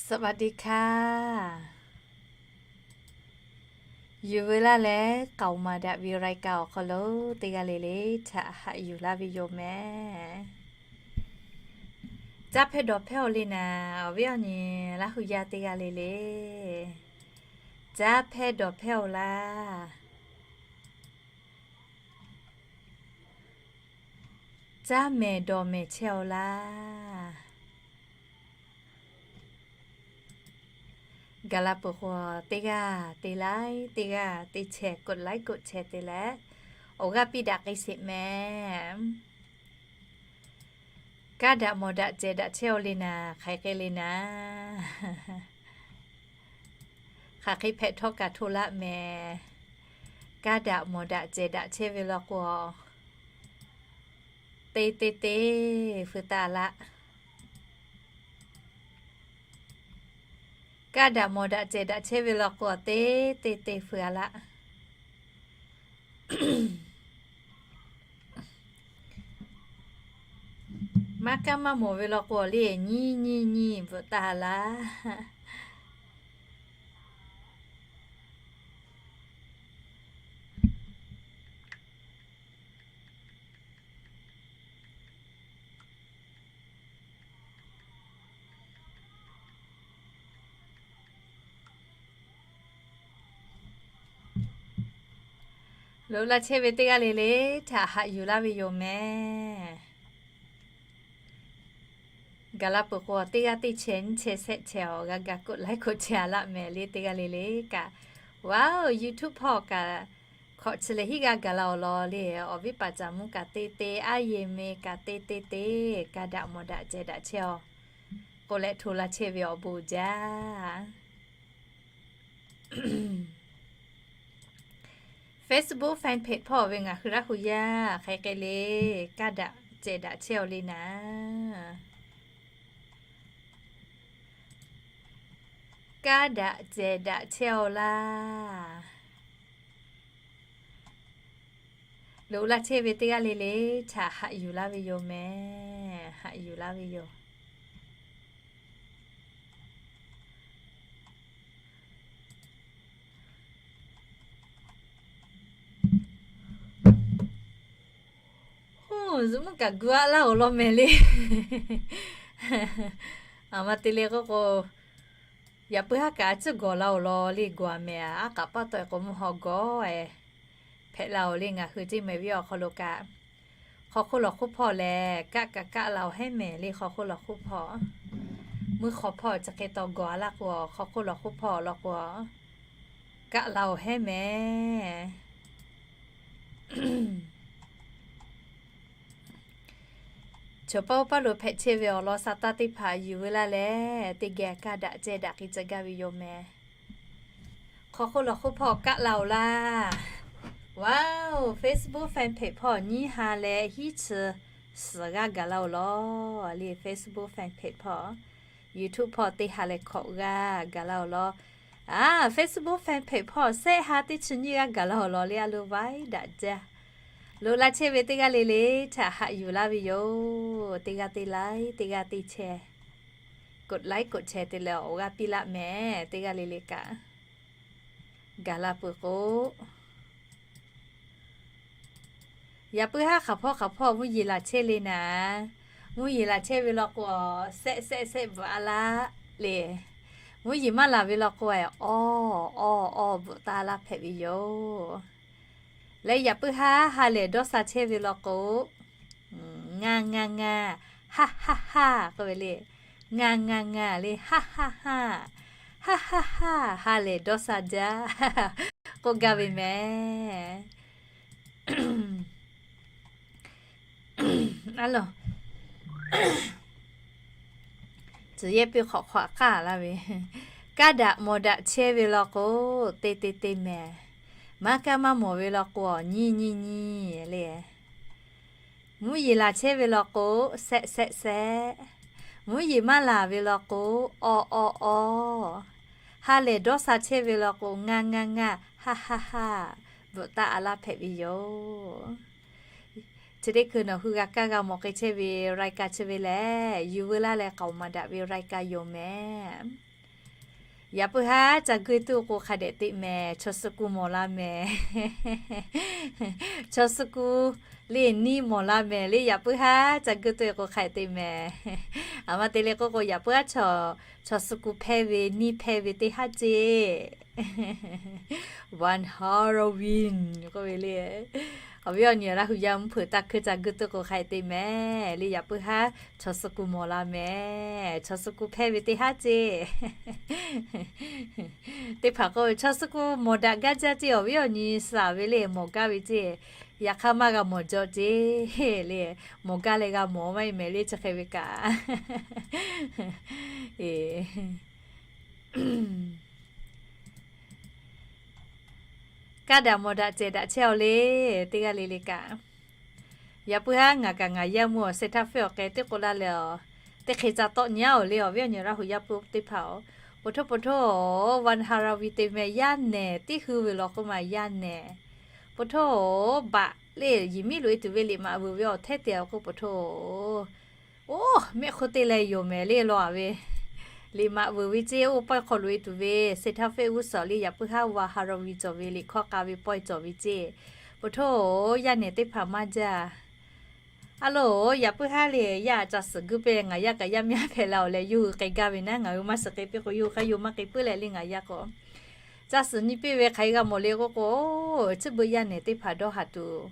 สวัสดีค่ะ Yuˬ veu laˇ leh k'aoˍ maˍ daꞈ ve รายการ awˬ hk'aw lo teˇ g'aˇ le le htaꞈ haꞈ yuˬ laˇ ve yoˬ mehˍ. Caˇ hpehˇ dawˬ hpehˇ-oˬ le naˍ, awˬ viˉ awˬ nyi Laˇ hu yaˇ teˇ g'aˇ le le, caˇ hpehˇ dawˬ hpehˇ-oˬ laˇ. Caˇ mehˍ dawˬ mehˍ chehˇ-oˬ laˇ. Gaˬ la peuˬ k'o, teˇ g'aˇ te like, teˇ g'aˇ te share, กด like กด share te leh, awˬ g'aˇ piˇ daꞈ k'ai sheˍ mehˍ. Kaˇ daꞈ mawˬ daꞈ cehˬ daꞈ chehˇ-oˬ le naˍ, hk'aˬ hk'e le naˍ. Hk'aˬ hk'e hpehꞈ htawˇ kaꞈ hto laˆ mehˍ. Kaˇ daꞈ mawˬ daꞈ cehˬ daꞈ chehˇ ve law k'o, te te te feu taˍ laˆ. Kaˇ daꞈ mawˬ daꞈ cehˬ daꞈ chehˇ ve law k'o, te te te feu-a laˆ. Maˇ kaˇ maˇ mawˬ ve law k'o, le nyiˇ nyiˇ nyiˇ bvuhꞈ taˍ laˆ. Loꞈ la chehˇ ve teˇ g'aˇ le le htaꞈ haꞈ yuˬ laˇ ve yoˬ mehˍ. Gaˬ la peuˬ k'o, teˇ g'aˇ teˇ chehˇ nyiˇ chehˇ shehˆ chehˇ awˬ g'a gaˬ กด like กด share-a laˆ mehˍ le teˇ g'aˇ le le kaꞈ. Wow, YouTube hpawˇ kaꞈ hkawꞈ chi lehˬ hiˉ g'aˇ gaˬ la-oˬ law le, awˬ viˉ paˍ caˍ mvuhˇ kaꞈ te te, aˉ yehˬ meh kaꞈ te te te, kaˇ daꞈ mawˬ daꞈ cehˬ daꞈ chehˇ-oˬ k'oˆ leh hto la chehˇ ve awˬ bon jaˇ. Facebook fan page hpawˇ ve ngaˬ hui Laˇ hu yaˇ hk'aˬ hk'e le, kaˇ daꞈ cehˬ daꞈ chehˇ-oˬ le naˍ. Kaˇ daꞈ cehˬ daꞈ chehˇ-oˬ laˇ. Loꞈ la chehˇ ve teˇ g'aˇ le le htaꞈ haꞈ yuˬ laˇ ve yoˬ mehˍ. Haꞈ yuˬ laˇ ve yoˬ. Oˇ, zuhꞈ mvuhˇ kaꞈ gu-a laˇ-oˬ law mehˍ le. Aˬ ma te le k'oˆ k'o, yaꞈ puiˉ haˉ kaꞈ a ciˉ gawˬ la-oˬ law le, gawˬ-a mehˍ. Aˉ k'aꞈ paˇ tawˆ-e k'o mvuhˇ haw gawˬ-e hpehꞈ la-oˬ le. Ngaˬ hui teˇ mehˍ viˉ awˬ hk'aw lo kaꞈ, hk'aw hk'oˆ lawˬ hk'oˆ hpawˇ lehˬ, kaˆ kaꞈ kaˆ la-oˬ hehˉ mehˍ le. Hk'aw hk'oˆ lawˬ hk'oˆ hpawˇ, mvuhˇ hk'aw hpawˇ chi hk'e taw gawˬ-a laˇ k'o, hk'aw hk'oˆ lawˬ hk'oˆ hpawˇ law k'o, kaˆ la-oˬ hehˉ mehˍ. Chaw paˇ oˇ paˇ lo hpehꞈ chehˇ ve awˬ lawn sa taˇ teˇ hpaˍ yuˬ veu laˇ leh, teˇ geh kaˇ daꞈ cehˬ daꞈ k'ai tcuh gaˇ ve yoˬ mehˍ. Hk'aw hk'oˆ lawˬ hk'oˆ hpawˇ kaˆ la-oˬ laˇ. Wow, Facebook fan page hpawˇ nyiˇ ha leh hiˉ chi suhˍ g'aˇ gaˬ la-oˬ law le. Facebook fan page hpawˇ, YouTube hpawˇ teˇ ha leh hkawꞈ g'aˇ gaˬ la-oˬ law. A, Facebook fan page hpawˇ shehˆ ha teˇ chi nyiˇ g'aˇ gaˬ la-oˬ law le. A lo vaiˉ daꞈ jaˇ. Loꞈ la chehˇ ve teˇ g'aˇ le le htaꞈ haꞈ yuˬ laˇ ve yoˬ. Teˇ g'aˇ teˇ like, teˇ g'aˇ teˇ share, กด like กด share te leh awˬ g'aˇ piˇ laˆ mehˍ. Teˇ g'aˇ le le kaꞈ gaˬ la peuˬ k'o, yaꞈ puiˉ haˉ hk'aˬ hpawˇ hk'aˬ hpawˇ mvuhˇ yeˬ laˬ chehˇ le naˍ. Mvuhˇ yeˬ laˬ chehˇ ve law k'o, shehˆ shehˆ shehˆ bvuhꞈ-a laˇ le. Mvuhˇ yeˬ maˇ laˬ ve law k'o, awˇ awˇ awˇ bvuhꞈ taˍ laˇ hpehꞈ ve yoˬ. Leh yaꞈ puiˉ haˉ ha lehˬ dawˇ sha chehˇ ve law k'o, ngaˇ ngaˇ ngaˇ, haˉ haˉ haˉ k'oˆ ve le. Ngaˇ ngaˇ ngaˇ le, haˉ haˉ haˉ, haˉ haˉ haˉ, ha lehˬ dawˇ sha jaˇ k'oˆ gaˇ ve mehˍ. A lo, tcuh yehˇ piˇ hk'awꞈ hk'awꞈ k'aˇ laˇ ve, kaˇ daꞈ mawˬ daꞈ chehˇ ve law k'o, te te te mehˍ. Maˇ kaˇ maˇ mawˬ ve law k'o, nyiˇ nyiˇ nyiˇ le. Mvuhˇ yeˬ laˬ chehˇ ve law k'o, shehˆ shehˆ shehˆ. Mvuhˇ yeˬ maˇ laˬ ve law k'o, awˇ awˇ awˇ. Ha lehˬ dawˇ sha chehˇ ve law k'o, ngaˇ ngaˇ ngaˇ, haˉ haˉ haˉ, bvuhꞈ taˍ-a laˇ hpehꞈ ve yoˬ. Chi teˇ hkui nawˬ hui g'a kaˇ g'a mawˬ k'ai chehˇ ve รายการ chi ve lehˬ, yuˬ veu laˇ leh k'aoˍ maˍ daꞈ ve รายการ yoˬ mehˍ. Yaꞈ puiˉ haˉ ca geuˆ tuˬ k'o hk'a dehꞈ teꞈ mehˍ, chaw suh kuˬ mawˬ la mehˍ. Chaw suh kuˬ le niˇ mawˬ la mehˍ le, yaꞈ puiˉ haˉ ca geuˆ tuˬ k'o hk'a dehꞈ teꞈ mehˍ. Aˬ ma te leh k'oˆ k'o, yaꞈ puiˉ haˉ chaw, chaw suh kuˬ hpehˇ ve niˇ hpehˇ ve teˇ haˉ ceˇ. One Halloween k'oˆ ve le. Awˬ viˉ awˬ nyi Laˇ hu yaˇ mvuhˇ hpeuꞈ taˇ hkui ca geuˆ tuˬ k'o hk'a dehꞈ teꞈ mehˍ le, yaꞈ puiˉ haˉ chaw suh kuˬ mawˬ la mehˍ. Chaw suh kuˬ hpehˇ ve teˇ haˉ ceˇ. Teˇ hpaˍ k'o chaw suh kuˬ mawˬ daꞈ gaˇ jaˇ ceˇ, awˬ viˉ awˬ nyi suh ve le mawˬ gaˇ ve ceˇ. Yaꞈ hk'aˇ maˇ g'a mawˬ jaw ceˇ le, mawˬ gaˇ leh g'a mawˬ maˇ heˆ mehˍ le chi hk'e ve kaꞈ. Kaˇ daꞈ mawˬ daꞈ cehˬ daꞈ chehˇ-aw le, teˇ g'aˇ le le kaꞈ. Yaꞈ puiˉ haˉ ngaˬ kaꞈ ngaˬ yaˇ mvuhˇ awˬ seh htaˇ fehˇ awˬ k'ai teˇ k'o laˇ leh, teˇ hk'e ca tawˆ nyi-aˬ le, awˬ viˉ awˬ nyi Laˇ hu yaˇ pu teˇ hpaˍ-oˬ. Poˬ htoˇ poˬ htoˇ, One Halloween te meh yaˇ nehˬ teˇ hui ve law k'oˆ ma yaˇ nehˬ. Poˬ htoˇ, baꞈ le yehˬ miˉ loꞈ-e tuˬ ve liꞈ maꞈ vuiˬ ve awˬ hteˇ te-a k'oˆ poˬ htoˇ. Oˇ, mehˆ hk'oˆ te leh yoˬ mehˍ le law-a ve. Liꞈ maꞈ vuiˬ ve ceˇ, oˇ pawehˇ hk'aw loꞈ-e tuˬ ve seh htaˇ fehˇ g'uˇ suhˍ le, yaꞈ puiˉ haˉ One Halloween cawˬ ve liꞈ hkawˇ k'a ve pawehˇ cawˬ ve ceˇ. Poˬ htoˇ, yaˇ nehˬ teˇ hpaˍ maˇ jaˇ. A loˬ, yaꞈ puiˉ haˉ le, yaˇ ca suhˍ guˇ pehˇ, ngaˬ yaˇ kaꞈ yaˇ miˇ haˉ hpehꞈ la-oˬ leh, yawˇ hui k'ai gaˇ ve naˉ, ngaˬ hui maˇ suhˍ k'ai piˇ k'o, yawˇ hui hk'aˇ yawˇ maˇ k'ai puiˉ leh le ngaˬ yaˇ k'o. Ca suhˍ nyi piˇ ve hk'aˬ hk'e g'a mawˬ le k'oˆ k'o, chi beuꞈ yaˇ nehˬ teˇ hpaˍ dawˇ haˍ tuˬ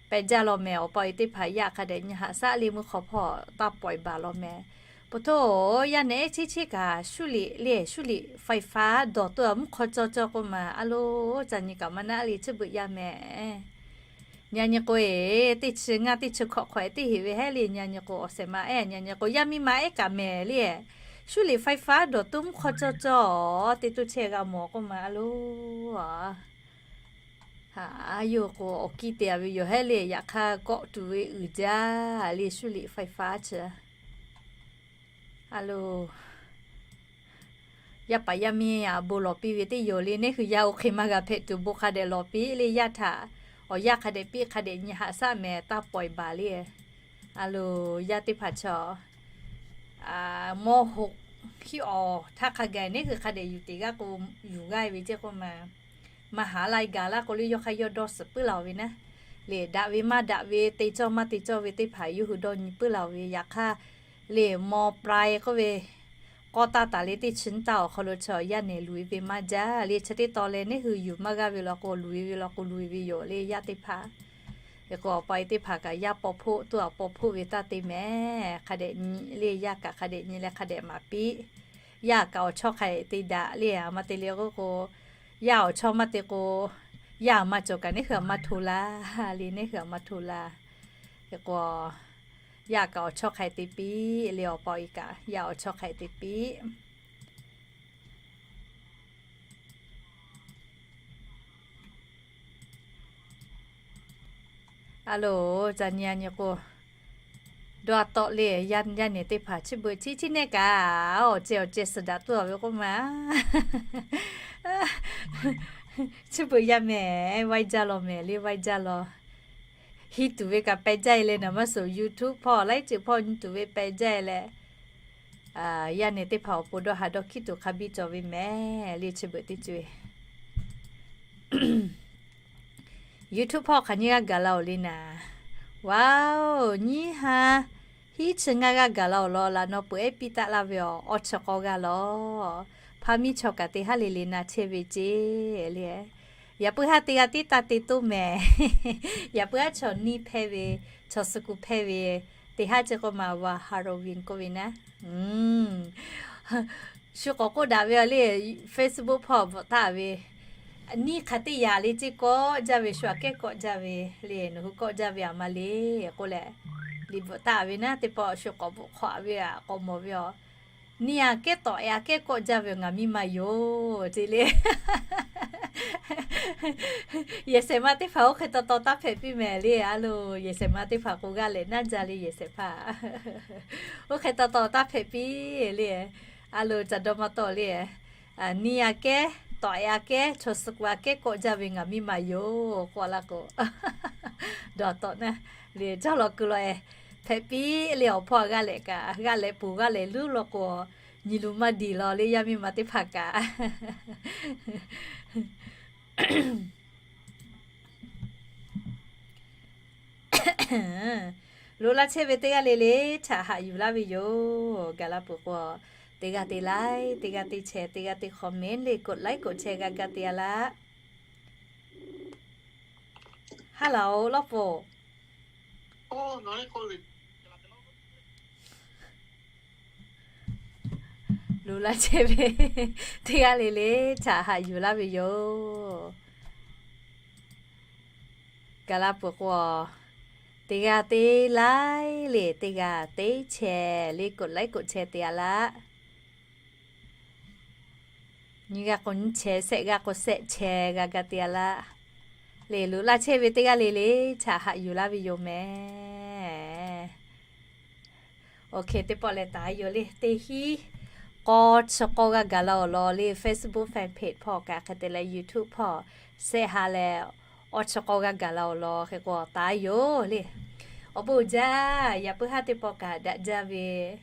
pehˬ jaˇ law mehˍ. Awˬ pa awˬ e teˇ hpaˍ yaˇ hk'a dehꞈ nyi haꞈ shaˉ le mvuhˇ hk'aw hpawˇ taˇ pawˍ-e baˬ law mehˍ. Poˬ htoˇ, yaˇ nehˬ ehˉ cheˇ cheˇ kaꞈ shuˉ liꞈ le, shuˉ liꞈ ไฟฟ้า dawˬ tuˬ a mvuhˇ hk'aw cawˇ cawˇ k'oˆ ma, a loˬ, ca nyi kaꞈ maˇ naˆ le chi beuꞈ yaˇ mehˍ. Nyi a nyi k'o-e, teˇ chi ngaˇ teˇ chi hkawꞈ hk'awꞈ-e teˇ heꞈ ve hehˉ le, nyi a nyi k'o awˬ shehˍ ma ehˉ, nyi a nyi k'o yaˇ miˇ ma ehˉ kaꞈ mehˍ le. Shuˉ liꞈ ไฟฟ้า dawˬ tuˬ mvuhˇ hk'aw cawˇ cawˇ te tuˬ chehˇ g'a mawˬ k'oˆ ma a loˬ. Haꞈ, yawˇ k'o awˬ kiˇ te-a ve yoˬ hehˉ le, yaꞈ hk'aˇ kawˆ tuˬ ve uiˍ jaˇ le, shuˉ liꞈ ไฟฟ้า chi. A loˬ, yaˇ paˍ yaˇ miˇ a bon lawˬ piˇ ve teˇ yoˬ le, neˇ hui yaˇ oˇ hk'e maˇ g'a hpehꞈ tuˬ bon hk'a dehꞈ lawˬ piˇ le, yaˇ htaꞈ awˬ yanˇ hk'a dehꞈ piˇ hk'a dehꞈ nyi haꞈ shaˉ mehˍ taˇ pawˍ-e baˬ le. A loˬ, yaˇ teˇ hpaˍ chaw mawˇ hoꞈ hiˆ awˬ htaˇ hk'a gaˬ neˇ hui hk'a dehꞈ yuˬ teꞈ g'aˇ k'o, yuˬ g'aˇ ve ceˇ k'oˆ ma, maˇ haˍ la gaˬ laˇ k'o le, yawˇ hk'aˇ yawˇ dawˇ suhˍ puiˉ la-oˬ ve naˉ. Liꞈ daꞈ ve maˇ daꞈ ve, te cawˇ maˇ te cawˇ ve teˇ hpaˍ yawˇ hui dawˇ nyi puiˉ la-oˬ ve. Yaꞈ hk'aˇ le, maw pra-e k'oˆ ve, k'awˇ taˇ taˍ le teˇ chi nyiˇ taˇ awˬ hk'aw lo chaw yaˇ nehˬ luˬ-e ve maˇ jaˇ le. Chi teˇ taw leh neˇ hui yuˬ maˇ g'aˇ ve law k'o, luˬ-e ve law k'o, luˬ-e ve yoˬ le, yaˇ teˇ hpaˍ. Hk'e k'o, awˬ pa e teˇ hpaˍ kaꞈ yaˇ paw hpoˆ tuˬ a paw hpoˆ ve taˇ te mehˍ. Hk'a dehꞈ nyi le, yaˇ kaꞈ hk'a dehꞈ nyi leh hk'a dehꞈ maˍ piˇ. Yaˇ kaꞈ awˬ chawˇ hk'a dehꞈ te daꞈ le, a ma te le k'oˆ k'o, yaˇ awˬ chawˇ maˇ te k'o, yaˇ a ma cawˬ kaꞈ neˇ hui a maˇ hto la le, neˇ hui a maˇ hto la. Hk'e k'o, yaˇ kaꞈ awˬ chawˇ hk'a dehꞈ te piˇ le, awˬ pa e kaꞈ yaˇ awˬ chawˇ hk'a dehꞈ te piˇ. A loˬ, ca nyi a nyi k'o, dawˇ a tawˆ le, yaˇ nehˬ teˇ hpaˍ chi beuꞈ chi chi nehˬ kaꞈ awˬ ceh awˬ ceh suhˍ daꞈ tuˬ a ve k'oˆ ma. Chi beuꞈ yaˇ mehˍ, vaiˇ jaˇ law mehˍ le, vaiˇ jaˇ law. Hiˇ tuˬ ve kaꞈ peh jaˇ-e leh naˍ maˇ suhˍ, YouTube hpawˇ laiˉ ceuˬ hpawˇ nyi tuˬ ve peh jaˇ-e leh, yaˇ nehˬ teˇ hpaˍ awˬ pon dawˇ haˍ dawˇ hkiˉ tuˬ hk'a biˇ cawˬ ve mehˍ le, chi beuꞈ teˇ ceuˬ. YouTube hpawˇ hk'aˬ nyiˇ g'aˇ gaˬ la-oˬ le naˍ. Wow, nyiˇ ha hiˉ chi ngaˇ g'aˇ gaˬ la-oˬ law, laꞈ naw peuˬ ehˉ piˇ taˆ laˇ ve awˬ awˬ chi k'awˇ g'aˇ law. Hpaˇ miˇ chaw kaꞈ teˇ haˉ le le na chehˇ ve ceˇ le. Yaꞈ puiˉ haˉ teˇ g'aˇ tiˉ taˇ te toˇ mehˍ. Yaꞈ puiˉ haˉ chaw niˇ hpehˇ ve, chaw suh kuˬ hpehˇ ve, teˇ haˉ ceˇ k'oˆ ma, One Halloween k'oˆ ve naˉ. Shu k'awꞈ k'oˆ daꞈ ve a le, Facebook hpawˇ bvuhꞈ taˍ ve, niˇ hk'aˬ teˇ yaꞈ le ceˇ kawˆ jaˇ ve, shu aꞈ kehˉ kawˆ jaˇ ve le, nawˬ hui kawˆ jaˇ ve a ma le k'oˆ leh, liꞈ bvuhꞈ taˍ ve naˉ, teˇ pawˆ shu k'awꞈ bvuhꞈ hk'awꞈ ve a k'awꞈ mawˬ ve a. Niˇ aꞈ kehˉ tawꞈ e aꞈ kehˉ kawˆ jaˇ ve ngaˬ miˇ ma yoˬ ceˇ le. Yehˬ shehˍ ma teˇ hpaˍ oˇ hk'e taw taw taˇ hpehꞈ piˇ mehˍ le. A loˬ, yehˬ shehˍ ma teˇ hpaˍ k'o g'aˇ lehꞈ naˇ jaˇ le, yehˬ shehˍ hpaˇ oˇ hk'e taw taw taˇ hpehꞈ piˇ le. A loˬ, ca dawˇ maˇ tawˆ le. Niˇ aꞈ kehˉ tawꞈ e aꞈ kehˉ chaw suh kuˬ aꞈ kehˉ kawˆ jaˇ ve ngaˬ miˇ ma yoˬ k'oˆ laˇ k'o, dawˇ tawˆ naˉ le, cawˇ law keu law-e hpehꞈ piˇ le. Awˬ hpawˇ g'aˇ lehꞈ kaꞈ, g'aˇ lehꞈ poˬ g'aˇ lehꞈ luˉ law k'o, Nyi lu maˇ diˬ law le, yaˇ miˇ ma teˇ hpaˍ kaꞈ. Loꞈ la chehˇ ve teˇ g'aˇ le le htaꞈ haꞈ yuˬ laˇ ve yoˬ. Gaˬ la peuˬ k'o, teˇ g'aˇ te like, teˇ g'aˇ te share, teˇ g'aˇ te comment le, กดไลค์ กดแชร์ g'a ga te a laˇ. Hello, lawˇ poˍ. Loꞈ la chehˇ ve teˇ g'aˇ le le htaꞈ haꞈ yuˬ laˇ ve yoˬ. Gaˬ la peuˬ k'o, teˇ g'aˇ te like le, teˇ g'aˇ te share le, กดไลค์ กดแชร์ te a laˇ. Nyi g'a k'o nyi share, share g'a k'o share share g'a ga te a laˇ. Le loꞈ la chehˇ ve teˇ g'aˇ le le htaꞈ haꞈ yuˬ laˇ ve yoˬ mehˍ. Ok, teˇ pawˆ leh taˍ yoˬ le. Teˇ hinˉ k'awˇ chi k'awˇ g'a gaˬ la awˬ lawn le, Facebook fan page hpawˇ kaꞈ hk'e te leh YouTube hpawˇ share ha leh, awˬ chi k'awˇ g'a gaˬ la awˬ lawn hk'e k'o taˍ yoˬ le. Awˬ bon uiˍ jaˇ, yaꞈ puiˉ haˉ teˇ pawˆ kaꞈ daꞈ jaˇ ve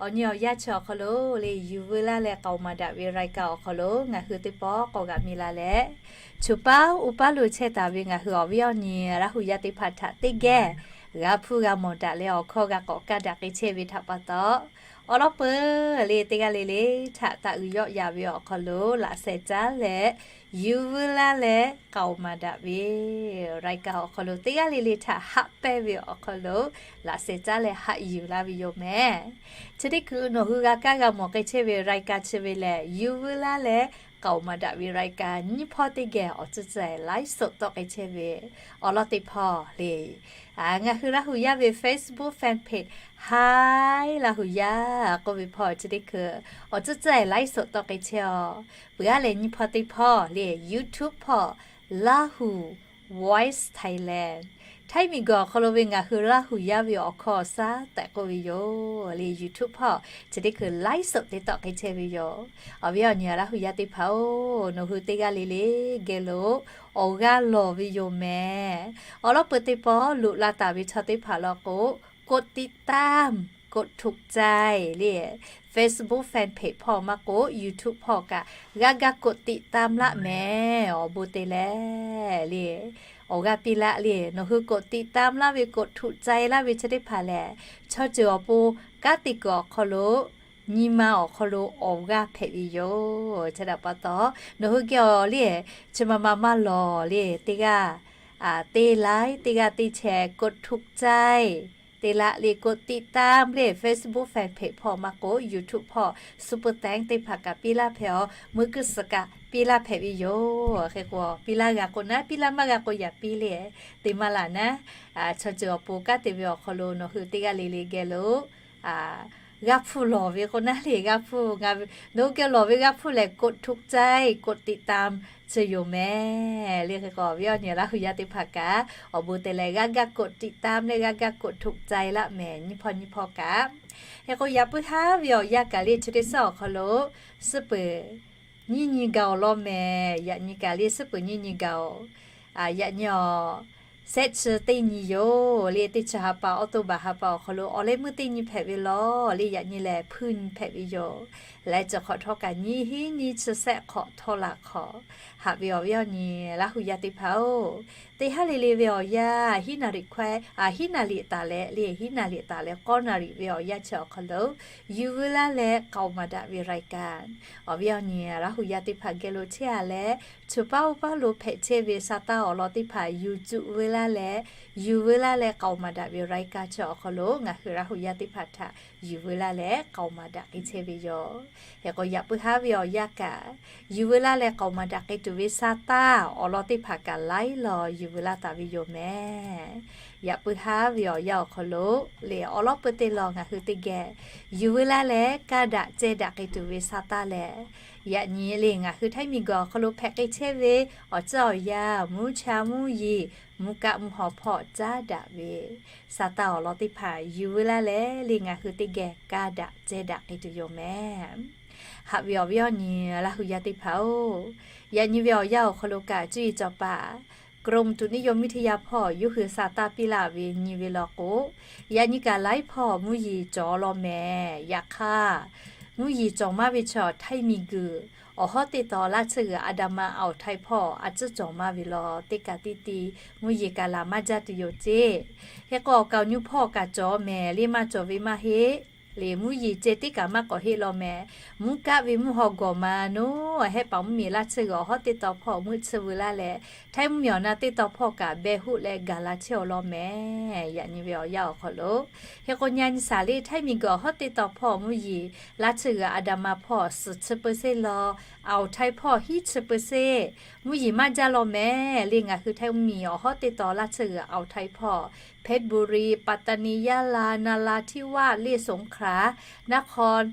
awˬ nyi awˬ yanˇ chi awˬ hk'aw lo le, yuˬ veu laˇ leh k'aoˍ maˍ daꞈ ve รายการ awˬ hk'aw lo ngaˬ hui teˇ pawˆ k'awꞈ g'a mi la leh, choˬ paˉ uˉ paˉ lo chehˇ taˍ ve ngaˬ hui awˬ viˉ awˬ nyi Laˇ huˍ yaˇ teˇ hpaˍ htaꞈ teˇ geh g'a hpuˇ g'a mawˬ daꞈ leh awˬ hkawˇ g'a k'awꞈ kaˇ daꞈ k'ai chehˇ ve htaꞈ pa taw, awˬ lawn peuˬ le teˇ g'aˇ le le htaꞈ taꞈ uiˍ yawˆ yaˍ ve awˬ hk'aw lo laꞈ sheh caˉ leh, yuˬ veu laˇ leh k'aoˍ maˍ daꞈ ve รายการ awˬ hk'aw lo teˇ g'aˇ le le htaꞈ haꞈ pehnˇ ve awˬ hk'aw lo laꞈ sheh caˉ leh haꞈ yuˬ laˇ ve yoˬ mehˍ. Chi teˇ hkui nawˬ hui g'a kaˇ g'a mawˬ k'ai chehˇ ve รายการ chi ve lehˬ, yuˬ veu laˇ leh k'aoˍ maˍ daꞈ ve รายการ nyiˇ hpawˇ teˇ geh awˬ tcuhˇ tcuhˇ ไลฟ์สด tawˆ k'ai chehˇ ve awˬ lawn teˇ hpawˇ le. Ngaˬ hui Laˇ huˍ yaˇ ve Facebook fan page Hi Laˇ huˍ yaˇ k'oˆ ve hpawˇ chi teˇ hkui awˬ tcuhˇ tcuhˇ ไลฟ์สด tawˆ k'ai chehˇ a. Peuˬ aˉ lehˬ nyiˇ hpawˇ teˇ hpawˇ le, YouTube hpawˇ Laˇ huˍ Voice Thailand, Htaiˇ miˬguiˬ awˬ hk'aw lo ve ngaˬ hui Laˇ huˍ yaˇ ve awˬ hkawˇ awˬ shaˉ tehꞈ k'oˆ ve yoˬ le. YouTube hpawˇ chi teˇ hkui ไลฟ์สด te tawˆ k'ai chehˇ ve yoˬ. Awˬ viˉ awˬ nyi Laˇ huˍ yaˇ teˇ hpaˍ-oˬ, nawˬ hui teˇ g'aˇ le le geh lo awˬ g'aˇ lawˬ ve yoˬ mehˍ. Awˬ lawn peuˬ teˇ pawˆ loꞈ la taˍ ve chaw teˇ hpaˍ law k'o, กดติดตาม กดถูกใจ le, Facebook fan page hpawˇ maˇ k'oˆ YouTube hpawˇ kaꞈ g'a ga กดติดตาม laˇ mehˍ. Awˬ bon te leh le, awˬ g'aˇ piˇ laˇ le. Nawˬ hui กดติดตาม laˇ ve กดถูกใจ laˇ ve chi teˇ hpaˍ lehˬ, chaw ceuˬ awˬ pon kanˉ te kuiˬ awˬ hk'aw lo nyi ma awˬ hk'aw lo awˬ g'aˇ hpehꞈ ve yoˬ. Chi htaꞈ pa taw, nawˬ hui geh awˬ le, chi ma ma maˇ lawˬ le, teˇ g'aˇ te like, teˇ g'aˇ te share, กดถูกใจ te laˇ le, กดติดตาม le, Facebook fan page hpawˇ maˇ k'oˆ YouTube hpawˇ super thanks teˇ hpaˍ kaꞈ piˇ laˇ hpehꞈ a, meuˇ kuiˉ suhˍ kaꞈ piˇ laˇ hpehꞈ ve yoˬ. Hk'e k'o piˇ laˇ g'a k'o naˉ, piˇ laˇ maˇ g'a k'o yaꞈ piˇ le, te maˇ laˬ naˉ. Chaw ceuˬ awˬ pon kanˉ te ve awˬ hk'aw lo nawˬ hui teˇ g'aˇ le le geh lo g'aˇ hpuˇ lawˬ ve k'o naˉ le, g'aˇ hpuˇ, nawˬ hui geh lawˬ ve g'aˇ hpuˇ lehˬ กดถูกใจ กดติดตาม chi yoˬ mehˍ. Le hk'e k'o awˬ viˉ awˬ nyi Laˇ huˍ yaˇ teˇ hpaˍ kaꞈ awˬ bon te leh g'a ga กดติดตาม le, g'a ga กดถูกใจ laˇ mehˍ, nyiˇ hpawˇ nyiˇ hpawˇ kaꞈ. Hk'e k'o yaꞈ puiˉ haˉ ve awˬ yanˇ kaꞈ le chi teˇ suhˉ awˬ hk'aw lo suhˉ peuˬ nyiˇ nyi gaˬ awˬ lawn mehˍ. Yaꞈ nyi kaꞈ le suhˉ peuˬ nyiˇ nyi gaˬ awˬ. Yaꞈ nyi awˬ, shehˆ chi teˇ nyi yoˬ le, teˇ chi ha pa, October ha pa awˬ hk'aw lo awˬ leh meuˇ teˇ nyi hpehꞈ ve law le. Yaꞈ nyi lehˬ hpuiˇ nyi hpehꞈ ve yoˬ. Laiˉ ceuˬ hk'awꞈ htawˇ kaꞈ nyiˇ hinˉ nyiˇ chi shehˆ hk'awꞈ htawˇ laˬ hk'awꞈ. Haꞈ ve awˬ viˉ awˬ nyi Laˇ huˍ yaˇ teˇ hpaˍ-oˬ, teˇ haˉ le le ve awˬ yanˇ hiˉ naˍ riˍ hkawehˇ, hiˉ naˍ riˍ taˍ leh le, hiˉ naˍ riˍ taˍ leh k'awˇ naˍ riˍ ve awˬ yanˇ chi awˬ hk'aw lo yuˬ veu laˇ leh k'aoˍ maˍ daꞈ ve รายการ awˬ viˉ awˬ nyi Laˇ huˍ yaˇ teˇ hpaˍ geh lo chehˇ a leh, choˬ paˉ uˉ paˉ lo hpehꞈ chehˇ ve sa taˇ awˬ lawn teˇ hpaˍ yuˬ cuˆ veu laˇ leh, yuˬ veu laˇ leh k'aoˍ maˍ daꞈ ve รายการ chi awˬ hk'aw lo ngaˬ hui Laˇ huˍ yaˇ teˇ hpaˍ htaꞈ yuˬ veu laˇ leh k'aoˍ maˍ daꞈ k'ai chehˇ ve yoˬ. Hk'e k'o yaꞈ puiˉ haˉ ve awˬ yanˇ kaꞈ, yuˬ veu laˇ leh k'aoˍ maˍ daꞈ k'ai tuˬ ve sa taˇ awˬ lawn teˇ hpaˍ kaꞈ laiˉ law yuˬ veu laˇ taˍ ve yoˬ mehˍ. Yaꞈ puiˉ haˉ ve awˬ yanˇ awˬ hk'aw lo le, awˬ lawn peuˬ teˇ law ngaˬ hui teˇ geh yuˬ veu laˇ leh kaˇ daꞈ ceh daꞈ k'ai tuˬ ve sa taˇ lehˬ, yaꞈ nyi le ngaˬ hui Htaiˇ miˬguiˬ awˬ hk'aw lo hpehꞈ k'ai chehˇ ve awˬ ceuˬ awˬ yanˇ mvuhˇ cha mvuhˇ yeˬ, mvuhˇ kaˆ mvuhˇ haw hpawˇ caˉ daꞈ ve sa taˇ awˬ lawn teˇ hpaˍ yuˬ veu laˇ leh le ngaˬ hui teˇ geh kaˇ daꞈ ceh daꞈ k'ai tuˬ yoˬ mehˍ. Haꞈ ve awˬ viˉ awˬ nyi Laˇ huˍ yaˇ teˇ hpaˍ-oˬ, yaꞈ nyi ve awˬ yanˇ awˬ hk'aw lo kaꞈ cuˇ yiˍ cawˬ paˍ กรมอุตุนิยมวิทยา hpawˇ yawˇ hui sa taˇ piˇ laˇ ve nyi ve law k'o, yaꞈ nyi kaꞈ laiˉ hpawˇ mvuhˇ yeˬ cawˬ law mehˍ. Yaꞈ hk'aˇ Mvuhˇ yeˬ cawˬ maˇ ve chaw htaiˇ miˬguiˬ awˬ hawˉ teˇ taw laˇ tsuhˇ g'uiˬ Adama awˬ htaiˇ hpawˇ a tcuhˉ cawˬ maˇ ve law, teˇ kaꞈ tiˇ tiˇ mvuhˇ yeˬ kaꞈ laˬ maˇ jaˇ tuˬ yoˬ ceˇ. Hk'e k'o awˬ kaoˬ nyu hpawˇ kaꞈ cawˬ mehˍ le, maˇ cawˬ ve maˇ heˆ. Leh mvuhˇ yeˬ ceh teˇ kaꞈ maˇ k'awꞈ heˆ law mehˍ. Mvuhˇ kaˆ ve mvuhˇ haw gawˬ ma naˉ, a hehˉ paˍ mvuhˇ miˬ laˇ tsuhˇ g'uiˬ awˬ hawˉ teˇ taw hpawˇ meuˆ tsuhˇ veu laˇ leh, htaiˇ mvuhˇ miˬ awˬ na teˇ taw hpawˇ kaꞈ beh hoˆ leh gaˬ la chehˇ awˬ lawn mehˍ. Yaꞈ nyi ve awˬ yanˇ awˬ hk'aw lo, hk'e k'o nyi a nyi saˍ le htaiˇ miˬguiˬ awˬ hawˉ teˇ taw hpawˇ mvuhˇ yeˬ laˇ tsuhˇ g'uiˬ Adama hpawˇ suhˍ chi เปอร์เซ็นต์ law, awˬ htaiˇ hpawˇ hiˉ chi เปอร์เซ็นต์ mvuhˇ yeˬ maˇ jaˇ law mehˍ. Leh ngaˬ hui htaiˇ mvuhˇ miˬ awˬ hawˉ teˇ taw laˇ tsuhˇ g'uiˬ awˬ htaiˇ hpawˇ เพชรบุรี ปัตตานี ยะลา นราธิวาส leh สงขลา นคร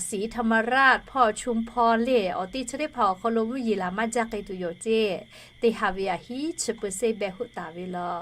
ศรีธรรมราช hpawˇ ชุมพร leh awˬ teˇ chi teˇ hpaˍ awˬ hk'aw lo mvuhˇ yeˬ laˬ maˇ jaˇ k'ai tuˬ yoˬ ceˇ. Teˇ ha ve aꞈ hiˉ chi เปอร์เซ็นต์ beh hoˆ taˍ ve law.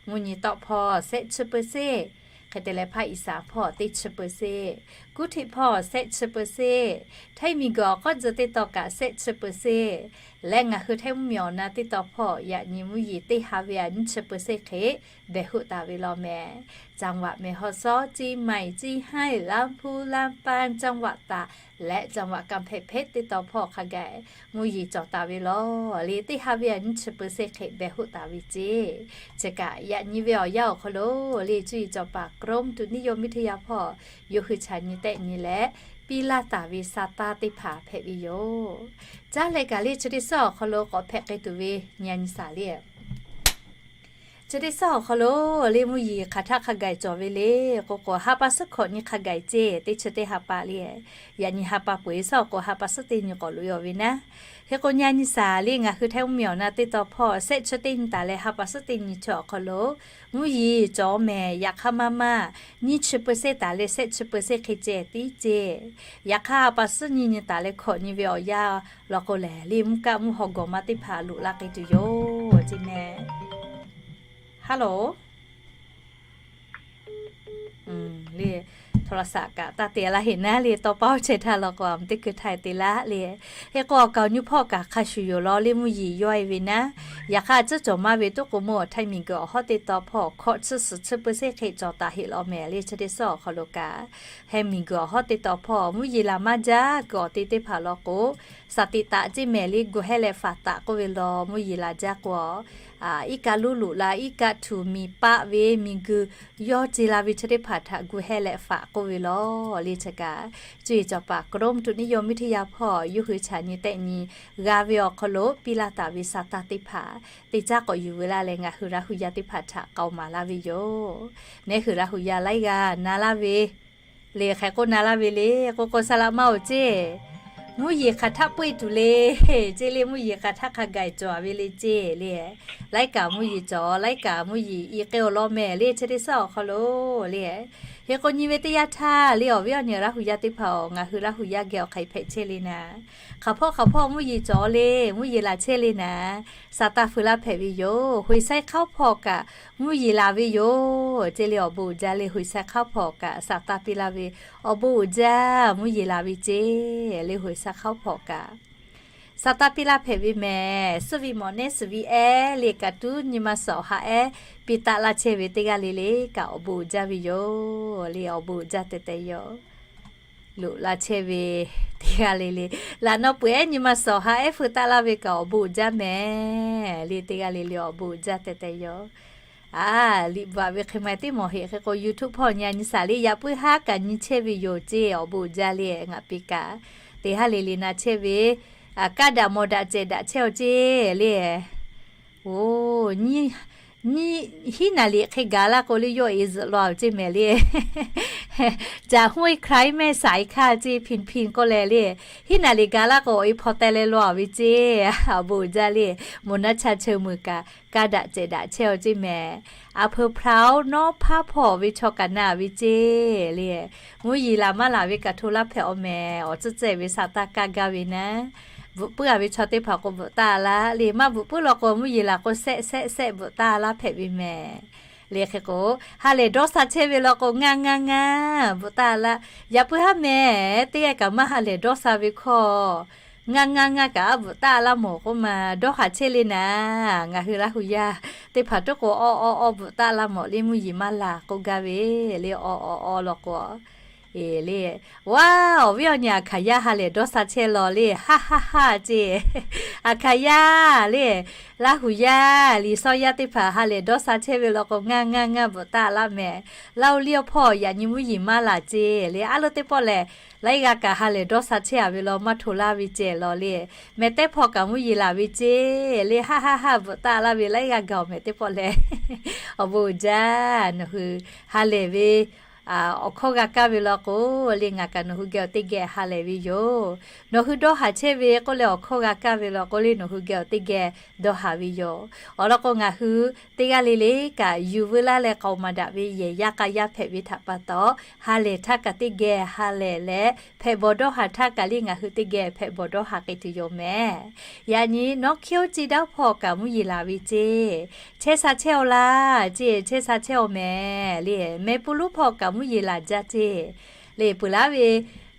Mvuhˇ nyi tawˆ hpawˇ shehˆ chi เปอร์เซ็นต์, hk'e te leh ภาคอีสาน hpawˇ teˇ chi เปอร์เซ็นต์, Kuˉ hteꞈ hpawˇ shehˆ chi เปอร์เซ็นต์, htaiˇ miˬguiˬ awˬ k'awˉ tcuh teˇ taw kaꞈ shehˆ chi เปอร์เซ็นต์, leh ngaˬ hui htaiˇ mvuhˇ miˬ awˬ na teˇ taw hpawˇ yaꞈ nyi mvuhˇ yeˬ teˇ ha ve aꞈ nyiˇ chi เปอร์เซ็นต์ hk'e beh hoˆ taˍ ve law mehˍ. จังหวัดแม่ฮ่องสอน เชียงใหม่ เชียงราย ลำพูน ลำปาง จังหวัดตาก และจังหวัดกำแพงเพชร teˇ taw hpawˇ hk'a gaˬ mvuhˇ yeˬ cawˬ taˍ ve law. Leh teˇ ha ve aꞈ nyiˇ chi เปอร์เซ็นต์ hk'e beh hoˆ taˍ ve ceˇ. Chi kaꞈ yaꞈ nyi ve awˬ yanˇ awˬ hk'aw lo, leh cuˇ yiˍ cawˬ paˍ กรมอุตุนิยมวิทยา hpawˇ yawˇ hui chaꞈ nyi tehˆ nyi leh piˇ laˇ taˍ ve sa taˇ teˇ hpaˍ hpehꞈ ve yoˬ. Caˇ leh kaꞈ leh chi teˇ suhˉ awˬ hk'aw lo k'awꞈ hpehꞈ k'ai tuˬ ve nyi a nyi saˍ le. Chi teˇ suhˉ awˬ hk'aw lo leh mvuhˇ yeˬ hk'aˬ htaˆ hk'a gaˬ cawˬ ve le k'o k'o, ha pa suhˉ hkawꞈ nyi hk'a gaˬ ceˇ. Teˇ chi teˇ ha pa le, yaꞈ nyi ha pa peuˬ suhˉ awˬ k'o ha pa suhˉ teˇ nyi k'awꞈ loꞈ e aˬ ve naˉ. Hk'e k'o nyi a nyi saˍ le, ngaˬ hui htaiˇ mvuhˇ miˬ awˬ na teˇ taw hpawˇ shehˆ chi teˇ nyi taˍ leh ha pa suhˉ teˇ nyi chi awˬ hk'aw lo mvuhˇ yeˬ cawˬ mehˍ. Yaꞈ hk'aˇ maˇ maˇ nyiˇ chi เปอร์เซ็นต์ taˍ leh shehˆ chi เปอร์เซ็นต์ hk'e ceh tiˉ ceˇ. Yaꞈ hk'aˇ ha pa suhˉ nyiˇ nyi taˍ leh hkawꞈ nyi ve awˬ yanˇ law k'o lehˬ, leh mvuhˇ kaˆ mvuhˇ haw gawˬ ma teˇ hpaˍ loꞈ la k'ai tuˬ yoˬ ceˇ mehˍ. Hello. Leh โทรศัพท์ kaꞈ taˇ te laˇ heˆ naˉ leh, tawˇ paˇ chehˇ htaˇ law k'o a teˇ keu htaˇ te laˇ leh. Hk'e k'o awˬ kaoˬ nyu hpawˇ kaꞈ hk'a shuˍ yoˬ law leh mvuhˇ yeˬ yawˇ e ve naˉ. Yaꞈ hk'aˇ tcuhˉ cawˬ maˇ ve tuˉ k'o meuˇ htaiˇ miˬguiˬ awˬ hawˉ teˇ taw hpawˇ hkawꞈ chi suhˍ chi เปอร์เซ็นต์ hk'e cawˬ taˍ heˆ law mehˍ. Leh chi teˇ suhˉ awˬ hk'aw lo kaꞈ htaiˇ miˬguiˬ awˬ hawˉ teˇ taw hpawˇ mvuhˇ yeˬ laˬ maˇ jaˇ kuiˬ awˬ te teˇ hpaˍ law k'o, saˍ tiꞈ taꞈ ceˇ mehˍ leh gu hehˉ leh faˍ taꞈ k'oˆ ve law mvuhˇ yeˬ laˬ jaˇ k'o, iˉ kaˆ luˉ loꞈ la iˉ kaˆ htuꞈ miˬ paˆ ve miˬguiˬ yawˇ ce la ve chi teˇ hpaˍ htaꞈ gu hehˉ leh faˍ k'oˆ ve law. Leh chi kaꞈ cuˇ yiˍ cawˬ paˍ กรมอุตุนิยมวิทยา hpawˇ yawˇ hui chaꞈ nyi tehˆ nyi g'a ve awˬ hk'aw lo piˇ laˇ taˍ ve sa taˇ teˇ hpaˍ te caˇ k'awꞈ yuˬ veu laˇ leh ngaˬ hui Laˇ hu yaˇ teˇ hpaˍ htaꞈ k'aoˍ maˍ laˇ ve yoˬ. Neˉ hui Laˇ hu yaˇ laiˉ g'aˇ na laˇ ve leh hk'e k'oˆ na laˇ ve le k'o k'o, sa laꞈ maˇ oˬ ceˇ. Mvuhˇ yeˬ hk'aˬ htaˆ peuˇ e tuˬ le ceˇ leh, mvuhˇ yeˬ hk'aˬ htaˆ hk'a gaˬ cawˬ ve le ceˇ leh, laiˉ kaꞈ mvuhˇ yeˬ cawˬ, laiˉ kaꞈ mvuhˇ yeˬ i k'ai awˬ lawn mehˍ. Leh chi teˇ suhˉ awˬ hk'aw lo leh, hk'e k'o nyi ve teˇ yanˇ htaˇ leh awˬ viˉ awˬ nyi Laˇ hu yaˇ teˇ hpaˍ-oˬ, ngaˬ hui Laˇ hu yaˇ geh awˬ hk'aˬ hk'e hpehꞈ chehˇ le naˍ. Hk'aˬ hpawˇ hk'aˬ hpawˇ mvuhˇ yeˬ cawˬ leh mvuhˇ yeˬ laˬ chehˇ le naˍ. Sa taˇ feu laˇ hpehꞈ ve yoˬ. Hoꞈ e saiˉ hk'aˉ hpawˇ kaꞈ mvuhˇ yeˬ laˬ ve yoˬ ceˇ leh, awˬ bon uiˍ jaˇ leh hoꞈ e saiˉ hk'aˉ hpawˇ kaꞈ sa taˇ piˇ laˇ ve, awˬ bon uiˍ jaˇ mvuhˇ yeˬ laˬ ve ceˇ leh, hoꞈ e saiˉ hk'aˉ hpawˇ kaꞈ sa taˇ piˇ laˇ hpehꞈ ve mehˍ. Suhˆ ve mawꞈ nehˉ suhˍ ve ehˉ leh kaꞈ tuˉ nyi ma suhˍ haꞈ ehˉ piˇ taˆ laˇ chehˇ ve teˇ g'aˇ le le kaꞈ awˬ bon uiˍ jaˇ ve yoˬ leh, awˬ bon uiˍ jaˇ teh teh yoˬ. Loꞈ la chehˇ ve teˇ g'aˇ le le, laꞈ naw peuˬ ehˉ nyi ma suhˍ haꞈ ehˉ feu taˆ laˇ ve kaꞈ awˬ bon uiˍ jaˇ mehˍ leh, teˇ g'aˇ le le awˬ bon uiˍ jaˇ teh teh yoˬ. A, liꞈ bvuhꞈ ve hk'e ma teˇ mawˬ heꞈ hk'e k'o, YouTube hpawˇ nyi a nyi saˍ leh yaꞈ puiˉ haˉ kaꞈ nyi chehˇ ve yoˬ ceˇ, awˬ bon uiˍ jaˇ leh ngaˬ piˇ kaꞈ teˇ haˉ le le na chehˇ ve, kaˇ daꞈ mawˬ daꞈ cehˬ daꞈ chehˇ aw ceˇ leh. Oˬ, nyi, nyi, hiˉ naˍ liꞈ hk'e gaˬ laˇ k'o leh yawˇ e zuhꞈ law aˬ ceˇ mehˍ leh. Caꞈ hoˉ e hk'aˬ e mehˆ saiˍ hkaˇ ceˇ hpiˇ hpiˇ k'oˆ leh leh, hiˉ naˍ liꞈ gaˬ laˇ k'o awˬ e hpaw teh leh law aˬ ve ceˇ, awˬ bon uiˍ jaˇ leh, mawˬ naˉ chaˇ cheu meuˬ kaꞈ kaˇ daꞈ cehˬ daꞈ chehˇ aw ceˇ mehˍ. A peu hpra oˉ nawˉ hpaˇ hpawˇ ve chaw kaꞈ na ve ceˇ leh, mvuhˇ yeˬ laˬ maˇ laˬ ve kaꞈ hto laˇ hpehꞈ aw mehˍ. Awˬ tcuhˉ cehˬ ve sa taˇ kaˇ gaˇ ve naˉ, bvuhꞈ puiˉ a ve chaw teˇ hpaˍ k'o bvuhꞈ taˇ laˇ leh, maˇ bvuhꞈ puiˉ law k'o mvuhˇ yeˬ laˬ k'o sehˆ sehˆ sehˆ bvuhꞈ taˇ laˇ hpehꞈ ve mehˍ. Leh hk'e k'o, ha lehˬ dawˇ sha chehˇ ve law k'o ngaˇ ngaˇ ngaˇ bvuhꞈ taˇ laˇ. Yaꞈ puiˉ haˉ mehˍ, teˇ g'aˇ kaꞈ maˇ ha lehˬ dawˇ sha ve hkawˇ, ngaˇ ngaˇ ngaˇ kaꞈ a bvuhꞈ taˇ laˇ mawˬ k'oˆ ma, dawˇ haˍ chehˇ le naˍ. Ngaˬ hui Laˇ hu yaˇ teˇ hpaˍ tuˉ k'o, awˬ awˬ awˬ bvuhꞈ taˇ laˇ mawˬ leh mvuhˇ yeˬ maˇ laˬ k'oˆ gaˇ ve leh, awˬ awˬ awˬ law k'o Eˬ le, waˇ, awˬ viˉ awˬ nyi Aˍhkaˍyaˇ ha lehˬ dawˇ sha chehˇ law le, haˆ haˆ haˆ ceˇ. Aˍhkaˍyaˇ le, Laˇ huˍ yaˇ, Liꞈ shawˇ yaˇ teˇ hpaˍ ha lehˬ dawˇ sha chehˇ ve law k'o, ngaˇ ngaˇ ngaˇ bvuhꞈ taˆ laˇ mehˍ. Laˇ huˍ liˇ awˬ hpawˇ yaꞈ nyi mvuhˇ yeˬ maˇ laˬ ceˇ le, aˉ leuˉ teˇ pawˆ lehˬ, laiˉ g'aˇ kaꞈ ha lehˬ dawˇ sha chehˇ a ve law maˇ hto laˇ ve ceˇ law le. Mehˍ tehˉ hpawˇ kaꞈ mvuhˇ yeˬ laˬ ve ceˇ le, haˆ haˆ haˆ bvuhꞈ taˆ laˇ ve laiˉ g'aˇ gaˬ awˬ mehˍ teˇ pawˆ lehˬ, awˬ bon uiˍ jaˇ. Nawˬ hui ha lehˬ ve awˬ hkawˇ g'a kaˇ ve law k'o le, ngaˬ kaꞈ nawˬ hui geh awˬ teˇ geh ha lehˬ ve yoˬ. Nawˬ hui dawˇ haˍ chehˇ ve k'oˆ leh awˬ hkawˇ g'a kaˇ ve law k'o le, nawˬ hui geh awˬ teˇ geh dawˇ haˍ ve yoˬ. Awˬ lawn k'o, ngaˬ hui teˇ g'aˇ le le kaꞈ yuˬ veu laˇ leh k'aoˍ maˍ daꞈ ve yehˬ yaˇ k'a yaˇ hpehꞈ ve htaꞈ pa taw, ha lehˬ htaˇ kaꞈ teˇ geh ha lehˬ leh, hpehꞈ bawˬ dawˇ haˍ htaˇ kaꞈ le ngaˬ hui teˇ geh hpehꞈ bawˬ dawˇ haˍ k'ai tuˬ yoˬ mehˍ. Yaꞈ nyi nawˉ hkiˉ oˇ ci daˇ hpawˇ kaꞈ mvuhˇ yeˬ laˬ ve ceˇ. Chehˇ sha chehˇ aw laˇ ceˇ, chehˇ sha chehˇ aw mehˍ le. Meh pu lonˉ hpawˇ kaꞈ mvuhˇ yeˬ laˬ jaˇ ceˇ. Le peuˬ laˇ ve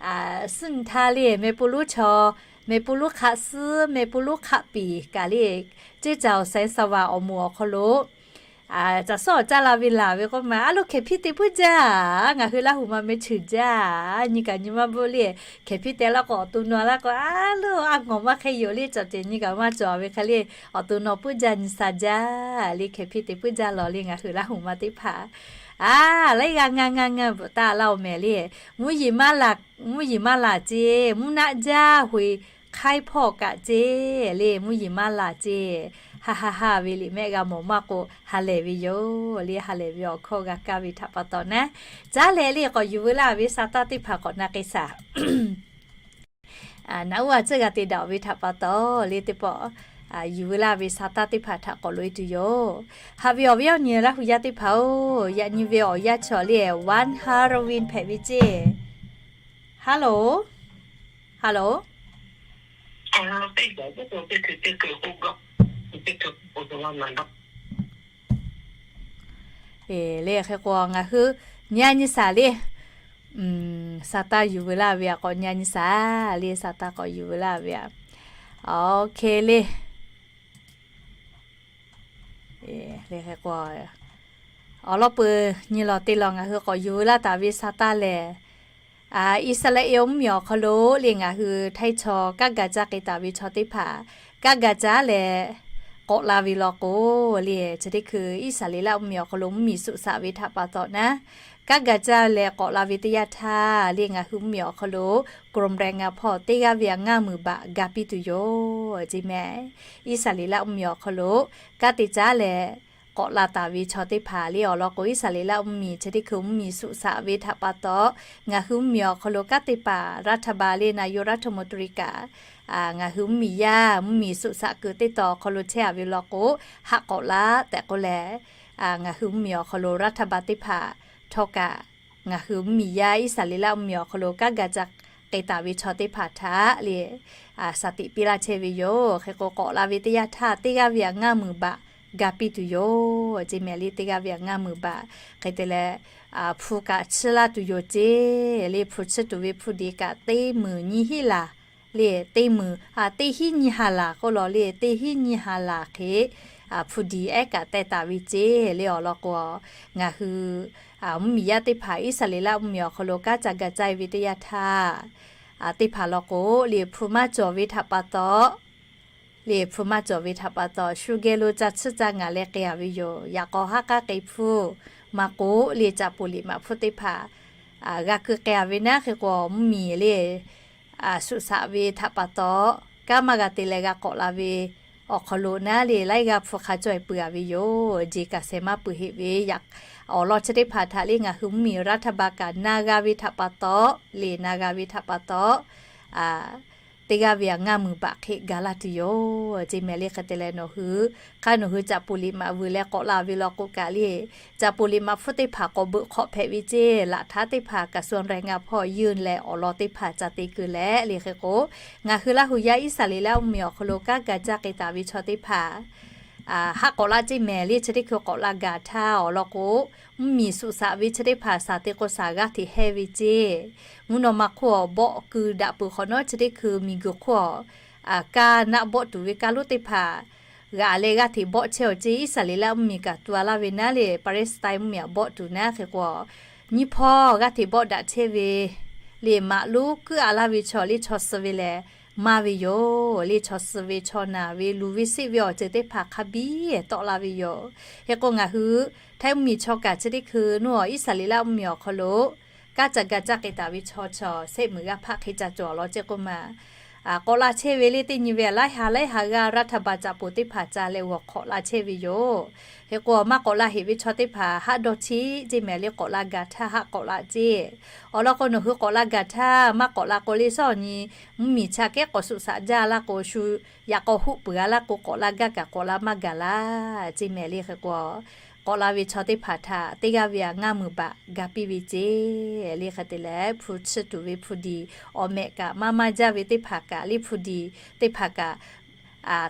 suhˉ nyi htaˇ le meh pu lonˉ chaw, meh pu lonˉ hk'aˆ suhˉ, meh pu lonˉ hk'aˆ piˍ kaꞈ le, ceˇ caˬ awˬ saiˍ saˍ vaˍ awˬ moˍ awˬ hk'aw lo caˬ suhˉ awˬ caˇ la ve laˬ ve k'oˆ ma, aˉ lo hkehˍ hpiˇ te puiˉ jaˇ. Ngaˬ hui Laˇ huˍ ma meh cheuˬ jaˇ. Nyi kaꞈ nyi maˇ bvuhˆ le. Hkehˍ hpiˇ te laˇ k'o, awˬ to naw laˇ k'o, aˉ lo a ngawˬ maˇ hk'e yoˬ le, cawˬ cehˬ nyi kaꞈ maˇ cawˬ ve hk'e le, awˬ to naw puiˉ jaˇ nyi sha jaˇ le, hkehˍ hpiˇ te puiˉ jaˇ law le ngaˬ hui Laˇ huˍ ma teˇ hpaˍ. Aˉ, laiˉ g'aˇ ngaˇ ngaˇ ngaˇ bvuhꞈ taˆ laˇ oˬ mehˍ le. Mvuhˇ yeˬ maˇ laˬ ceˇ, mvuhˇ naˆ jaˇ hui hk'aiˉ hpawˇ kaꞈ ceˇ le, mvuhˇ yeˬ maˇ laˬ ceˇ. Haˆ haˆ haˆ ve liꞈ mehˆ g'a mawˬ maˇ k'o, ha lehˬ ve yoˬ le, ha lehˬ ve awˬ hkawˇ g'a kaˇ ve htaꞈ pa taw naˉ, caˉ leh le k'awꞈ yuˬ veu laˇ ve sa taˇ teˇ hpaˍ k'awꞈ na k'ai shaˍ. Naˬ uˉ a tcuhˇ g'a te daꞈ ve htaꞈ pa taw le teˇ pawˆ yuˬ veu laˇ ve sa taˇ teˇ hpaˍ htaꞈ k'awꞈ loꞈ e tuˬ yoˬ. Haꞈ ve awˬ viˉ awˬ nyi Laˇ huˍ yaˇ teˇ hpaˍ-oˬ, yaꞈ nyi ve awˬ yanˇ chaw le One Halloween hpehꞈ ve ceˇ. Hello, hello. Eˬ, le hk'e k'o ngaˬ hui nyi a nyi shaˍ le. Sa taˇ yuˬ veu laˇ ve a k'awꞈ nyi a nyi shaˍ le, sa taˇ k'awꞈ yuˬ veu laˇ ve a. Oˇ hk'e le. Eˬ, le hk'e k'o awˬ lawn peuˬ nyi lawˬ te lawˬ ngaˬ hui k'awꞈ yuˬ veu laˇ taˍ ve sa taˇ lehˬ, Iˉsaˍreˍlaˆ mvuhˇmiˬ awˬ hk'aw lo le ngaˬ hui htaiˇ chaw kanˉ ga caˇ k'ai taˍ ve chaw teˇ hpaˍ kanˉ ga caˇ leh k'awꞈ la ve law k'o le, chi teˇ hkui Iˉsaˍreˍlaˆ mvuhˇmiˬ awˬ hk'aw lo mvuhˇmiˬ suꞈ shaꞈ ve htaꞈ pa taw naˉ, kanˉ ga caˇ leh k'awꞈ la ve teˇ yanˇ htaˇ le ngaˬ hui mvuhˇmiˬ awˬ hk'aw lo กรมแรงงาน hpawˇ teˇ g'aˇ ve a ngaˇ meunˍ baꞈ ga piˇ tuˬ yoˬ ceˇ mehˍ. Iˉsaˍreˍlaˆ mvuhˇmiˬ awˬ hk'aw lo kanˉ te caˇ leh k'awꞈ la taˍ ve chaw teˇ hpaˍ le awˬ lawn k'o, Iˉsaˍreˍlaˆ mvuhˇmiˬ chi teˇ hkui mvuhˇmiˬ suꞈ shaꞈ ve htaꞈ pa taw, ngaˬ hui mvuhˇmiˬ awˬ hk'aw lo kanˉ te paˍ รัฐบาล le นายกรัฐมนตรี kaꞈ, ngaˬ hui mvuhˇmiˬ yaˇ mvuhˇmiˬ suꞈ shaꞈ kuiˬ teˇ taw awˬ hk'aw lo chehˇ a ve law k'o, haꞈ k'awꞈ laˇ tehꞈ k'oˆ leh, ngaˬ hui mvuhˇmiˬ awˬ hk'aw lo รัฐบาล teˇ hpaˍ htawˇ kaꞈ, ngaˬ hui mvuhˇmiˬ yaˇ Iˉsaˍreˍlaˆ mvuhˇmiˬ awˬ hk'aw lo kanˉ ga caˇ k'ai taˍ ve chaw teˇ hpaˍ htaꞈ le shaˍ tiꞈ piˇ laˇ chehˇ ve yoˬ. Hk'e k'o k'awꞈ la ve teˇ yanˇ htaˇ teˇ g'aˇ ve a ngaˇ meunˍ baꞈ ga piˇ tuˬ yoˬ ceˇ mehˍ le. Teˇ g'aˇ ve a ngaˇ meunˍ baꞈ hk'e te leh, hpu kaꞈ chiˇ laˇ tuˬ yoˬ ceˇ le. Hpu chiˇ tuˬ ve hpu diˍ kaꞈ teˇ meunˍ nyiˇ hinˉ laˬ le, teˇ meunˍ, teˇ hinˉ nyiˇ ha laˬ k'oˆ law le, teˇ hinˉ nyiˇ ha laˬ hk'e hpu diˍ ehˉ kaꞈ teh taˍ ve ceˇ le awˬ lawn k'o, ngaˬ hui mvuhˇmiˬ yaˇ teˇ hpaˍ Iˉsaˍreˍlaˆ mvuhˇmiˬ awˬ hk'aw lo kanˉ ca ga caˇ e ve teˇ yanˇ htaˇ, teˇ hpaˍ law k'o le hpu maˇ cawˬ ve htaꞈ pa taw, le hpu maˇ cawˬ ve htaꞈ pa taw shu geh lo ca chiˇ ca ngaˍ leh k'ai a ve yoˬ. Yaꞈ k'aw haˉ k'aˉ k'ai hpfuhˇ maˇ k'oˆ le, caꞈ poˍ liꞈ maꞈ hpfuhˇ teˇ hpaˍ g'a keu k'ai a ve naˉ hk'e k'o, mvuhˇmiˬ le suꞈ shaꞈ ve htaꞈ pa taw, kanˉ maˇ g'a te leh g'a k'awꞈ la ve awˬ hk'aw lo naˉ le laiˉ g'aˇ hpu hk'a caweh peuˬ a ve yoˬ. Jeˬ kaꞈ shehˍ maˇ peuˬ heˆ ve yaꞈ, awˬ lawn chi teˇ hpaˍ htaꞈ le ngaˬ hui mvuhˇmiˬ รัฐบาล kaꞈ na g'a ve htaꞈ pa taw, le na g'a ve htaꞈ pa taw, teˇ g'aˇ ve a ngaˇ meunˍ baꞈ hk'e ga laˇ tuˬ yoˬ ceˇ mehˍ le. Hk'e te leh nawˬ hui, hk'aˇ nawˬ hui caꞈ poˍ liꞈ maꞈ vuiˬ leh k'awꞈ la ve law k'o kaꞈ le, caꞈ poˍ liꞈ maꞈ hpfuhˇ teˇ hpaˍ k'awꞈ beuꞈ hk'awꞈ hpehꞈ ve ceˇ. Laꞈ htaˉ teˇ hpaˍ กระทรวงแรงงาน hpawˇ yunˇ leh awˬ lawn teˇ hpaˍ ca te keu leh le hk'e k'o, ngaˬ hui Laˇ huˍ yaˇ Iˉsaˍreˍlaˆ mvuhˇmiˬ awˬ hk'aw lo kanˉ ga caˇ k'ai taˍ ve chaw teˇ hpaˍ haˆ k'awꞈ laˇ ceˇ mehˍ le. Chi teˇ hkui k'awꞈ la gaˬ htaˇ awˬ lawn k'o, mvuhˇmiˬ suꞈ shaꞈ ve chi teˇ hpaˍ shaˍ te k'o shaˍ g'aˇ hteꞈ hehˇ ve ceˇ. Mvuhˇ naw ma hk'oˆ awˬ bawˆ keu daꞈ peuˬ hk'awꞈ nawˉ chi teˇ hkui miˬguiˬ hk'oˆ a kaˇ naˆ bawˆ tuˬ ve kaˇ lonˉ teˇ hpaˍ g'aꞈ leh g'aˇ hteꞈ bawˆ chehˇ awˬ ceˇ. Iˉsaˍreˍlaˆ mvuhˇmiˬ kaꞈ tu a laˇ ve naˉ le Palestine mvuhˇmiˬ a bawˆ tuˬ naˉ hk'e k'o, nyiˇ hpawˇ g'aˇ hteꞈ bawˆ daꞈ chehˇ ve le, maꞈ lonˉ kuiˉ a laˇ ve chaw le chaw suh ve lehˬ maˇ ve yoˬ le. Chaw suh ve, chaw naˬ ve, luˬ ve seˆ ve awˬ ceuˬ teˇ hpaˍ hk'a biˇ tawˆ la ve yoˬ. Hk'e k'o ngaˬ hui Htaiˇ mvuhˇmiˬ chaw kaꞈ chi teˇ hkui nuˇ a Iˉsaˍreˍlaˆ mvuhˇmiˬ awˬ hk'aw lo kanˉ ca ga caˇ k'ai taˍ ve chaw, chaw sehˆ muiˬ g'aˇ hpaˆ hk'e ca cawˬ law ceˇ k'oˆ ma. K'awꞈ la chehˇ ve le teˇ nyi ve laiˉ ha laiˉ ha g'aˇ รัฐบาล caꞈ poˍ teˇ hpaˍ ca leh g'awˬ hk'awꞈ la chehˇ ve yoˬ. Hk'e k'o maˇ k'awꞈ la heꞈ ve chaw teˇ hpaˍ haˆ dawˇ cheˆ ceˇ mehˍ le, k'awꞈ la gaˬ htaˇ haˆ k'awꞈ la ceˇ. Awˬ lawn k'o nawˬ hui k'awꞈ la gaˬ htaˇ maˇ k'awꞈ la k'o le, shawˉ nyi mvuhˇmiˬ chaꞈ kehˉ k'awꞈ suꞈ shaꞈ jaˇ laˇ k'o, shu yaꞈ k'aw hoˆ peuˬ a laˇ k'o, k'awꞈ la gaˇ kaꞈ k'awꞈ la maˇ gaˬ laˇ ceˇ mehˍ le. Hk'e k'o k'awꞈ la ve chaw teˇ hpaˍ htaꞈ teˇ g'aˇ ve a ngaˇ meunˍ baꞈ ga piˇ ve ceˇ le. Hk'e te leh hpu chiˇ tuˬ ve hpu diˍ, awˬ mehꞈ kaꞈ maˇ maˇ jaˇ ve teˇ hpaˍ kaꞈ le, hpu diˍ teˇ hpaˍ kaꞈ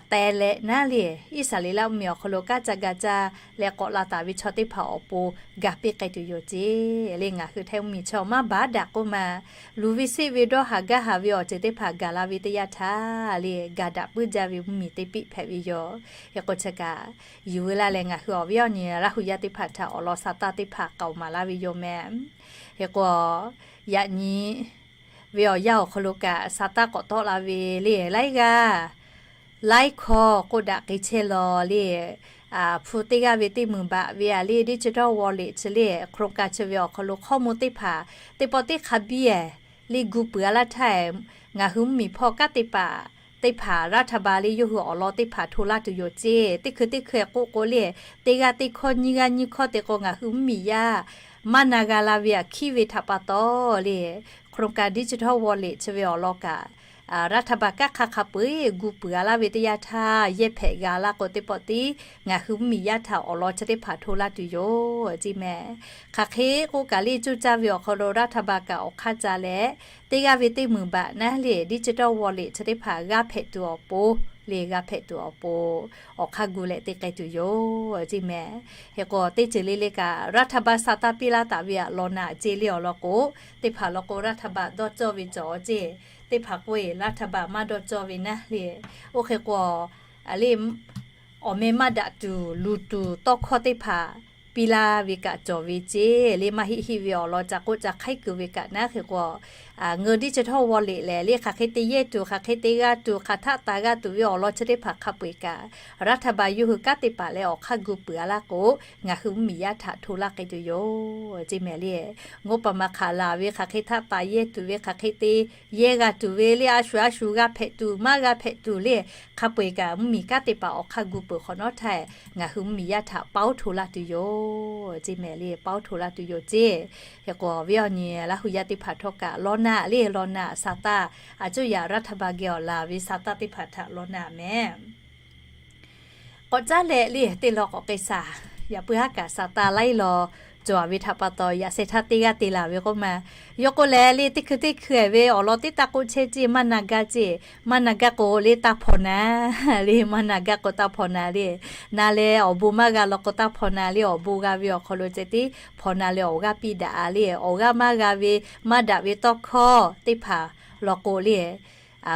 te leh naˉ le, Iˉsaˍreˍlaˆ mvuhˇmiˬ awˬ hk'aw lo kanˉ ca ga caˇ leh k'awꞈ la taˍ ve chaw teˇ hpaˍ awˬ pon ga piˇ k'ai tuˬ yoˬ ceˇ le. Ngaˬ hui Htaiˇ mvuhˇmiˬ chaw maˇ baˉ daꞈ k'oˆ ma, luˬ ve seˆ ve dawˇ haˍ gaˇ haˍ ve awˬ ceuˬ teˇ hpaˍ gaˬ la ve teˇ yanˇ htaˇ le, ga daꞈ puiˉ jaˇ ve mvuhˇmiˬ teˇ piˆ hpehꞈ ve yoˬ. Hk'e k'o chi kaꞈ yuˬ veu laˇ leh ngaˬ hui awˬ viˉ awˬ nyi Laˇ hu yaˇ teˇ hpaˍ htaꞈ awˬ lawn sa taˇ teˇ hpaˍ k'aoˍ maˍ laˇ ve yoˬ mehˍ. Hk'e k'o yaꞈ nyi ve awˬ yanˇ awˬ hk'aw lo kaꞈ sa taˇ k'awꞈ tawˆ la ve le, laiˉ g'aˇ laiˉ hkawˇ k'oˆ daꞈ k'ai chehˇ law le. Hpu teˇ g'aˇ ve teˇ meunˍ baꞈ ve a le, digital wallet chi le, โครงการ chi ve awˬ hk'aw lo hkawˇ mvuh teˇ hpaˍ teˇ pawˆ teˇ hk'a biˇ le gu peuˬ a laˇ htaˇ, ngaˬ hui mvuhˇmiˬ hpawˇ kanˉ te paˍ teˇ hpaˍ รัฐบาล le yawˇ hui awˬ lawn teˇ hpaˍ hto laˇ tuˬ yoˬ ceˇ. Teˇ hkui teˇ hkui k'oˆ k'o le, teˇ g'aˇ teˇ hkawˇ nyiˇ g'aˇ nyiˇ hkawˇ te k'o ngaˬ hui mvuhˇmiˬ yaˇ maˇ na g'a la ve aꞈ hkiˉ ve htaꞈ pa taw le, โครงการ digital wallet chi ve awˬ lawn kaꞈ รัฐบาล kanˉ hk'a hk'a peu-eˬ gu peuˬ a laˇ ve teˇ yanˇ htaˇ, yehˇ hpehꞈ g'a laˇ k'o teˇ pawˆ tiˉ ngaˬ hui mvuhˇmiˬ yaˇ htaꞈ awˬ lawn chi teˇ hpaˍ hto laˇ tuˬ yoˬ ceˇ mehˍ. Hk'aˬ hk'e k'oˆ kaꞈ le, cuˇ caˇ ve awˬ hk'aw lo รัฐบาล kaꞈ awˬ hk'aˇ ca leh, teˇ g'aˇ ve teˇ meunˍ baꞈ naˉ le, digital wallet chi teˇ hpaˍ g'aˇ hpehꞈ tuˬ awˬ pon le, g'aˇ hpehꞈ tuˬ awˬ pon awˬ hk'aˇ gu leh te k'ai tuˬ yoˬ ceˇ mehˍ. Hk'e k'o teˇ ceuˬ le le kaꞈ รัฐบาล sa taˇ piˇ laˇ taˍ ve aꞈ law naꞈ ceˇ le. Awˬ lawn k'o teˇ hpaˍ lawn k'o รัฐบาล dawˇ cawˇ ve cawˬ ceˇ. Teˇ hpaˍ k'oˆ e รัฐบาล maˇ dawˇ cawˇ ve naˉ le. Oˇ hk'e k'o le awˬ meh maˇ daꞈ tuˬ luˬ tuˬ tawˇ hkawˇ teˇ hpaˍ piˇ laˇ ve kaꞈ cawˬ ve ceˇ le. Maˇ heˆ heˆ ve awˬ lawn ca k'oˆ ca hk'aiˉ kuiˬ ve kaꞈ naˉ. Hk'e k'o ngeu digital wallet lehˬ le, hk'aˬ hk'e te yehˇ tuˬ, hk'aˬ hk'e te g'a tuˬ, hk'aˬ htaˆ taˍ g'a tuˬ ve awˬ lawn chi teˇ hpaˍ hk'a peu-eˬ kaꞈ รัฐบาล yawˇ hui kanˉ te paˍ leh awˬ hk'aˇ gu peuˬ a laˇ k'o, ngaˬ hui mvuhˇmiˬ yaˇ htaꞈ hto laˇ k'ai tuˬ yoˬ ceˇ mehˍ le. Ngawˇ paˍ ma hk'aˬ laˬ ve, hk'aˬ hk'e htaˆ taˍ yehˇ tuˬ ve, hk'aˬ hk'e te yehˇ g'a tuˬ ve le, a shu a shu g'a hpehꞈ tuˬ maˇ g'a hpehꞈ tuˬ le, hk'a peu-eˬ kaꞈ mvuhˇmiˬ kanˉ te paˍ awˬ hk'aˇ gu peuˬ hk'awꞈ nawˉ htaˇ, ngaˬ hui mvuhˇmiˬ yaˇ htaꞈ paoˉ hto laˇ tuˬ yoˬ ceˇ mehˍ le. Paoˉ hto laˇ tuˬ yoˬ ceˇ. Hk'e k'o viˉ awˬ nyi Laˇ hu yaˇ teˇ hpaˍ htawˇ kaꞈ law naꞈ le, law naꞈ sa taˇ, a cuˇ yaꞈ รัฐบาล geh awˬ laˬ ve sa taˇ teˇ hpaˍ htaꞈ law naꞈ mehˍ. K'awꞈ caˉ leh le teˇ law k'awꞈ k'ai shaˍ. Yaꞈ puiˉ haˉ kaꞈ sa taˇ laiˉ law cawˬ ve htaꞈ pa taw, yaꞈ sheh htaˇ teˇ g'aˇ te laˬ ve k'oˆ ma. Yawˇ k'oˆ leh le, teˇ hkui teˇ hkui ve awˬ lawn teˇ taˇ k'oˆ chehˇ ceˇ, maˇ na gaˇ ceˇ. Maˇ na gaˇ k'o le taˇ hpawnˬ na le, maˇ na gaˇ k'o taˇ hpawnˬ na le. Na leh awˬ bon maˇ g'a law k'o taˇ hpawnˬ na le, awˬ bon g'a ve awˬ hk'aw lo ceh tiˉ hpawnˬ na leh awˬ g'aˇ piˇ daꞈ le. Awˬ g'aˇ maˇ g'a ve, maˇ daꞈ ve tawˇ hkawˇ teˇ hpaˍ law k'o le,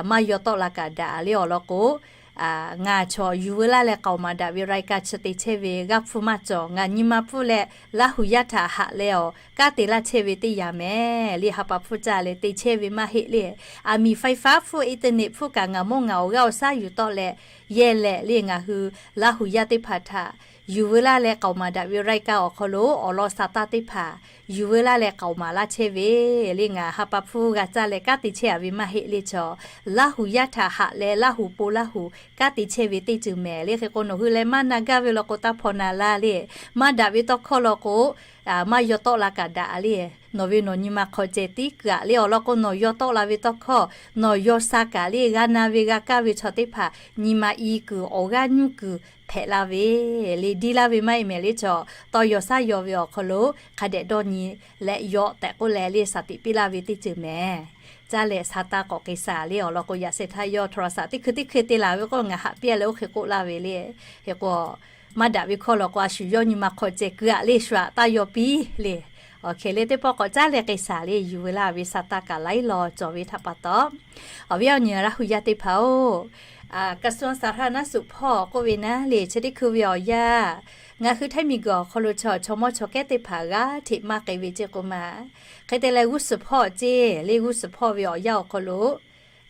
maˇ yaw tawˆ la kaꞈ daꞈ le. Awˬ lawn k'o, ngaˬ chaw yuˬ veu laˇ leh k'aoˍ maˍ daꞈ ve รายการ chi te chehˇ ve g'aˇ hpfuhˇ maˇ cawˬ. Ngaˬ nyi ma hpfuhˇ leh Laˇ hu yaˇ htaꞈ haꞈ leh awˬ kanˉ te laˇ chehˇ ve teˇ yanˇ mehˍ le. Ha pa hpfuhˇ caˇ leh te chehˇ ve maˇ heˆ le. มีไฟฟ้า hpfuhˇ, internet hpfuhˇ kaꞈ ngaˬ mawˇ ngaˬ awˬ g'aˇ awˬ shaˉ yuˬ tawˆ leh yehˇ leh le, ngaˬ hui Laˇ hu yaˇ teˇ hpaˍ htaꞈ yuˬ veu laˇ leh k'aoˍ maˍ daꞈ ve รายการ awˬ hk'aw lo awˬ lawn sa taˇ teˇ hpaˍ yuˬ veu laˇ leh k'aoˍ maˍ laˇ chehˇ ve le. Ngaˬ ha pa hpfuhˇ g'a caˇ leh kanˉ te chehˇ a ve maˇ heˆ le. Chaw Laˇ hu yaˇ htaꞈ haꞈ leh Laˇ hu po Laˇ hu kanˉ te chehˇ ve teˇ ceuˬ mehˍ le. Hk'e k'o nawˬ hui leh maˇ na gaˇ ve law k'o taˇ hpawnˬ na laˇ le. Maˇ daꞈ ve tawˇ hkawˇ law k'o maˇ yaw tawˆ la kaꞈ daꞈ le. Nawˬ ve nawˬ nyi ma hk'aw ceh tiˉ keu aꞈ le. Awˬ lawn k'o nawˬ yaw tawˆ la ve tawˇ hkawˇ nawˬ yaw sha kaꞈ le, g'a na ve g'a kaˇ ve chaw teˇ hpaˍ nyi ma i kuiˬ awˬ g'aˇ nyuˇ kuiˬ hpehꞈ la ve le, diˇ laˇ ve maˇ heˆ mehˍ le. Chaw tawˇ yaw shaˉ yaw ve awˬ hk'aw lo hk'a dehꞈ dawˇ nyi leh yaw tehꞈ k'oˆ leh le, shaˍ tiꞈ piˇ laˇ ve teˇ ceuˬ mehˍ. Caˇ leh sa taˇ k'awꞈ k'ai shaˍ le. Awˬ lawn k'o yaꞈ sheh htaˇ yawˇ โทรศัพท์ teˇ hkui teˇ hkui te laˬ ve k'o ngaˬ haꞈ piˇ leh oˇ hk'e k'oˆ laˇ ve le. Hk'e k'o maˇ daꞈ ve hkawˇ law k'o a shu yawˇ nyi ma hk'aw ceh keu aꞈ le, shu aꞈ taˇ yaw piˇ le. Awˬ hk'e le teˇ pawˆ k'awꞈ caˉ leh k'ai shaˍ le. Yuˬ veu laˇ ve sa taˇ kaꞈ laiˉ law cawˬ ve htaꞈ pa taw, awˬ viˉ awˬ nyi Laˇ hu yaˇ teˇ hpaˍ-oˬ, กระทรวงสาธารณสุข hpawˇ k'oˆ ve naˉ le, chi teˇ hkui ve awˬ yanˇ Ngaˬ hui Htaiˇ miˬguiˬ awˬ hk'aw lo chaw chaw mawˇ chaw kehˉ teˇ hpaˍ g'aˇ hteꞈ maˇ k'ai ve ceˇ k'o ma. Hk'e te leh g'uˇ suhˍ hpawˇ ceˇ le, g'uˇ suhˍ hpawˇ ve awˬ yanˇ awˬ hk'aw lo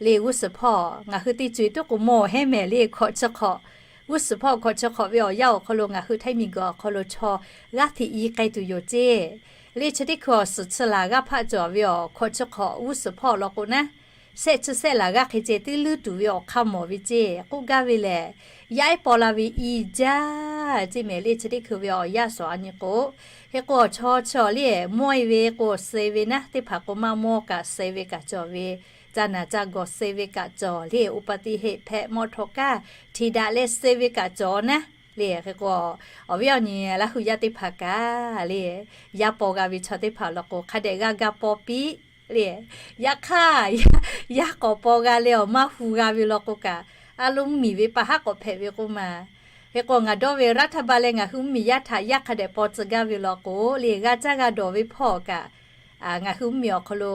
le, g'uˇ suhˍ hpawˇ ngaˬ hui teˇ co e tuˉ k'o mawˬ hehˉ mehˍ le, hkawꞈ chi hk'awꞈ, g'uˇ suhˍ hpawˇ hkawꞈ chi hk'awꞈ ve awˬ yanˇ awˬ hk'aw lo ngaˬ hui Htaiˇ miˬguiˬ awˬ hk'aw lo chaw g'aˇ hteꞈ i k'ai tuˬ yoˬ ceˇ. Le chi teˇ hkui awˬ suhˍ chi laˬ g'aˇ hpaˆ cawˬ ve awˬ hkawꞈ chi hk'awꞈ g'uˇ suhˍ hpawˇ law k'o naˉ, shehˆ chi shehˆ laˬ g'aˇ hk'e ceh teˇ leuˉ tuˬ ve awˬ hk'aˇ mawˬ ve ceˇ k'oˆ gaˇ ve lehˬ, yaˇ ehˉ paw la ve i jaˇ ceˇ mehˍ le. Chi teˇ hkui ve awˬ yanˇ suhˍ a nyi k'o, hk'e k'o awˬ chaw chi awˬ le mawˇ e ve k'o suh ve naˉ, teˇ hpaˍ k'o maˇ mawˇ kaꞈ suh ve kaꞈ cawˬ ve, ca naˬ ca gawˬ suh ve kaꞈ cawˬ le, อุบัติเหตุ hpehꞈ มอเตอร์ kaˇ htiꞈ daꞈ leh suh ve kaꞈ cawˬ naˉ le. Hk'e k'o awˬ viˉ awˬ nyi Laˇ huˍ yaˇ teˇ hpaˍ kaꞈ le, yaˇ paw g'a ve chaw teˇ hpaˍ law k'o hk'a dehꞈ g'a ga paw piˇ le. Yaꞈ hk'aˇ, yaˇ k'awꞈ paw g'a leh awˬ maˇ hu g'a ve law k'o kaꞈ, a lo mvuhˇmiˬ ve pa haˉ k'awꞈ hpehꞈ ve k'oˆ ma. Hk'e k'o ngaˬ dawˇ ve รัฐบาล leh ngaˬ hui mvuhˇmiˬ yaˇ htaꞈ yaˇ hk'a dehꞈ paw tcuh gaˇ ve law k'o le, g'a caˇ g'a dawˬ ve hpawˇ kaꞈ ngaˬ hui mvuhˇmiˬ awˬ hk'aw lo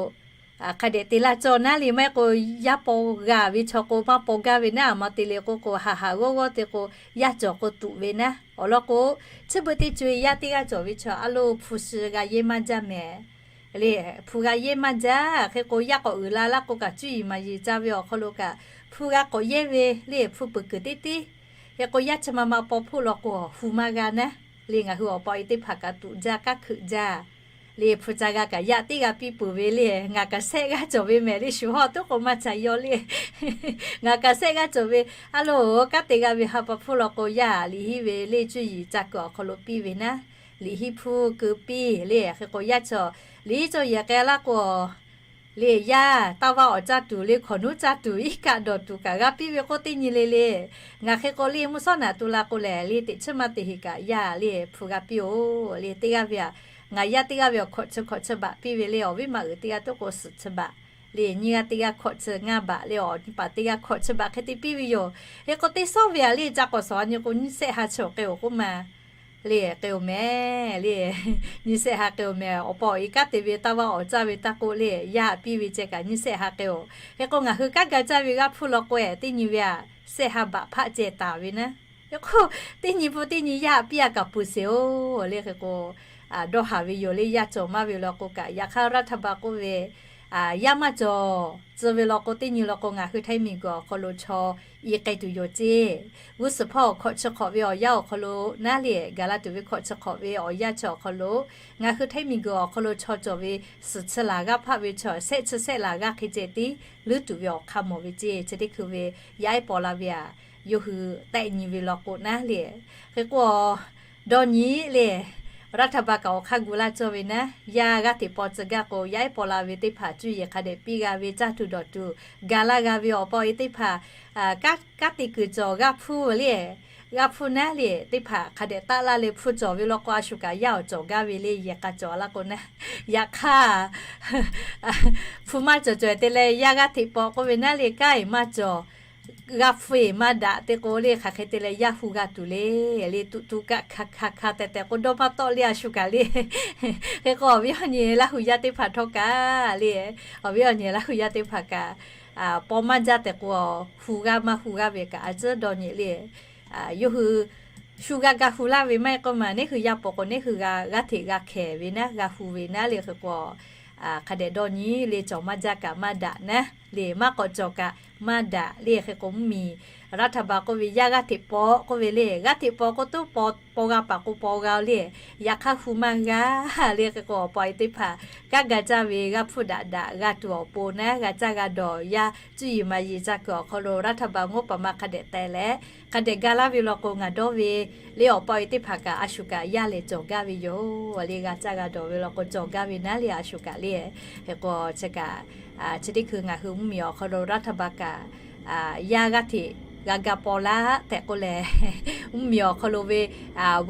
hk'a dehꞈ te laˇ cawˇ naˉ le. Maˇ heˆ k'o yaˇ paw g'a ve chaw k'o maˇ paw gaˇ ve naˉ, a ma te le k'oˆ k'o haˍ haˍ g'awˇ g'awˇ te k'o yaˇ cawˬ k'o tuꞈ ve naˉ. Awˬ lawn k'o, chi beuꞈ teˇ co e yaˇ teˇ g'aˇ cawˬ ve chaw a lo hpu shi g'a yehˇ maˇ jaˇ mehˍ le. Hpu g'a yehˇ maˇ jaˇ. Hk'e k'o yaˇ k'awꞈ uiˍ la laˇ k'o kaꞈ cuˇ yiˍ maˍ yiˍ ca ve awˬ hk'aw lo kaꞈ hpu g'a k'awꞈ yehˇ ve le, hpu peuˬ kuiˬ teˇ teˇ. Hk'e k'o yaˇ chi ma ma paw hpoˆ law k'o, hu maˇ g'a naˉ le. Ngaˬ hui awˬ pa awˬ e teˇ hpaˍ kaꞈ tuꞈ jaˇ, kanˉ hkeuꞈ jaˇ le. Hpu ca g'a kaꞈ yaˇ teˇ g'aˇ piˇ peuˬ ve le. Ngaˬ kaꞈ shehˆ g'aˇ cawˬ ve mehˍ le, shu hawˇ tuˉ k'o maˇ ca yaw le. Ngaˬ kaꞈ shehˆ g'aˇ cawˬ ve, a lo kanˉ te g'a ve ha pa hpoˇ law k'o, yaˇ liꞈ hiˉ ve le cuˇ yiˍ ca kuiˬ awˬ hk'aw lo piˇ ve naˉ, liꞈ hiˉ hpu keu piˇ le. Hk'e k'o yaˇ chaw liꞈ hiˉ cawˇ yehˬ k'ai laˇ k'o le, yaˇ taˇ vaˇ awˍ caˇ tuˬ le, hkawnˍ nuˉ caˇ tuˬ, iˉ kaˆ dawˬ tuˬ kaꞈ g'a piˇ ve k'oˆ teˇ nyi le le. Ngaˬ hk'e k'o le mvuhˇ shawˉ naꞈ tu la k'o lehˬ le, teꞈ chiˉ maˇ teꞈ heˍ kaꞈ yaˇ le hpu g'a piˇ-oˬ le. Teˇ g'aˇ ve a, ngaˬ yaˇ teˇ g'aˇ ve awˬ hkawꞈ chi hkawꞈ chi baꞈ piˇ ve le, awˬ viˉ ma uiˍ teˇ g'aˇ tuˉ k'o suhˍ chi baꞈ le, nyiˇ g'aˇ teˇ g'aˇ hkawꞈ chi ngaˇ baꞈ le, awˬ nyi paˍ teˇ g'aˇ hkawꞈ chi baꞈ hk'e te piˇ ve yoˬ. Hk'e k'o teˇ sawˉ ve a le ca k'awꞈ shawˍ a nyi k'o nyiˇ sehˆ ha chi awˬ k'e-oˬ k'oˆ ma le, k'e-oˬ mehˍ le. Nyiˇ sehˆ ha k'e-oˬ mehˍ. Awˬ pa awˬ e kanˉ te ve taˇ vaˇ awˍ caˇ ve taˇ k'oˆ le, yaˇ haꞈ piˇ ve ceh kaꞈ nyiˇ sehˆ ha k'e-oˬ. Hk'e k'o ngaˬ hui kanˉ ga caˇ ve g'aˇ hpfuhˇ law k'o-e, teˇ nyi ve a, sehˆ ha baꞈ hpaˆ ceh taˍ ve naˉ. Hk'e k'o teˇ nyi hpu teˇ nyi yaˇ haꞈ piˇ a kaꞈ peuˬ sheˍ-oˬ le. Hk'e k'o dawˇ haˍ ve yoˬ le, yaˇ cawˬ maˇ ve law k'o kaꞈ. Yaꞈ hk'aˇ รัฐบาล k'oˆ ve, yaˇ maˇ cawˬ tcuh ve law k'o, teˇ nyi law k'o ngaˬ hui Htaiˇ miˬguiˬ awˬ hk'aw lo chaw i k'ai tuˬ yoˬ ceˇ. G'uˇ suhˍ hpawˇ awˬ hkawꞈ chi hk'awꞈ ve awˬ yanˇ awˬ hk'aw lo naˉ le, gaˬ la tuˬ ve hkawꞈ chi hk'awꞈ ve awˬ yanˇ chi awˬ hk'aw lo ngaˬ hui Htaiˇ miˬguiˬ awˬ hk'aw lo chaw cawˬ ve suhˍ chi laˬ g'aˇ hpaˆ ve chaw shehˆ chi shehˆ laˬ g'aˇ hk'e ceh tiˉ leuˉ tuˬ ve awˬ hk'aˇ mawˬ ve ceˇ. Chi teˇ hkui ve yaˇ ehˉ paw la ve a, yawˇ hui tehˆ nyi ve law k'o naˉ le. Hk'e k'o dawˇ nyi le, รัฐบาล kaꞈ awˬ hk'aˇ gu laˇ cawˇ ve naˉ, yaˇ g'aˇ hteꞈ paw tcuh gaˇ k'o yaˇ ehˉ paw la ve teˇ hpaˍ cuˇ yiˍ hk'a dehꞈ piˇ g'a ve, caˇ tuˬ dawˬ tuˬ gaˬ laˇ g'a ve awˬ pa awˬ e teˇ hpaˍ kanˉ te kuiˬ cawˬ g'aˇ hpfuhˇ le, g'aˇ hpfuhˇ naˉ le teˇ hpaˍ hk'a dehꞈ taˆ laˇ leh hpfuhˇ cawˬ ve law k'o, a shu kaꞈ yaˇ awˬ cawˬ gaˇ ve le, yehˬ k'a cawˬ laˇ k'o naˉ. Yaꞈ hk'aˇ hpu maˇ cawˬ cawˬ-e te leh yaˇ g'aˇ hteꞈ paw k'oˆ ve naˉ le, kanˉ-e maˇ cawˬ, g'aˇ hpfuhˇ-e maˇ daꞈ te k'o le, hk'aˬ hk'e te leh yaˇ hu g'a tuˬ le, le tuꞈ tuꞈ kaꞈ hkanˍ hkanˍ hkanˍ tehꞈ tehꞈ k'o dawˇ maˇ tawˆ le a shu kaꞈ le. Hk'e k'o awˬ viˉ awˬ nyi Laˇ huˍ yaˇ teˇ hpaˍ htawˇ kaꞈ le, awˬ viˉ awˬ nyi Laˇ huˍ yaˇ teˇ hpaˍ kaꞈ paw maˇ jaˇ tehꞈ k'o, hu g'aˇ maˇ hu g'aˇ ve kaꞈ a tcuhˉ dawˇ nyi le. Yawˇ hui shu g'a ga hu laˇ ve maˇ heˆ k'o ma, neˉ hui yaˇ paw k'o neˉ hui g'a g'aˇ hteꞈ g'a hkehˍ ve naˉ, g'a hu ve naˉ le. Hk'e k'o hk'a dehꞈ dawˇ nyi le, cawˬ maˇ jaˇ kaꞈ maˇ daꞈ naˉ le, maˇ k'awꞈ cawˬ kaꞈ maˇ daꞈ le. Hk'e k'o mvuhˇmiˬ รัฐบาล k'oˆ ve yaˇ g'aˇ hteꞈ paw k'oˆ ve le, g'aˇ hteꞈ paw k'o tuˉ paw, paw g'a paˍ k'o paw g'a le, yaꞈ hk'aˇ hu maˇ g'a le. Hk'e k'o awˬ pa awˬ e teˇ hpaˍ kanˉ ga caˇ ve g'aˇ hpfuhˇ daꞈ daꞈ g'a tuˬ awˬ pon naˉ, g'a caˇ g'a dawˬ yaˇ cuˇ yiˍ maˍ yiˍ ca kuiˬ awˬ hk'aw lo รัฐบาล ngawˉ paˍ ma hk'a dehꞈ teh leh, hk'a dehꞈ ga laˇ ve law k'o ngaˬ dawˇ ve le, awˬ pa awˬ e teˇ hpaˍ kaꞈ a shu kaꞈ yaˇ lehˬ cawˬ gaˇ ve yoˬ le, g'a caˇ g'a dawˬ ve law k'o cawˬ gaˇ ve naˉ le a shu kaꞈ le. Hk'e k'o chi kaꞈ chi teˇ hkui ngaˬ hui mvuhˇmiˬ awˬ hk'aw lo รัฐบาล kaꞈ yaˇ g'aˇ hteꞈ g'a ga paw laˇ tehꞈ k'oˆ leh, mvuhˇmiˬ awˬ hk'aw lo ve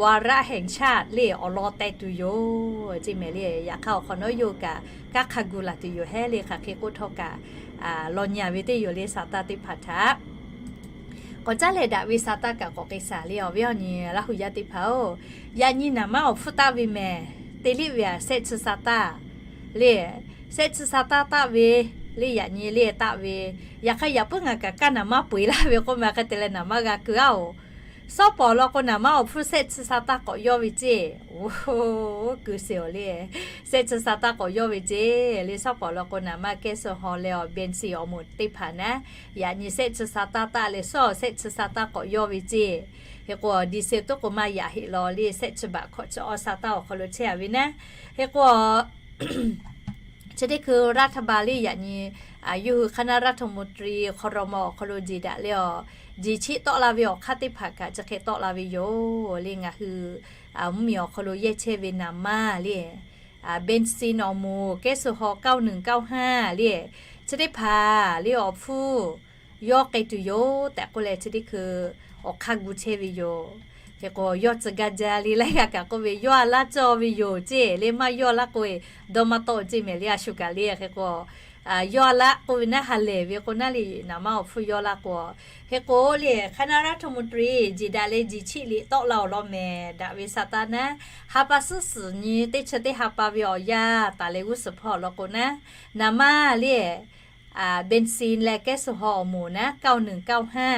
วาระแห่งชาติ le awˬ lawn teh tuˬ yoˬ ceˇ mehˍ le. Yaꞈ hk'aˇ awˬ hk'awꞈ nawˉ yawˇ kaꞈ kanˉ hk'a gu laˬ tuˬ yoˬ hehˉ le, hk'aˬ hk'e k'oˆ htawˇ kaꞈ law nyi a ve teˇ yoˬ le, saˍ taˇ teˇ hpaˍ htaꞈ k'awꞈ caˉ leh daꞈ ve saˍ taˇ kaꞈ k'awꞈ k'ai shaˍ le. Awˬ viˉ awˬ nyi Laˇ huˍ yaˇ teˇ hpaˍ-oˬ, yaꞈ nyi naˍ manˉ awˬ hpfuhˇ taˆ ve mehˍ, te liˇ ve aꞈ shehˆ chi saˍ taˇ le, shehˆ chi saˍ taˇ taˆ ve le, yaꞈ nyi le taˆ ve. Yaꞈ hk'aˇ yaꞈ puiˉ ngaˬ kaꞈ kaˇ naˍ manˉ peu eˬ laˇ ve k'oˆ ma, hk'e te leh naˍ manˉ g'a keu-a-oˬ. Shawˉ pawˍ law k'o, naˍ manˇ awˬ hpfuhˇ shehˆ chi sa taˇ k'awꞈ yawˇ ve ceˇ. Oˇ, kuiˬ sheˍ awˬ le. Shehˆ chi sa taˇ k'awꞈ yawˇ ve ceˇ le. Shawˉ pawˍ law k'o, naˍ manˇ kehˉ suh haw leh awˬ bensin awˬ moˍ teˇ hpaˍ naˉ, yaꞈ nyi shehˆ chi sa taˇ taˆ leh, shawˉ shehˆ chi sa taˇ k'awꞈ yawˇ ve ceˇ. Hk'e k'o, diesel tuˉ k'o maˇ yaꞈ heˆ law le, shehˆ chi baꞈ hkawꞈ chi awˇ sa taˇ awˬ hk'aw lo chehˇ a ve naˉ. Hk'e k'o, chi teˇ hkui รัฐบาล le yaꞈ nyi, yawˇ hui คณะรัฐมนตรี hk'aw raw ma awˬ hk'aw lo jeˬ daꞈ leh awˬ, jeˬ cheˆ tawˆ la ve awˬ hk'aˇ teˇ hpaˍ kaꞈ chi hk'e tawˆ la ve yoˬ le. Ngaˬ hui mvuhˇmiˬ awˬ hk'aw lo yehˇ chehˇ ve naˍ manˇ le, bensin awˬ moˍ kehˉ suh haw เก้าหนึ่งเก้าห้า le, chi teˇ hpaˍ le awˬ hpfuhˇ yawˇ k'ai tuˬ yoˬ tehꞈ k'oˆ leh, chi teˇ hkui awˬ hk'aˇ gu chehˇ ve yoˬ. Hk'e k'o, yawˇ tcuh gaˇ jaˇ le, laiˉ g'aˇ kaꞈ k'oˆ ve, yawˇ a laˇ cawˇ ve yoˬ ceˇ le. Maˇ yawˇ laˇ k'oˆ ve, dawˇ maˇ tawˆ ceˇ mehˍ le, a shu kaꞈ le. Hk'e k'o, yawˇ a laˇ k'oˆ ve naˉ, ha lehˬ ve k'o naˉ le, naˍ manˇ awˬ hpfuhˇ yawˇ laˇ k'o. Hk'e k'o le, คณะรัฐมนตรี jeˬ daꞈ leh jeˬ cheˆ liꞈ tawˆ la awˬ lawn mehˍ daꞈ ve sa taˇ naˉ, ha pa suhˉ suhˍ nyi teˇ chi teˇ ha pa ve awˬ yanˇ taˍ leh g'uˇ suhˍ hpawˇ law k'o naˉ, naˍ manˇ le bensin leh kehˉ suh haw awˬ moˍ naˉ เก้าหนึ่งเก้าห้า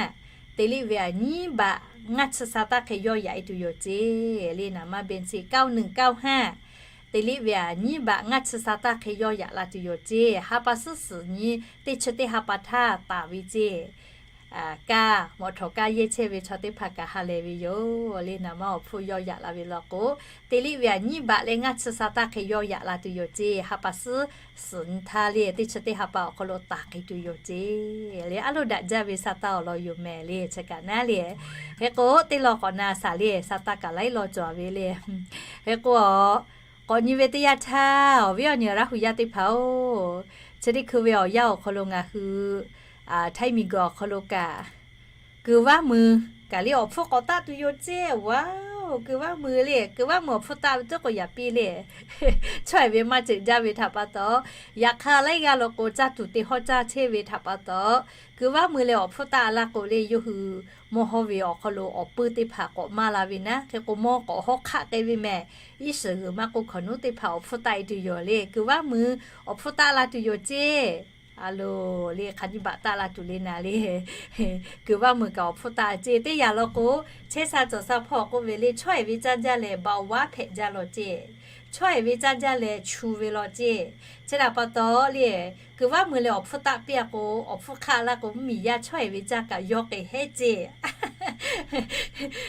te liˆ ve aꞈ nyiˉ baꞈ ngaˇ chi sa taˇ hk'e yawˇ yaꞈ e tuˬ yoˬ ceˇ le. Naˍ manˇ bensin เก้าหนึ่งเก้าห้า te liˆ ve aꞈ nyiˉ baꞈ ngaˇ chi sa taˇ hk'e yawˇ yaꞈ la tuˬ yoˬ ceˇ. Ha pa suhˉ suhˍ nyi teˇ chi teˇ ha pa htaˇ taˍ ve ceˇ. Kaˇ mawꞈ htawˍ kaˇ yehˇ chehˇ ve chaw teˇ hpaˍ kaꞈ ha lehˬ ve yoˬ le. Naˍ manˇ awˬ hpfuhˇ yawˇ yaꞈ la ve law k'o, te liˆ ve aꞈ nyiˉ baꞈ leh ngaˇ chi sa taˇ hk'e yawˇ yaꞈ la tuˬ yoˬ ceˇ. Ha pa suhˉ suhˍ nyi htaˇ le teˇ chi teˇ ha pa awˬ hk'aw lo taˍ k'ai tuˬ yoˬ ceˇ le. A loˇ daꞈ jaˇ ve sa taˇ awˬ lawn yoˬ mehˍ le, chi kaꞈ naˉ le. Hk'e k'o, teˇ law k'awꞈ na shaˍ le, sa taˇ kaꞈ laiˉ law cawˬ ve le. Hk'e k'o, k'awꞈ nyi ve teˇ yanˇ htaˇ, awˬ viˉ awˬ nyi Laˇ hu yaˇ teˇ hpaˍ-oˬ, chi teˇ hkui ve awˬ yanˇ awˬ hk'aw lo ngaˬ hui htaiˇ miˬguiˬ awˬ hk'aw lo kaꞈ, kuiˬ vaˇ mui kaꞈ le awˬ hpfuhˇ k'awꞈ taˆ tuˬ yoˬ ceˇ. Wa-oˬ, kuiˬ vaˇ mui le, kuiˬ vaˇ mui awˬ hpfuhˇ taˆ ve tuˉ k'o yaꞈ piˇ le. Chaweh ve maˇ ceuˬ jaˇ ve htaꞈ pa taw, yaꞈ hk'aˇ laiˉ g'aˇ law k'o caˇ tuˬ te hawˇ caˇ chehˇ ve htaꞈ pa taw, kuiˬ vaˇ mui leh awˬ hpfuhˇ taˆ laˇ k'o le, yawˇ hui mawˇ hawˇ ve awˬ hk'aw lo awˬ puiˇ teˇ hpaˍ k'awꞈ maˇ la ve naˉ. Hk'e k'o, mawˇ k'awꞈ hawˉ hk'aˆ k'ai ve mehˍ. Iˉ shiˍ g'uiˬ maˇ k'oˆ, hkawnˍ nuˉ teˇ hpaˍ awˬ hpfuhˇ taˆ e tuˬ yoˬ le. Kuiˬ vaˇ mui awˬ hpfuhˇ taˆ la tuˬ yoˬ ceˇ. A loˬ le, hk'aˬ nyiˇ baꞈ taˆ la tuˬ le naˍ le. Kuiˬ vaˇ mui kaꞈ awˬ hpfuhˇ taˆ ceˇ. Teˇ yanˇ law k'o, chehˇ sha cawˬ sha hpawˇ k'oˆ ve le, chaweh ve caˇ jaˇ leh เบาหวาน hpehꞈ jaˇ law ceˇ. Chaweh ve caˇ jaˇ leh chu ve law ceˇ. Chi htaꞈ pa taw le, kuiˬ vaˇ mui leh awˬ hpfuhˇ taˆ piˇ a k'o, awˬ hpfuhˇ hk'aˆ laˇ k'o, mvuhˇmiˬ yaˇ chaweh ve caˇ kaꞈ yawˇ k'ai heˆ ceˇ.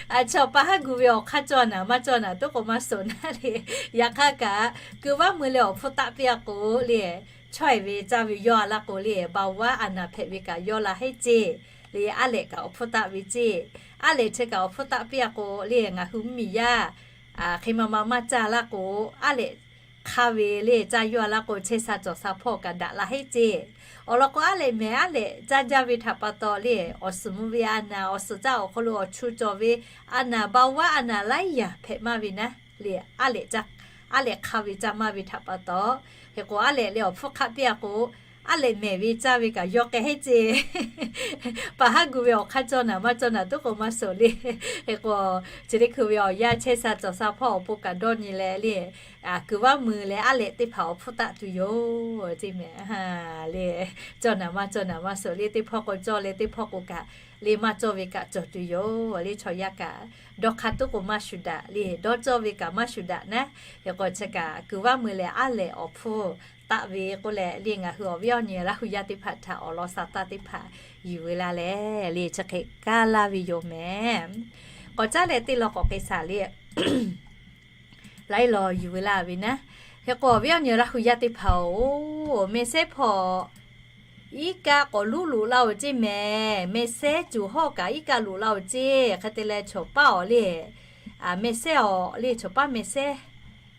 A, chaw pa haˉ gu ve awˬ hk'aˇ cawˇ naˍ maˇ cawˇ naˍ tuˉ k'o maˇ suhˍ naˉ le. Yaꞈ hk'aˇ kaꞈ, kuiˬ vaˇ mui leh awˬ hpfuhˇ taˆ piˇ a k'o le, chaweh ve caˇ ve yawˇ a laˇ k'o le, เบาหวาน a naˍ hpehꞈ ve kaꞈ yawˇ la heˆ ceˇ. Le, aˉ lehꞈ kaꞈ awˬ hpfuhˇ taˆ ve ceˇ. Aˉ lehꞈ chi kaꞈ awˬ hpfuhˇ taˆ piˇ a k'o le, ngaˬ hui mvuhˇmiˬ yaˇ hk'e ma ma maˇ caˇ laˇ k'o, aˉ lehꞈ hk'aˇ ve le caˇ yawˇ a laˇ k'o, chehˇ sha cawˬ sha hpawˇ kaꞈ daꞈ la heˆ ceˇ. Awˬ lawn k'o, aˉ lehꞈ mehˍ aˉ lehꞈ caˇ jaˇ ve htaꞈ pa taw le, awˬ suhˍ mvuh ve a naˍ, awˬ suhˍ caˇ awˬ hk'aw lo awˬ chu cawˬ ve a naˍ, เบาหวาน a naˍ laiˉ yaꞈ hpehꞈ maˇ ve naˉ le, aˉ lehꞈ caˇ, aˉ lehꞈ hk'aˇ ve caˇ maˇ ve htaꞈ pa taw, hk'e k'o, aˉ lehꞈ leh awˬ hpfuhˇ hk'aˆ piˇ a k'o, aˉ lehꞈ mehˍ ve caˇ ve kaꞈ yawˇ k'ai heˆ ceˇ. Pa haˉ gu ve awˬ hk'aˇ cawˇ naˍ maˇ cawˇ naˍ tuˉ k'o maˇ suhˍ le. Hk'e k'o, chi teˇ hkui ve awˬ yanˇ chehˇ sha cawˬ sha hpawˇ awˬ pon kaꞈ dawˇ nyi leh le, kuiˬ vaˇ mui leh aˉ lehꞈ teˇ hpaˍ awˬ hpfuhˇ taˆ tuˬ yoˬ ceˇ mehˍ le. Cawˇ naˍ maˇ cawˇ naˍ maˇ suhˍ le. Teˇ hpawˇ k'o cawˇ leh teˇ hpawˇ k'o kaꞈ le maˇ cawˇ ve kaꞈ cawˬ tuˬ yoˬ le. Chaw yaˇ kaꞈ dawˇ hk'aˇ tuˉ k'o maˇ shuˍ daꞈ le, dawˇ cawˇ ve kaꞈ maˇ shuˍ daꞈ naˉ. Hk'e k'o, chi kaꞈ kuiˬ vaˇ mui leh aˉ lehꞈ awˬ hpfuhˇ taˆ ve k'oˆ leh le, ngaˬ hui awˬ viˉ awˬ nyi Laˇ hu yaˇ teˇ hpaˍ htaꞈ awˬ lawn sa taˇ teˇ hpaˍ yuˬ ve laˇ leh le, chi hk'e kaˇ laˇ ve yoˬ mehˍ. K'awꞈ caˉ leh teˇ law k'awꞈ k'ai shaˍ le. Laiˉ law yuˬ ve laˇ ve naˉ. Hk'e k'o, awˬ viˉ awˬ nyi Laˇ hu yaˇ teˇ hpaˍ-oˬ, mehˆ sehˉ hpawˇ iˉ kaˆ k'awꞈ luˉ loꞈ laˇ-oˬ ceˇ mehˍ. Mehˆ sehˉ cuˬ hawˇ kaꞈ iˉ kaˆ loꞈ laˇ-oˬ ceˇ. Hk'e te leh, chawˬ paˇ awˬ le, mehˆ sehˉ awˬ le, chawˬ paˇ mehˆ sehˉ,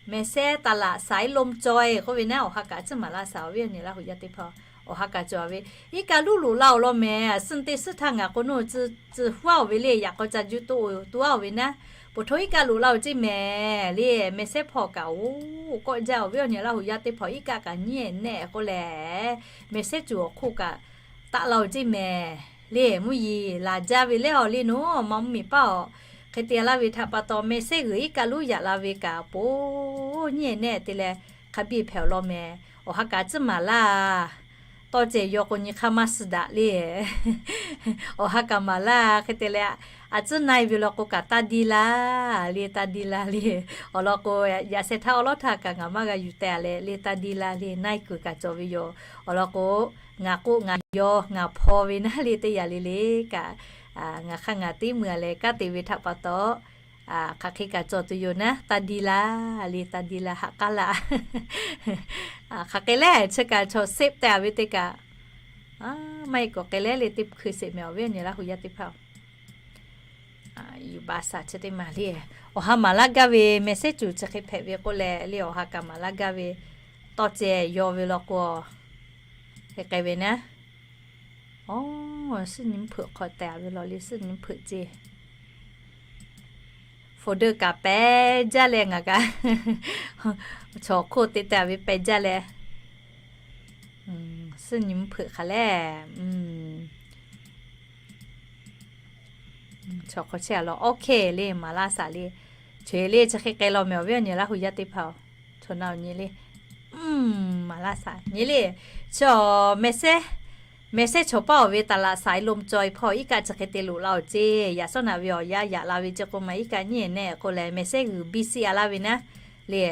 mehˆ sehˉ ตลาดสายลมจอย k'oˆ ve naˉ, awˬ ha kaꞈ tcuhˉ maˍ laˇ shaˍ, awˬ viˉ awˬ nyi Laˇ hu yaˇ teˇ hpaˍ. Awˬ ha kaꞈ cawˬ ve, iˉ kaˆ luˉ loꞈ laˇ-oˬ law mehˍ. Suhˆ teˇ suhˉ htaˇ ngaˬ k'o, nawˬ tcuh huaˉ-oˬ ve le, yaꞈ k'aw ca juˇ toˆ-oˬ, toˆ-oˬ ve naˉ, poˬ htoˇ iˉ kaˆ loꞈ laˇ-oˬ ceˇ mehˍ le. Mehˆ sehˉ hpawˇ kaꞈ-oˬ, kawˆ jaˇ, awˬ viˉ awˬ nyi Laˇ hu yaˇ teˇ hpaˍ iˉ kaˆ kaꞈ nyiˉ-ehˍ nehˆ k'oˆ leh, mehˆ sehˉ cuˬ awˬ hk'oˆ kaꞈ taˆ laˇ-oˬ ceˇ mehˍ le. Mvuhˇ yeˬ laˬ jaˇ ve lehˬ, awˬ le nawˬ ma mvuhˇmiˬ paˇ-oˬ, hk'e te laˇ ve htaꞈ pa taw, mehˆ sehˉ g'uiˬ iˉ kaˆ luˉ yaꞈ la ve kaꞈ poˬ nyiˉ-ehˍ nehˆ te leh, hk'a biˇ hpehꞈ-oˬ law mehˍ. Awˬ ha kaꞈ tcuhˉ maˍ laˇ. Tawˇ cehˬ yaw k'o, nyi hk'aˇ maˇ suh daꞈ le. Awˬ ha kaꞈ maˍ laˇ. Hk'e te leh, A tcuhˉ na-e ve law k'o kaꞈ taˇ diˇ laˇ le, taˇ diˇ laˇ le. Awˬ lawn k'o, yaꞈ sheh htaˇ awˉ lawˉ htaˇ kaꞈ ngaˬ maˇ g'a yuˬ teh-a leh le, taˇ diˇ laˇ le, na-e kuiˬ kaꞈ cawˬ ve yoˬ. Awˬ lawn k'o, ngaˬ k'oˆ ngaˬ yaw ngaˬ hpaw ve naˉ le teˇ yanˇ le le kaꞈ, ngaˬ hk'aˇ ngaˬ teˇ meuˇ-a leh kanˉ te ve htaꞈ pa taw, hk'aˬ hk'e kaꞈ cawˬ tuˬ yoˬ naˉ, taˇ diˇ laˇ le, taˇ diˇ laˇ, haꞈ k'aˉ laˇ. Hk'aˬ hk'e leh chi kaꞈ chaw save teh-a ve teˇ kaꞈ, maˇ heˆ k'awꞈ hk'e leh le teˇ hkui sheˍ mehˍ awˬ viˉ awˬ nyi Laˇ hu yaˇ teˇ hpaˍ-oˬ. Yuˬ ba shaˍ chi teˇ maˬ le. Awˬ ha maˍ laˇ gaˇ ve message cuˬ chi hk'e hpehꞈ ve k'oˆ leh le, awˬ ha kaꞈ maˍ laˇ gaˇ ve tawˇ ceh yaw ve law k'o, hk'e k'ai ve naˉ. Suhˉ nyi mvuhˇ hpeuꞈ hk'aw tehꞈ-a ve law le, suhˉ nyi mvuhˇ hpeuꞈ ceˇ. Folder kaꞈ pehˬ jaˇ leh ngaˬ kaꞈ chaw hk'oˆ te tehꞈ ve pehˬ jaˇ leh, suhˉ nyi mvuhˇ hpeuꞈ hk'a leh, chaw hk'aw chehˇ-a law, OK le, maˍ laˇ shaˍ le. Chi le chi hk'e k'ai law mehˍ awˬ viˉ awˬ nyi Laˇ hu yaˇ teˇ hpaˍ-oˬ, chaw na-oˬ nyi le. Maˍ laˇ shaˍ nyi le. Chi message, message chaw paˇ-oˬ ve taˍ laꞈ saiˍ lo cawˬ-e hpawˇ iˉ kaˆ chi hk'e te loꞈ la-oˬ ceˇ. Yaꞈ shawˉ naꞈ ve awˬ yanˇ yaꞈ la ve ceˇ k'oˆ ma iˉ kaˆ nyi nehˆ k'oˆ leh message g'uiˬ biˇ siˆ-a laˇ ve naˉ le.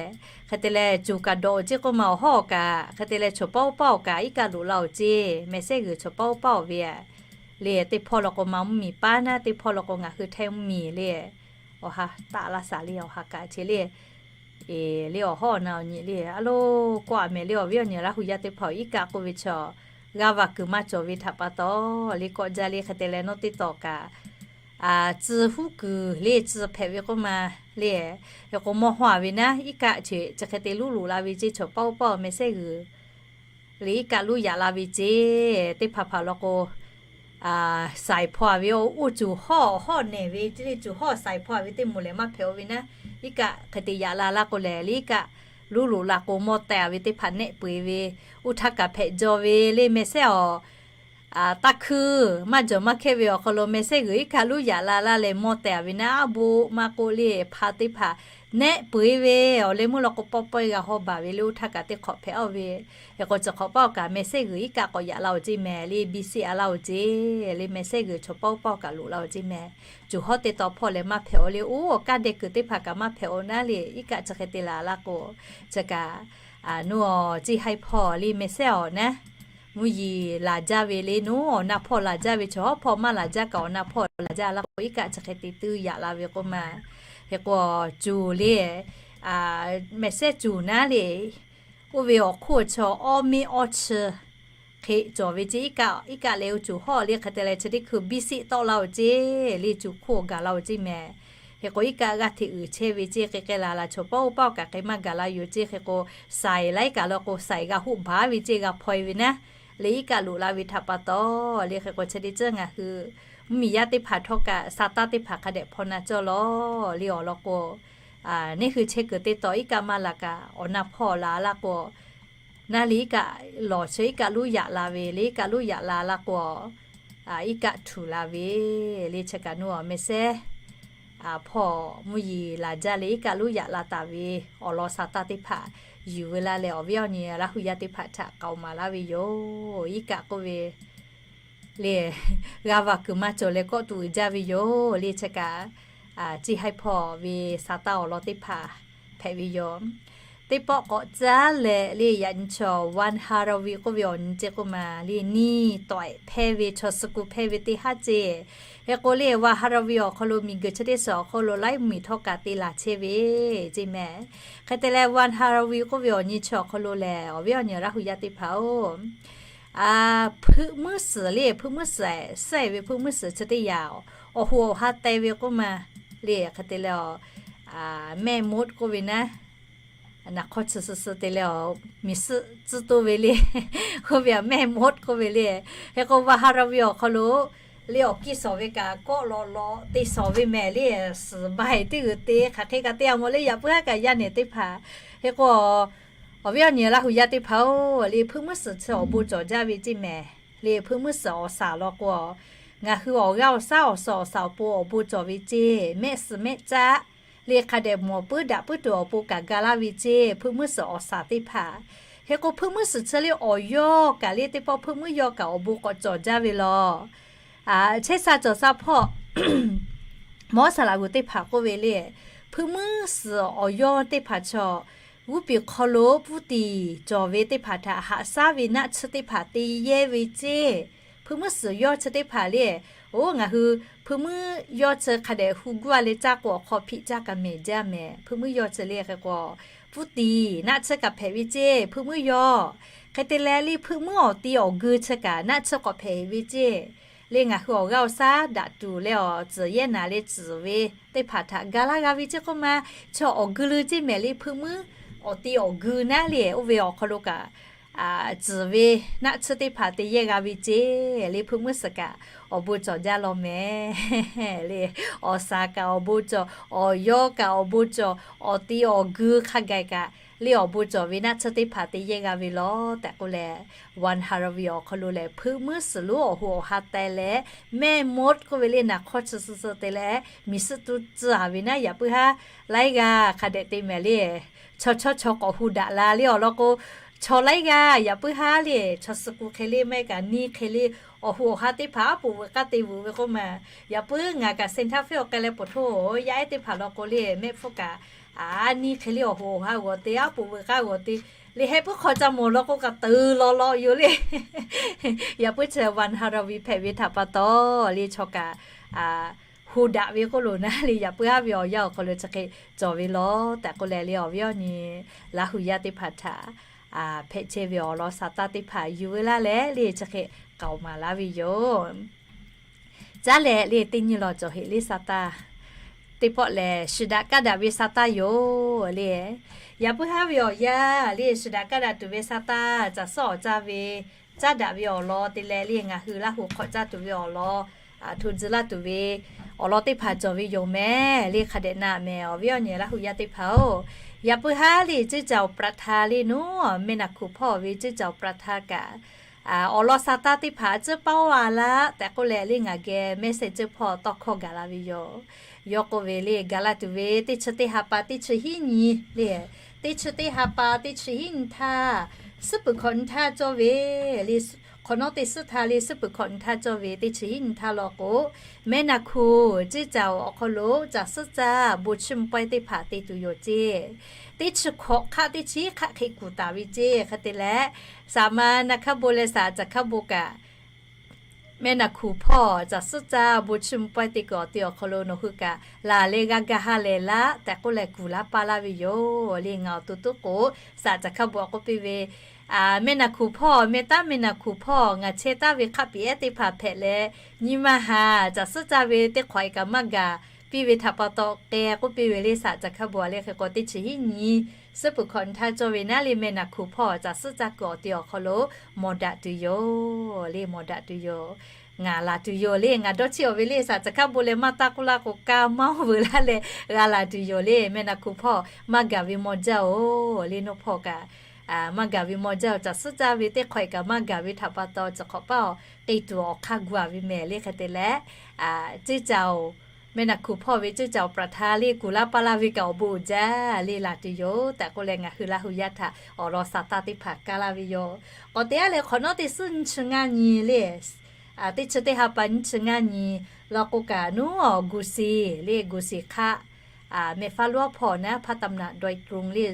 Hk'e te leh cuˬ kaꞈ dawꞈ-oˬ ceˇ k'oˆ ma awˬ hawˉ-oˬ kaꞈ, hk'e te leh chaw paˇ oˇ paˇ-oˬ kaꞈ iˉ kaˆ loꞈ la-oˬ ceˇ. Message g'uiˬ chaw paˇ oˇ paˇ-oˬ ve le. Teˇ hpawˇ law k'o ma mvuhˇmiˬ paˉ naˉ, teˇ hpawˇ law k'o ngaˬ hui htaiˇ mvuhˇmiˬ le. Awˬ ha taˆ laˇ shaˍ le, awˬ ha kaꞈ che le. Le awˬ hawˉ awˬ na awˬ nyi le, a lo, kawˆ-a mehˍ le awˬ viˉ awˬ nyi Laˇ hu yaˇ teˇ hpaˍ-oˬ, iˉ kaˆ k'oˆ ve chaw g'aˇ va kuiˬ maˇ cawˬ ve htaꞈ pa taw le kawˆ jaˇ le. Hk'e te leh nawˉ teˇ tawˍ kaꞈ tcuh huˉ kuiˬ le tcuh hpehꞈ ve k'oˆ ma le. Hk'e k'o mawˇ hawˇ-a ve naˉ iˉ kaˆ chi chi hk'e te luˉ loꞈ la ve ceˇ, chaw paˇ oˇ paˇ message g'uiˬ le iˉ kaˆ luˉ yaꞈ la ve ceˇ. Teˇ hpaˍ hpaˍ law k'o saiˍ hpaw-a ve oˇ cuˬ hawˉ hawˉ nehˬ ve ceˇ le, cuˬ hawˉ saiˍ hpaw-a ve teˇ moˍ lehˬ maˇ hpehꞈ-o ve naˉ, iˉ kaˆ hk'e te yaꞈ la laˇ k'o lehˬ le iˉ kaˆ luˉ loꞈ la k'o mawˇ teh-a ve teˇ hpaˍ nehˆ peu-eˬ ve, oˇ htaˇ kaꞈ hpehꞈ jaw ve le message awˬ taˇ hkuiˇ maˇ jawˬ maˇ hkehˇ ve awˬ hk'aw lo message g'uiˬ iˉ kaˆ luˉ yaꞈ la laˇ leh mawˇ teh-a ve naˉ, aˉ bo maˇ k'oˆ le hpaˍ teˇ hpaˍ nehˆ peu-eˬ ve awˬ leh meuˇ law k'o pawˇ pawehˇ g'a hawˇ baˬ ve le, oˇ htaˇ kaꞈ teˇ hk'awꞈ hpehꞈ-aw ve. Hk'e k'o chi hk'awꞈ paˇ-oˬ kaꞈ message g'uiˬ iˉ kaˆ k'awꞈ yaꞈ la-oˬ ceˇ mehˍ le, biˇ siˆ-a laˇ-oˬ ceˇ le, message g'uiˬ chaw paˇ oˇ paˇ-oˬ kaꞈ loꞈ la-oˬ ceˇ mehˍ. Cuˬ hawˉ teˇ taw hpawˇ lehˬ maˇ hpehꞈ-o le, oˇ awˬ kaˇ deh kuiˬ teˇ hpaˍ kaꞈ maˇ hpehꞈ-o naˉ le, iˉ kaˆ chi hk'e te la laˇ k'o, chi kaꞈ nuˇ awˬ ceˇ haiˉ hpawˇ le message awˬ naˉ mvuhˇ yeˬ laˬ jaˇ ve le, nuˇ awˬ na hpawˇ laˬ jaˇ ve, chaw hawˉ hpawˇ maˇ laˬ jaˇ kaꞈ awˬ na hpawˇ laˬ jaˇ laˇ k'o iˉ kaˆ chi hk'e te tuˉ yaꞈ la ve k'oˆ ma. Hk'e k'o cuˬ le message cuˬ naˉ le, oˇ ve awˬ hk'oˆ chaw awˇ miˇ awˇ chi hk'e cawˬ ve ceˇ. Iˉ kaˆ leh oˇ cuˬ hawˉ le hk'e te leh chi teˇ hkui biˇ siˆ tawˆ laˇ-oˬ ceˇ le, cuˬ hk'oˆ gaˬ la-oˬ ceˇ mehˍ. Hk'e k'o iˉ kaˆ g'aˇ hteꞈ uiˍ chehˇ ve ceˇ, hk'e k'ai laˬ laˬ chaw paˇ oˇ paˇ-oˬ kaꞈ hk'e maˇ gaˬ la yoˬ ceˇ. Hk'e k'o saiˍ laiˉ kaꞈ law k'o saiˍ g'a hoˆ baˬ ve ceˇ, g'a hpaw-e ve naˉ le, iˉ kaˆ loꞈ la ve htaꞈ pa taw le. Hk'e k'o chi teˇ ceuˬ ngaˬ hui mvuhˇmiˬ yaˇ teˇ hpaˍ htawˇ kaꞈ sa taˇ teˇ hpaˍ hk'a dehꞈ hpaw na cawˇ lawˬ le. Awˬ lawn k'o neˇ hui chehˇ kuiˬ teˇ taw iˉ kaˆ maˇ laˬ kaꞈ awˬ na hpawˇ laˬ laˇ k'o naˉ le iˉ kaˆ lawˬ chi iˉ kaˆ luˉ yaꞈ la ve le, iˉ kaˆ luˉ yaꞈ la laˇ k'o iˉ kaˆ htuˬ la ve le. Chi kaꞈ nuˇ awˬ message hpawˇ mvuhˇ yeˬ laˬ jaˇ le iˉ kaˆ luˉ yaꞈ la taˍ ve awˬ lawn sa taˇ teˇ hpaˍ yuˬ ve laˇ leh awˬ viˉ awˬ nyi Laˇ hu yaˇ teˇ hpaˍ htaꞈ k'aoˍ maˍ laˇ ve yoˬ. Iˉ kaˆ k'oˆ ve le g'a va kuiˬ maˇ cawˬ leh kawˆ tuˬ uiˍ jaˇ ve yoˬ le. Chi kaꞈ ceˇ haiˉ hpawˇ ve sa taˇ awˬ lawn teˇ hpaˍ hpehꞈ ve yoˬ. Teˇ pawˆ k'awꞈ caˉ leh le yaꞈ nyi chaw Van Haravi k'oˆ ve awˬ nyi ceˇ k'oˆ ma le, niˇ tawehꞈ hpehˇ ve chaw suh ku hpehˇ ve teˇ haˉ ceˇ. Hk'e k'o le Van Haravi awˬ hk'aw lo miˬguiˬ chi teˇ suhˍ awˬ hk'aw lo laiˉ mvuhˇmiˬ htawˇ kaꞈ te laˬ chehˇ ve ceˇ mehˍ. Hk'e te leh Van Haravi k'oˆ ve awˬ nyi chi awˬ hk'aw lo lehˬ awˬ viˉ awˬ nyi Laˇ hu yaˇ teˇ hpaˍ-oˬ, hpeuˆ muiˉ suhˍ le, hpeuˆ muiˉ suhˍ suhˉ-e ve hpeuˆ muiˉ suhˍ chi teˇ yanˇ awˬ hoꞈ awˬ ha te ve k'oˆ ma le. Hk'e te leh mehˆ moˉ k'oˆ ve naˉ, naˍ hk'awˇ chi suh suh te leh miˬ suhˆ tcuhˉ toˇ ve le, k'oˆ ve mehˆ moˉ k'oˆ ve le. Hk'e k'o Van Haravi awˬ hk'aw lo le awˬ kiˇ shawˍ ve kaꞈ kawˆ lawꞈ lawꞈ te shawˍ ve mehˍ le, suhˍ baiˬ teˇ g'uiˬ te hk'aˬ hk'e kaꞈ te-a mawˬ le, yaꞈ puiˉ haˉ kaꞈ yaˇ nehˬ teˇ hpaˍ. Hk'e k'o awˬ viˉ awˬ nyi Laˇ hu yaˇ teˇ hpaˍ-oˬ le, hpeuˆ muiˉ suhˍ chi awˬ bon cawˬ jaˇ ve ceˇ mehˍ le. Hpeuˆ muiˉ suhˍ awˬ saˍ law k'o ngaˬ hui awˬ g'aˇ awˬ shaˉ awˬ suhˍ awˬ saˍ awˬ pon awˬ bon cawˬ ve ceˇ, mehˆ suhˍ mehˆ caˆ le hk'a dehꞈ mawˬ puiˉ daꞈ puiˉ tuˬ awˬ pon kaꞈ ga laˇ ve ceˇ, hpeuˆ muiˉ suhˍ awˬ saˍ teˇ hpaˍ. Hk'e k'o hpeuˆ muiˉ suhˍ chi le awˬ yawˇ kaꞈ le teˇ pawˆ hpeuˆ muiˉ yawˇ kaꞈ awˬ bon k'awꞈ cawˬ jaˇ ve law. Chehˇ sha cawˬ sha hpawˇ Mawˉ saˍ laꞈ g'uˬ teˇ hpaˍ k'oˆ ve le, hpeuˆ muiˉ suhˍ awˬ yawˇ teˇ hpaˍ chaw g'uˇ piˍ hk'aw lo puˇ tiˍ cawˬ ve teˇ hpaˍ htaꞈ haꞈ shaˉ ve naˆ tsuhˇ teˇ hpaˍ te yehˇ ve ceˇ. Hpeuˆ muiˉ suhˍ yawˇ chi teˇ hpaˍ le, oˇ ngaˬ hui hpeuˆ muiˉ yawˇ chi hk'a dehꞈ hu guˇ a leh caˇ k'o awˬ hk'aw hpiꞈ caˇ kaꞈ mehˍ jaˇ mehˍ. Hpeuˆ muiˉ yawˇ chi le hk'e k'o, puˇ tiˍ naˆ tsuhˇ kaꞈ hpehꞈ ve ceˇ. Hpeuˆ muiˉ yawˇ hk'e te leh le, hpeuˆ muiˉ awˬ ti awˬ geu chi kaꞈ naˆ tsuhˇ k'awꞈ hpehꞈ ve ceˇ. Le ngaˬ hui awˬ g'aˇ awˬ shaˉ daꞈ tuˬ leh awˬ tcuhˍ yehˇ naˍ leh tcuhˍ ve teˇ hpaˍ htaꞈ ga laˇ g'a ve ceˇ k'oˆ ma. Chaw awˬ geu leu ceˇ mehˍ le, hpeuˆ muiˉ awˬ ti awˬ geu naˉ le, oˇ ve awˬ hk'aw lo kaꞈ tcuhˍ ve naˆ tsuhˇ teˇ hpaˍ te yehˇ g'a ve ceˇ. Le hpeuˆ muiˉ suhˍ kaꞈ awˬ bon cawˬ jaˇ law mehˍ le. Awˬ shaˍ kaꞈ awˬ bon cawˬ, awˬ yawˇ kaꞈ awˬ bon cawˬ, awˬ ti awˬ geu hk'a gaiˬ kaꞈ le awˬ bon cawˬ ve naˆ tsuhˇ teˇ hpaˍ te yehˇ g'a ve law tehꞈ k'oˆ leh, One Haravi awˬ hk'aw lo lehˬ hpeuˆ muiˉ suhˍ lonˉ awˬ hoꞈ awˬ ha teh leh mehˆ mawˇ k'oˆ ve le naˬ hk'awˇ chi suh suh te leh miˬ suhˆ tuˇ tcuh a ve naˉ yaꞈ puiˉ haˉ laiˉ g'aˇ hk'a dehꞈ te mehˍ le. Chaw chawˇ chaw k'awꞈ hu daꞈ la le awˬ lawn k'o, chaw laiˉ g'aˇ yaꞈ puiˉ haˉ le chaw suh ku hk'e le maˇ heˆ kaꞈ neˇ hk'e le awˬ hoꞈ awˬ ha teˇ hpaˍ aˉ poꞈ veuꞈ k'aˇ te veuꞈ ve k'oˆ ma. Yaꞈ puiˉ ngaˬ kaꞈ Santa Fe awˬ k'ai leh peuˬ htoˇ yaˇ ehˉ teˇ hpaˍ lawn k'o le mehˆ hpfuhˇ kaꞈ a neˇ hk'e le awˬ hoꞈ awˬ ha g'awˬ te aˉ poꞈ veuꞈ k'aˇ g'awˬ te le heh puiˉ hk'aw ca mawˬ lawn k'o kaꞈ teuˬ law law yoˬ le. Yaꞈ puiˉ chi One Haravi hpehꞈ ve htaꞈ pa taw le chaw kaꞈ hu daꞈ ve k'oˆ lo naˉ le yaꞈ puiˉ haˉ ve awˬ yanˇ awˬ hk'aw lo chi hk'e cawˬ ve law tehꞈ k'oˆ leh le awˬ viˉ awˬ nyi Laˇ hu yaˇ teˇ hpaˍ htaꞈ hpehꞈ chehˇ ve awˬ lawn sa taˇ teˇ hpaˍ yuˬ veu laˇ leh le chi hk'e k'aoˍ maˍ laˇ ve yoˬ. Caˉ leh le teˇ nyi lawˬ cawˬ heꞈ le sa taˇ teˇ pawˆ lehˬ shiˍ daꞈ kaˇ daꞈ ve sa taˇ yoˬ le. Yaꞈ puiˉ haˉ ve awˬ yanˇ le shiˍ daꞈ kaˇ daꞈ tuˬ ve sa taˇ caˬ suhˉ awˬ caˇ ve caˇ daꞈ ve awˬ lawn te leh le ngaˬ hui Laˇ hu hk'awꞈ caˇ tuˬ ve awˬ lawn hto tcuh laˇ tuˬ ve awˬ lawn teˇ hpaˍ cawˬ ve yoˬ mehˍ le hk'a dehꞈ na mehˍ awˬ viˉ awˬ nyi Laˇ hu yaˇ teˇ hpaˍ-oˬ. Yaꞈ puiˉ haˉ le ceˇ caoˬ ประธาน le naˉ mehˆ naˬ hkuˬ hpawˇ ve ceˇ caoˬ ประธาน kaꞈ awˬ lawn sa taˇ teˇ hpaˍ a tcuhˉ paˇ oˇ a laˇ tehꞈ k'oˆ leh le ngaˬ geh mehˆ sehˍ ceuˇ hpawˇ tawˇ hkawˇ gaˬ la ve yoˬ. Yawˇ k'oˆ ve le gaˬ la tuˬ ve teˇ chi teˇ ha pa teˇ chi hiˉ nyi le, teˇ chi teˇ ha pa teˇ chi hiˉ nyi htaˇ, suhˉ peuˬ hkawꞈ nyi htaˇ cawˇ ve le, hk'awꞈ nawˉ teˇ suhˉ htaˇ le suhˉ peuˬ hkawꞈ nyi htaˇ cawˇ ve teˇ chi hiˉ nyi htaˇ law k'o, mehˆ naˬ hkuˬ ceˇ caoˬ awˬ hk'aw lo caˬ suhˉ caˇ bon chiˇ mvuh pawehˇ teˇ hpaˍ te tuˬ yoˬ ceˇ. Teˇ chi hkawꞈ hk'aˆ teˇ chi hk'aˆ hk'e kuˬ taˍ ve ceˇ hk'e te leh, saˍ ma naˬ hkaˇ bon leh saˍ caˬ hkaˇ bon kaꞈ mehˆ naˬ hkuˬ hpawˇ caˬ suhˉ caˇ bon chiˇ mvuh pawehˇ te kuiˬ awˬ te awˬ hk'aw lo nawˬ hui kaꞈ laˬ leh g'a ga ha lehˬ laˇ tehꞈ k'oˆ leh kuˬ laˇ paˇ laˇ ve yoˬ le. Ngaˬ awˬ to tuˉ k'o, saˍ caˬ hkaˇ bon k'oˆ piˇ ve, mehˆ naˬ hkuˬ hpawˇ mehˇ taˉ mehˆ naˬ hkuˬ hpawˇ ngaˬ chehˇ taˉ ve hk'aˆ piˍ ehˉ teˇ hpaˍ hpehꞈ leh, nyi ma haˍ caˬ suhˉ caˇ ve teˇ hk'awꞈ e kaꞈ maˇ gaˬ piˇ ve htaꞈ pa taw k'ai k'oˆ piˇ ve le saˍ caˬ hkaˇ bon a le hk'e k'o teˇ chi hiˉ nyi suhˉ peuˬ hkawꞈ nyi htaˇ cawˇ ve naˉ le mehˆ naˬ hkuˬ hpawˇ caˬ suhˉ caˇ kuiˬ awˬ te awˬ hk'aw lo mawˬ daꞈ tuˬ yoˬ le mawˬ daꞈ tuˬ yoˬ. Ngaˬ laˬ tuˬ yoˬ le ngaˬ dawˇ chiˇ awˬ ve le saˍ caˬ hkaˇ bon leh maˇ taˇ k'oˆ laˇ k'o kaˇ maˇ oˇ veuꞈ laˇ leh g'a laˬ tuˬ yoˬ le mehˆ naˬ hkuˬ hpawˇ maˇ gaˬ ve maw jaˇ oˬ le nawˇ hpawˇ kaꞈ maˇ gaˬ ve maw jaˇ oˬ. Caˬ suhˉ caˇ ve teˇ hk'awꞈ e kaꞈ maˇ gaˬ ve htaꞈ pa taw chi hk'awꞈ paˇ awˬ k'e tuˬ awˬ hk'aˇ gu a ve mehˍ le hk'e te leh, ceˇ caoˬ mehˆ naˬ hkuˬ hpawˇ ve ceˇ caoˬ ประธาน le kuˬ laˇ paˇ laˇ ve kaꞈ awˬ bon uiˍ jaˇ le laˬ tuˬ yoˬ tehꞈ k'oˆ leh ngaˬ hui Laˇ hu yaˇ htaꞈ awˬ lawn sa taˇ teˇ hpaˍ kaˇ laˇ ve yoˬ. K'awꞈ te aˉ leh hk'awꞈ nawˉ teˇ suhˉ nyiˇ chi ngaˇ nyi le, teˇ chi teˇ ha pa nyiˇ chi ngaˇ nyi law k'o kaꞈ nuˉ awˬ gu si le gu si hk'aˆ mehˆ faˉ lonˉ hpawˇ naˉ พัฒนา โดยตรง le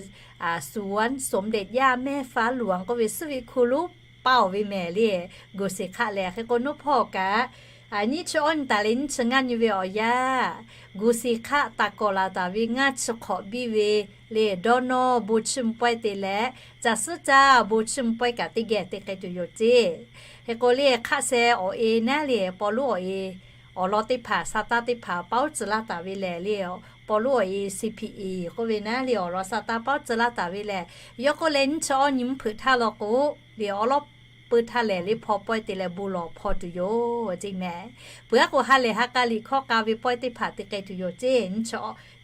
สวนสมเด็จย่าแม่ฟ้าหลวง k'oˆ ve suhˉ ve hkuˇ lonˉ paˇ awˬ ve mehˍ le gu si hk'aˆ lehˬ hk'e k'o nuˉ hpawˇ kaꞈ nyiˇ chi awˇ nyi taˍ leh nyiˇ chi ngaˇ nyi ve awˬ yanˇ, gu si hk'aˆ taˍ kawꞈ laˬ taˍ ve ngaˇ chi hk'awꞈ biˇ ve le dawˇ nawˇ bon chiˇ mvuh pawehˇ te leh, caˬ suhˉ caˇ bon chiˇ mvuh pawehˇ kaꞈ teˇ geh te k'ai tuˬ yoˬ ceˇ. Hk'e k'o le hk'aˆ sheh awˬ e naˉ le paw lonˉ awˬ e awˬ lawn teˇ hpaˍ sa taˇ teˇ hpaˍ paˉ oˉ tcuh laˇ taˍ ve lehˬ le, paw lonˉ awˬ e C P E k'oˆ ve naˉ le awˬ lawn sa taˇ paˉ oˉ tcuh laˇ taˍ ve lehˬ, yawˇ k'oˆ leh nyiˇ chi awˇ nyi mvuhˇ hpeuꞈ htaˇ law k'o le awˉ lawˉ peu htaˇ lehˬ le hpaw pawehˇ te leh bon lawˬ hpaw tuˬ yoˬ ceˇ mehˍ. Peuˬ aˉ k'o ha lehˬ ha k'a liꞈ hkawˇ k'a ve pawehˇ teˇ hpaˍ te k'ai tuˬ yoˬ ceˇ.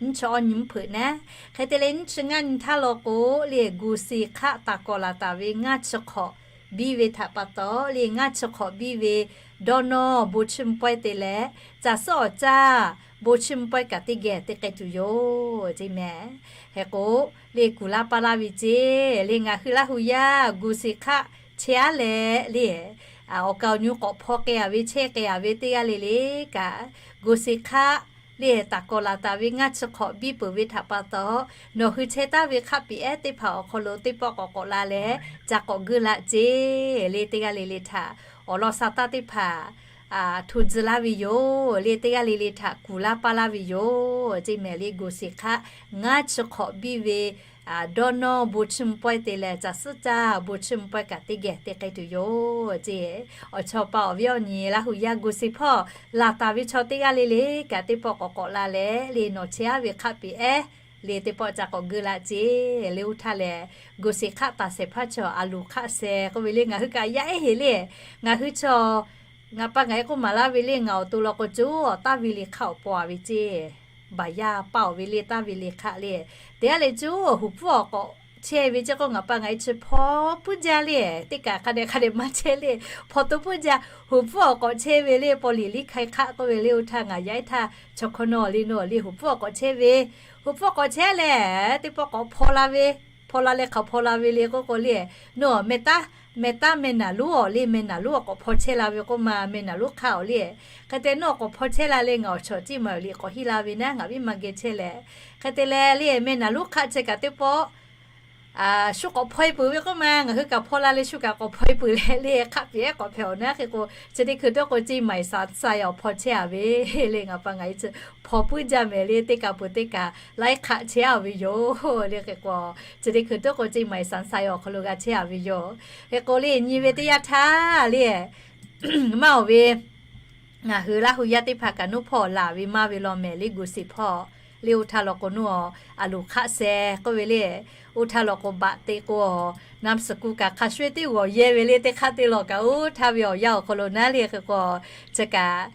Nyiˇ chi awˇ nyi mvuhˇ hpeuꞈ naˉ hk'e te leh nyiˇ chi ngaˇ nyi htaˇ law k'o le gu si hk'aˆ taˍ kawꞈ laˬ taˍ ve ngaˇ chi hk'awꞈ biˇ ve htaꞈ pa taw le ngaˇ chi hk'awꞈ biˇ ve dawˇ nawˇ bon chiˇ mvuh pawehˇ te leh, caˬ suhˉ awˬ caˇ bon chiˇ mvuh pawehˇ kaꞈ teˇ geh te k'ai tuˬ yoˬ ceˇ mehˍ. Hk'e k'o le kuˬ laˇ paˇ laˇ ve ceˇ le ngaˬ hui Laˇ hu yaˇ gu si hk'aˆ chehˇ aˉ leh le awˬ kaˍ awˬ nyu k'awꞈ hpaw k'ai a ve chehˇ k'ai a ve teˇ g'aˇ le le kaꞈ, gu si hk'aˆ le taˍ kawꞈ laˬ taˍ ve ngaˇ chi hk'awꞈ biˇ peuˬ ve htaꞈ pa taw, nawˬ hui chehˇ taˍ ve hk'aˆ piˍ ehˉ teˇ hpaˍ awˬ hk'aw lo teˇ pawˆ k'awꞈ k'awꞈ la leh, ca k'awꞈ gu laꞈ ceˇ le teˇ g'aˇ le le htaꞈ awˬ lawn sa taˇ teˇ hpaˍ hto tcuh laˇ ve yoˬ le teˇ g'aˇ le le htaꞈ kuˬ laˇ paˇ laˇ ve yoˬ ceˇ mehˍ le. Goˬ sheˍ hk'aˆ ngaˇ chi hk'awꞈ biˇ ve dawˇ nawˇ bon chiˇ mvuh pawehˇ te leh caˬ suhˉ caˇ bon chiˇ mvuh pawehˇ kaꞈ teˇ geh te k'ai tuˬ yoˬ ceˇ. Awˬ chawˇ pa awˬ viˉ awˬ nyi Laˇ huˍ yaˇ goˬ sheˍ hpawˇ laˬ taˍ ve chaw teˇ g'aˇ le le kaꞈ teˇ pawˆ k'awꞈ k'awꞈ la leh le nawˬ chehˇ aˉ ve hk'aˆ piˍ ehˉ le teˇ pawˆ ca k'awꞈ gu laꞈ ceˇ le. Oˇ htaˇ lehˬ, goˬ sheˍ hk'aˆ taˍ shehˍ hpaˇ chaw a loˍ hk'aˆ sheh k'oˆ ve le ngaˬ hui kaꞈ yaˇ ehˉ heˍ le, ngaˬ hui chaw ngaˬ pa ngaˬ e k'oˆ maˍ laˇ ve le ngaˬ awˬ to law k'o co awˬ taˇ ve le hk'aˆ awˬ paw a ve ceˇ. Baˬ yaˇ paˇ awˬ ve le taˇ ve le hk'aˆ le, teˇ g'aˇ le co huˍ pfuhˇ awˬ k'awꞈ chehˇ ve ceˇ k'o ngaˬ pa ngaˬ e chi hpaw puiˉ jaˇ le, teˇ kaꞈ hk'a dehꞈ hk'a dehꞈ maˇ chehˇ le, hpaw to puiˉ jaˇ. Huˍ pfuhˇ awˬ k'awꞈ chehˇ ve le paw liꞈ liˇ hk'ai hk'aˆ k'oˆ ve le. Oˇ htaˇ ngaˬ yaˇ ehˉ htaˇ chaw hkawˇ nawˬ le nawˬ le huˍ pfuhˇ awˬ k'awꞈ chehˇ ve, huˍ pfuhˇ awˬ k'awꞈ chehˇ leh teˇ pawˆ k'awꞈ hpaw la ve, hpaw la leh hk'aˬ hpaw la ve le k'oˆ k'o le, nawˬ meh taˉ meh taˉ meh naˍ lonˉ awˬ le meh naˍ lonˉ awˬ k'awꞈ hpaw chehˇ la ve k'oˆ ma meh naˍ lonˉ hk'aˆ awˬ le. Hk'e te nawˬ k'awꞈ hpaw chehˇ la leh ngaˬ awˬ chawꞈ ciˇ maˍ liꞈ k'awꞈ hiˉ la ve naˉ ngaˬ viˉ ma geh chehˇ leh, hk'e te leh le meh naˍ lonˉ hk'aˆ chi kaꞈ teˇ pawˆ shu k'awꞈ hpaw e peuˬ ve k'oˆ ma ngaˬ hui kaꞈ hpaw la leh shu kaꞈ k'awꞈ hpaw e peuˬ leh le hk'aˆ piˍ ehˉ k'awꞈ hpehꞈ awˬ naˉ hk'e k'o chi teˇ hkui teˇ k'o ceˇ maiˍ saˍ sa e awˬ hpaw chehˇ a ve le ngaˬ pa ngaˬ e chi hpaw puiˉ jaˇ mehˍ le teˇ kaꞈ peuˬ teˇ kaꞈ laiˉ hk'aˆ chehˇ a ve yoˬ le. Hk'e k'o chi teˇ hkui teˇ k'o ceˇ maiˍ saˍ sa e awˬ hk'aw lo g'a chehˇ a ve yoˬ. Hk'e k'o le nyi ve teˇ yanˇ htaˇ le maˇ awˬ ve ngaˬ hui Laˇ huˍ yaˇ teˇ hpaˍ kaꞈ nuˇ hpawˇ laˬ ve maˇ ve law mehˍ le goˬ sheˍ hpawˇ le. Oˇ htaˇ law k'o nuˇ a loˍ hk'aˆ sheh k'oˆ ve le. Oˇ htaˇ law k'o baꞈ te k'o a naˍ suhˍ kuˬ kaꞈ hk'a shuˍ teˇ g'awˬ yehˇ ve le teˇ hk'aˇ te lawˬ kaꞈ oˇ htaˇ ve awˬ yanˇ awˬ hk'aw lo naˉ le hk'e k'o chi kaꞈ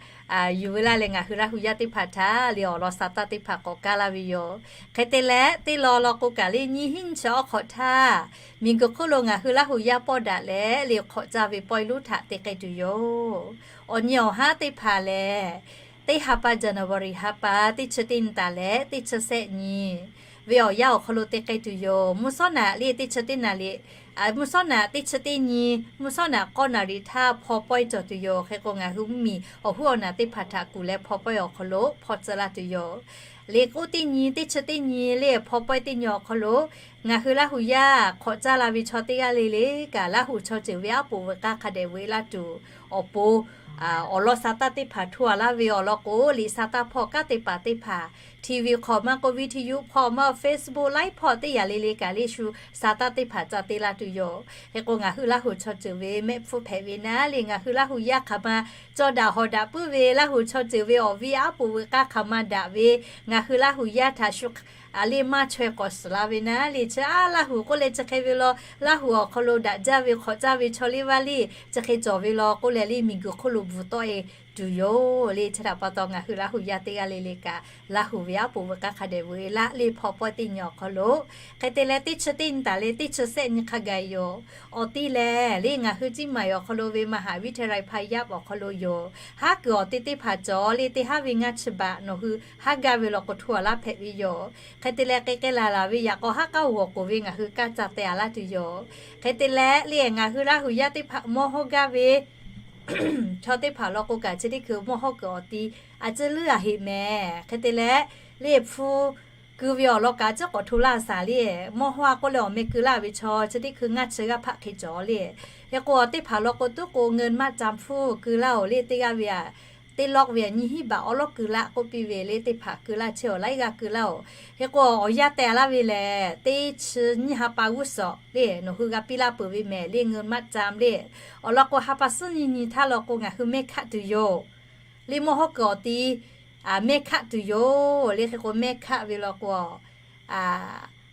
yuˬ ve laˇ leh ngaˬ hui Laˇ huˍ yaˇ teˇ hpaˍ htaꞈ le awˬ lawn sa taˇ teˇ hpaˍ k'awꞈ kaˇ laˇ ve yoˬ. Hk'e te leh teˇ law law k'o kaꞈ le nyiˇ hinˉ nyiˇ chi awˉ hk'awꞈ htaˇ miˬguiˬ hk'oˆ lo ngaˬ hui Laˇ huˍ yaˇ pawˆ daꞈ leh le hk'awꞈ caˇ ve pawehˇ lonˉ htaꞈ te k'ai tuˬ yoˬ. Awˬ nyi awˬ haˉ teˇ hpaˍ lehˬ, teˇ ha pa January ha pa teˇ chi teˇ nyi taˍ leh teˇ chi sehˆ nyi ve awˬ yanˇ awˬ hk'aw lo te k'ai tuˬ yoˬ. Mvuhˇ shawˉ naꞈ le teˇ chi teˇ naˍ riˍ, mvuhˇ shawˉ naꞈ teˇ chi teˇ nyi, mvuhˇ shawˉ naꞈ k'awˇ naˍ riˍ htaˇ hpaw pawehˇ cawˬ tuˬ yoˬ. Hk'e k'o ngaˬ hui mvuhˇmiˬ awˬ huˉ awˬ naˍ teˇ hpaˍ htaꞈ kuˬ leh hpaw pawehˇ awˬ hk'aw lo hpaw tcuh laˇ tuˬ yoˬ. Liꞈ k'oˆ teˇ nyi teˇ chi teˇ nyi le hpaw pawehˇ teˇ nyi awˬ hk'aw lo ngaˬ hui Laˇ huˍ yaˇ hk'awꞈ caˇ la ve chaw teˇ g'aˇ le le kaꞈ Laˇ huˍ chaw ceuˬ ve aˉ poꞈ veuꞈ k'aˇ hk'a dehꞈ veuꞈ e laˇ tuˬ awˬ pon awˬ lawn sa taˇ teˇ hpaˍ hto a laˇ ve awˬ lawn k'o liꞈ sa taˇ hpawˇ kanˉ te paˍ teˇ hpaˍ TV hk'awꞈ maˇ k'o video hpawˇ maˇ Facebook live hpawˇ teˇ yanˇ le le kaꞈ le shu sa taˇ teˇ hpaˍ ca te la tuˬ yoˬ. Hk'e k'o ngaˬ hui Laˇ huˍ chaw ceuˬ ve mehˆ hpfuhˇ hpehꞈ ve naˉ le ngaˬ hui Laˇ huˍ yaˇ hk'aˬ ma caw daꞈ hawˍ daꞈ puiˉ ve Laˇ huˍ chaw ceuˬ ve awˬ viˉ aˉ poꞈ veuꞈ k'aˇ hk'aˬ ma daꞈ ve ngaˬ hui Laˇ huˍ yaˇ htaꞈ shu a le maˇ chaweh k'awꞈ suhˍ la ve naˉ le chi aˉ Laˇ huˍ k'oˆ leh chi hk'e ve law Laˇ huˍ awˬ hk'aw lo daꞈ jaˇ ve hk'awꞈ caˇ ve chaw le vaˇ le chi hk'e cawˬ ve law k'oˆ leh le miˬguiˬ hk'oˆ lo bvuhˬ tawˆ e tuˬ yoˬ le. Chi htaꞈ pa taw ngaˬ hui Laˇ huˍ yaˇ teˇ g'aˇ le le kaꞈ Laˇ huˍ ve aˉ poꞈ veuꞈ k'aˇ hk'a dehꞈ veuꞈ e laˇ le hpaw pawehˇ teˇ nyi awˬ hk'aw lo. Hk'e te leh teˇ chi teˇ nyi taˍ leh teˇ chi sehˆ nyi hk'a gaˬ yoˬ. Awˬ ti lehˬ le ngaˬ hui Ciˇ maˍ awˬ hk'aw lo ve มหาวิทยาลัยพายัพ awˬ hk'aw lo yoˬ. Haˉ kuiˬ awˬ te teˇ hpaˍ cawˬ le teˇ haˉ ve ngaˇ chi baꞈ nawˬ hui haˉ gaˇ ve law k'o hto a laˇ hpehꞈ ve yoˬ. Hk'e te leh k'ai k'ai laˬ laˬ ve yaꞈ k'aw haˉ k'aˉ g'awˬ k'oˍ ve ngaˬ hui kaˇ ca teh a laˇ tuˬ yoˬ. Hk'e te leh le ngaˬ hui Laˇ huˍ yaˇ teˇ hpaˍ mawˇ hawˇ gaˇ ve chaw teˇ hpaˍ law k'o kaꞈ chi teˇ hkui mawˇ hawˇ kuiˬ awˬ ti a ciˉ leuˉ a heꞈ mehˍ. Hk'e te leh le hpu keu ve awˬ lawn kaꞈ a ciˉ k'awꞈ hto laˇ shaˍ le. Mawˇ hawˇ a k'oˆ leh awˬ meh keu laˇ ve chaw chi teˇ hkui ngaˇ chi g'aˇ hpaˆ hk'e cawˬ le. Hk'e k'o teˇ hpaˍ law k'o tuˉ k'o เงินมัดจำ hpu keu laˇ oˬ le teˇ g'aˇ ve a teˇ lawˆ ve a nyiˇ hinˉ baꞈ awˉ lawˉ keu laˇ k'oˆ piˇ ve le teˇ hpaˍ keu laˇ chehˇ awˬ laiˉ g'aˇ keu laˇ oˬ. Hk'e k'o awˬ yanˇ teh laˇ ve lehˬ teˇ chi nyiˇ ha pa g'uˇ suhˍ le nawˬ hui g'a piˇ laˇ peuˬ ve mehˍ le เงินมัดจำ le. Awˬ lawn k'o ha pa suhˉ nyi nyi htaˇ law k'o ngaˬ hui mehˇ hkaˆ tuˬ yoˬ. Le mawˇ hawˇ kuiˬ awˬ ti mehˇ hkaˆ tuˬ yoˬ le. Hk'e k'o mehˇ hkaˆ ve law k'o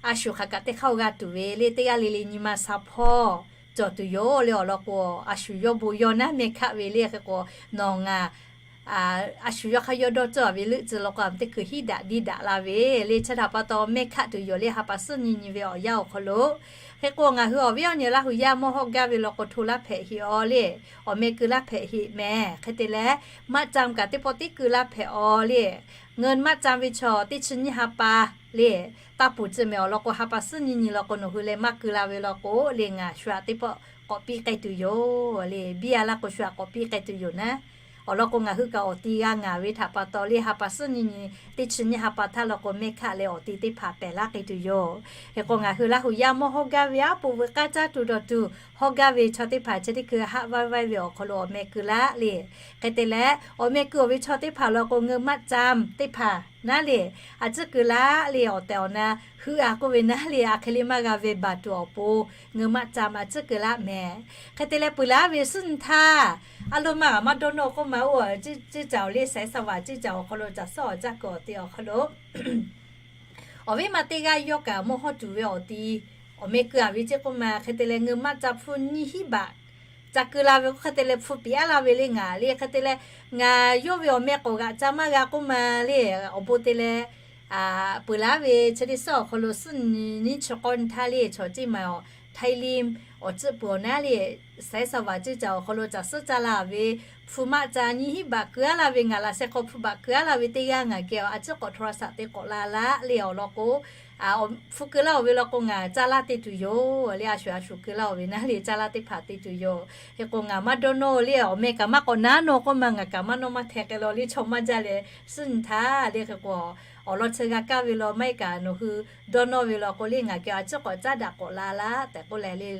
a shu hk'aˬ kaꞈ teˇ hk'aˇ g'a tuˬ ve le teˇ g'aˇ le le nyi ma sha hpawˇ cawˬ tuˬ yoˬ le. Awˬ lawn k'o a shu yawˇ bon yawˇ naˉ mehˇ hkaˆ ve le. Hk'e k'o nawˬ ngaˬ a shu yawˇ hk'aˇ yawˇ dawˇ cawˇ ve leuˆ tcuh law k'o a teˇ hkui hiˉ daꞈ diˇ daꞈ la ve le. Chi htaꞈ pa taw mehˇ hkaˆ tuˬ yoˬ le ha pa suhˉ nyi nyi ve awˬ yanˇ awˬ hk'aw lo. Hk'e k'o ngaˬ hui awˬ viˉ awˬ nyi Laˇ huˍ yaˇ mawˇ hawˇ gaˇ ve law k'o hto laˇ hpehꞈ heꞈ aw le. Awˬ meh keu laˇ hpehꞈ heꞈ mehˍ. Hk'e te leh มัดจำ kaꞈ teˇ pawˆ tiˉ keu laˇ hpehꞈ aw le. เงินมัดจำ ve chaw teˇ chi nyiˇ ha pa le taˇ puˬ tcuh mehˍ. Awˬ lawn k'o ha pa suhˉ nyi nyi law k'o nawˬ hui leh maˇ keu la ve law k'o le ngaˬ shu aꞈ teˇ pawˆ k'awꞈ piˇ k'ai tuˬ yoˬ le. Biˇ a laˇ k'o shu aꞈ k'awꞈ piˇ k'ai tuˬ yoˬ naˉ. Awˬ lawn k'o, ngaˬ hui kaꞈ awˬ ti g'a ngaˬ ve htaꞈ pa taw le, ha pa suhˉ nyi nyi teˇ chi nyiˇ ha pa htaˇ law k'o, mehˆ hkaˆ leh awˬ ti teˇ hpaˍ pehˬ laˇ k'ai tuˬ yoˬ. Hk'e k'o, ngaˬ hui Laˇ huˍ yaˇ mawˇ hawˇ gaˇ ve aˉ poꞈ veuꞈ k'aˇ caˇ tuˬ dawˬ tuˬ hawˇ gaˇ ve chaw teˇ hpaˍ chi teˇ hkui haˆ vaˇ vaˇ ve awˬ hk'aw lo awˬ meh keu laˇ le. Hk'e te leh, awˬ meh keu awˬ ve chaw teˇ hpaˍ law k'o, ngeu maˆ cam teˇ hpaˍ naˉ le, a tcuhˉ keu laˇ le. Awˬ tehˬ awˬ na heuˆ a k'oˆ ve naˉ le, a hk'e le maˇ g'a ve baˬ tuˬ awˬ pon, ngeu maˆ cam a tcuhˉ keu laˇ mehˍ. Hk'e te leh, peuˬ laˇ ve suhˉ nyi htaˇ, a loˍ ma g'a maˇ dawˇ nawˇ k'oˆ ma, oˇ ceˇ caˬ awˬ le, saiˍ saˍ vaˍ ceˇ caˬ awˬ hk'aw lo caˬ suhˉ awˬ caˇ kuiˬ awˬ te awˬ hk'aw lo awˬ viˉ ma teˇ g'aˇ yawˇ kaꞈ mawˇ hawˇ tuˬ ve awˬ ti awˬ meh keu a ve ceˇ k'oˆ ma. Hk'e te leh, ngeu maˆ ca hpu nyiˇ hinˉ baꞈ ca keu la ve k'o, hk'e te leh hpu piˍ aˉ laˇ ve le ngaˬ le. Hk'e te leh, ngaˬ yawˇ ve awˬ meh k'awꞈ g'aꞈ ca maˇ g'a k'oˆ ma le. Awˬ bon te leh, peuˬ laˇ ve chi teˇ suhˉ awˬ hk'aw lo suhˉ nyi nyiˇ chi k'awˇ nyi htaˇ le, chaw ceˇ ma awˬ Htaiˇ liˇ awˬ tcuhˆ peuˬ awˬ naˉ le, saiˍ saˍ vaˍ ceˇ caˬ awˬ hk'aw lo caˬ suhˉ caˇ la ve, hpu maˆ ca nyiˇ hinˉ baꞈ keu aˉ laˇ ve ngaˬ laꞈ sheh hk'aw hpu baꞈ keu aˉ laˇ ve teˇ g'aˇ ngaˬ geh a tcuhˉ k'awꞈ hto la saꞈ te k'awꞈ la laˇ le. Awˬ lawn k'o, hpu keu laˇ oˬ ve law k'o, ngaˬ caˇ laˇ te tuˬ yoˬ le. A shuˍ a shuˍ keu laˇ oˬ ve naˉ le, caˇ laˇ teˇ hpaˍ te tuˬ yoˬ. Hk'e k'o, ngaˬ maˇ dawˇ nawˇ le, awˬ meh kaꞈ maˇ k'awꞈ naˉ nawˇ k'oˆ ma, ngaˬ kaꞈ maˇ nawˇ maˇ hteh k'ai law le, chaw maˇ jaˇ leh suhˉ nyi htaˇ le. Hk'e k'o, awˬ lawn chi g'a kaˇ ve law maˇ heˆ kaꞈ, nawˬ hui dawˇ nawˇ ve law k'o le, ngaˬ keh a tcuhˉ k'awꞈ caˉ daꞈ k'awꞈ la laˇ tehꞈ k'oˆ leh le,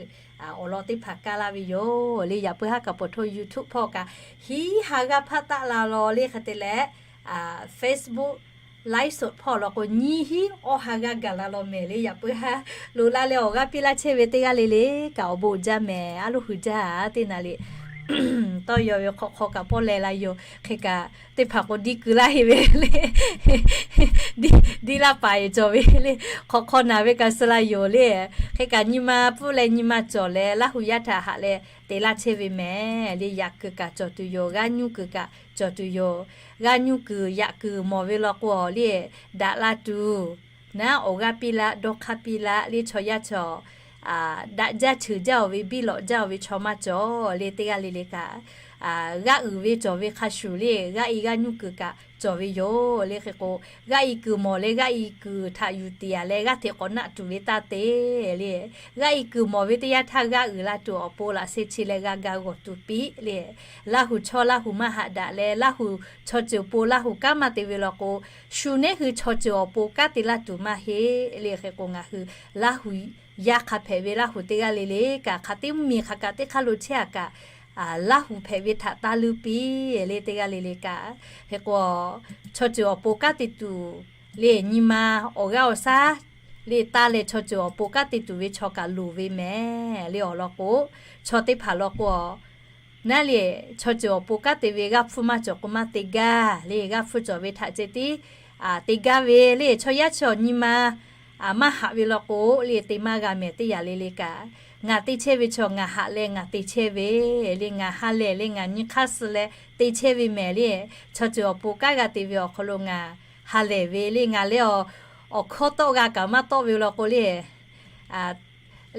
awˬ lawn teˇ hpaˍ kaˇ laˇ ve yoˬ le. Yaꞈ puiˉ haˉ kaꞈ pawˬ hto YouTube hpawˇ kaꞈ hiˉ ha g'aˇ hpaˇ taˆ la law le. Hk'e te leh, Facebook live show hpawˇ law k'o, nyiˇ hinˉ awˇ ha g'aˇ gaˬ la law mehˍ le. Yaꞈ puiˉ haˉ lo laˇ leh awˬ g'aˇ piˇ laˇ chehˇ ve teˇ g'aˇ le le kaꞈ awˬ bon jaˇ mehˍ. A loˉ hui jaˇ teˇ naˍ le tawˇ yaw ve hk'awꞈ hk'aw kaꞈ pawˇ leh la yoˬ. Hk'e kaꞈ, teˇ hpaˍ k'o diˇ keu laˇ heˆ ve le. Diˇ laˇ paˍ eˬ cawˬ ve le. Hk'awꞈ hk'aw naˬ ve kaꞈ suh la yoˬ le. Hk'e kaꞈ, nyi ma pfuhˇ leh nyi ma cawˬ leh Laˇ huˍ yaˇ htaꞈ haꞈ leh te laˇ chehˇ ve mehˍ le. Yaꞈ kuiˬ kaꞈ cawˬ tuˬ yoˬ. G'aˇ nyuˇ kuiˬ kaꞈ cawˬ tuˬ yoˬ. G'aˇ nyuˇ kuiˬ yaꞈ kuiˬ mawˬ ve law k'o le, daꞈ la tuˬ naˉ, awˬ g'aˇ piˇ laˇ, dawˇ hk'aˇ piˇ laˇ le. Chaw yaˇ chaw daꞈ jaˇ cheuˬ jaˇ oˬ ve, biˇ lawꞈ jaˇ oˬ ve chaw maˇ cawˬ le. Teˇ g'aˇ le le kaꞈ, g'aˇ uiˍ ve cawˬ ve hk'a shuˍ le, g'aˇ i g'aˇ nyuˇ kuiˬ kaꞈ cawˬ ve yoˬ le. Hk'e k'o, g'aˇ i kuiˬ mawˬ leh g'aˇ i kuiˬ htaꞈ yuˬ tiˍ a leh g'aˇ hteꞈ k'awꞈ naˆ tuˬ ve taˇ te le. G'aˇ i kuiˬ mawˬ ve teˇ yanˇ htaˇ g'aˇ uiˍ la tuˬ awˬ pon laꞈ sheh chi leh g'a ga g'awˬ tuˬ piˇ le. Laˇ huˍ chaw Laˇ huˍ maˇ haꞈ daꞈ leh, Laˇ huˍ chaw ceuˬ awˬ pon Laˇ huˍ kanˉ maˇ te ve law k'o, shu neˉ hui chaw ceuˬ awˬ pon kanˉ te laˇ tuˬ maˇ heˆ le. Hk'e k'o, ngaˬ hui Laˇ huˍ yaˇ hk'a hpehꞈ ve Laˇ huˍ teˇ g'aˇ le le kaꞈ, hk'aˬ teˇ mvuhˇmiˬ hk'aˬ kaꞈ teˇ hk'aˇ lo chehˇ a kaꞈ, Laˇ huˍ hpehꞈ ve htaꞈ taˇ luˇ piˇ le. Teˇ g'aˇ le le kaꞈ, hk'e k'o, chaw ceuˬ awˬ pon kanˉ te tuˬ le, nyi ma awˬ g'aˇ awˬ shaˉ le taˇ leh chaw ceuˬ awˬ pon kanˉ te tuˬ ve chaw kaꞈ loˍ ve mehˍ le. Awˬ lawn k'o, chaw teˇ hpaˍ law k'o, naˉ le, chaw ceuˬ awˬ pon kanˉ te ve g'aˇ hpfuhˇ maˇ cawˬ k'o maˇ te gaˇ le. G'aˇ hpfuhˇ cawˬ ve htaꞈ ceh tiˉ te gaˇ ve le. Chaw yaˇ chaw nyi ma maˇ haꞈ ve law k'o le, te maˇ g'a mehˍ. Teˇ yanˇ le le kaꞈ, ngaˬ te chehˇ ve chaw ngaˬ haꞈ leh ngaˬ te chehˇ ve le, ngaˬ ha lehˬ le, ngaˬ nyi hk'aˇ suh leh te chehˇ ve mehˍ le. Chaw ceuˬ awˬ pon kanˉ g'a te ve awˬ hk'aw lo ngaˬ ha lehˬ ve le. Ngaˬ leh awˬ hkawˇ tawˆ g'a kaꞈ maˇ tawˆ ve law k'o le,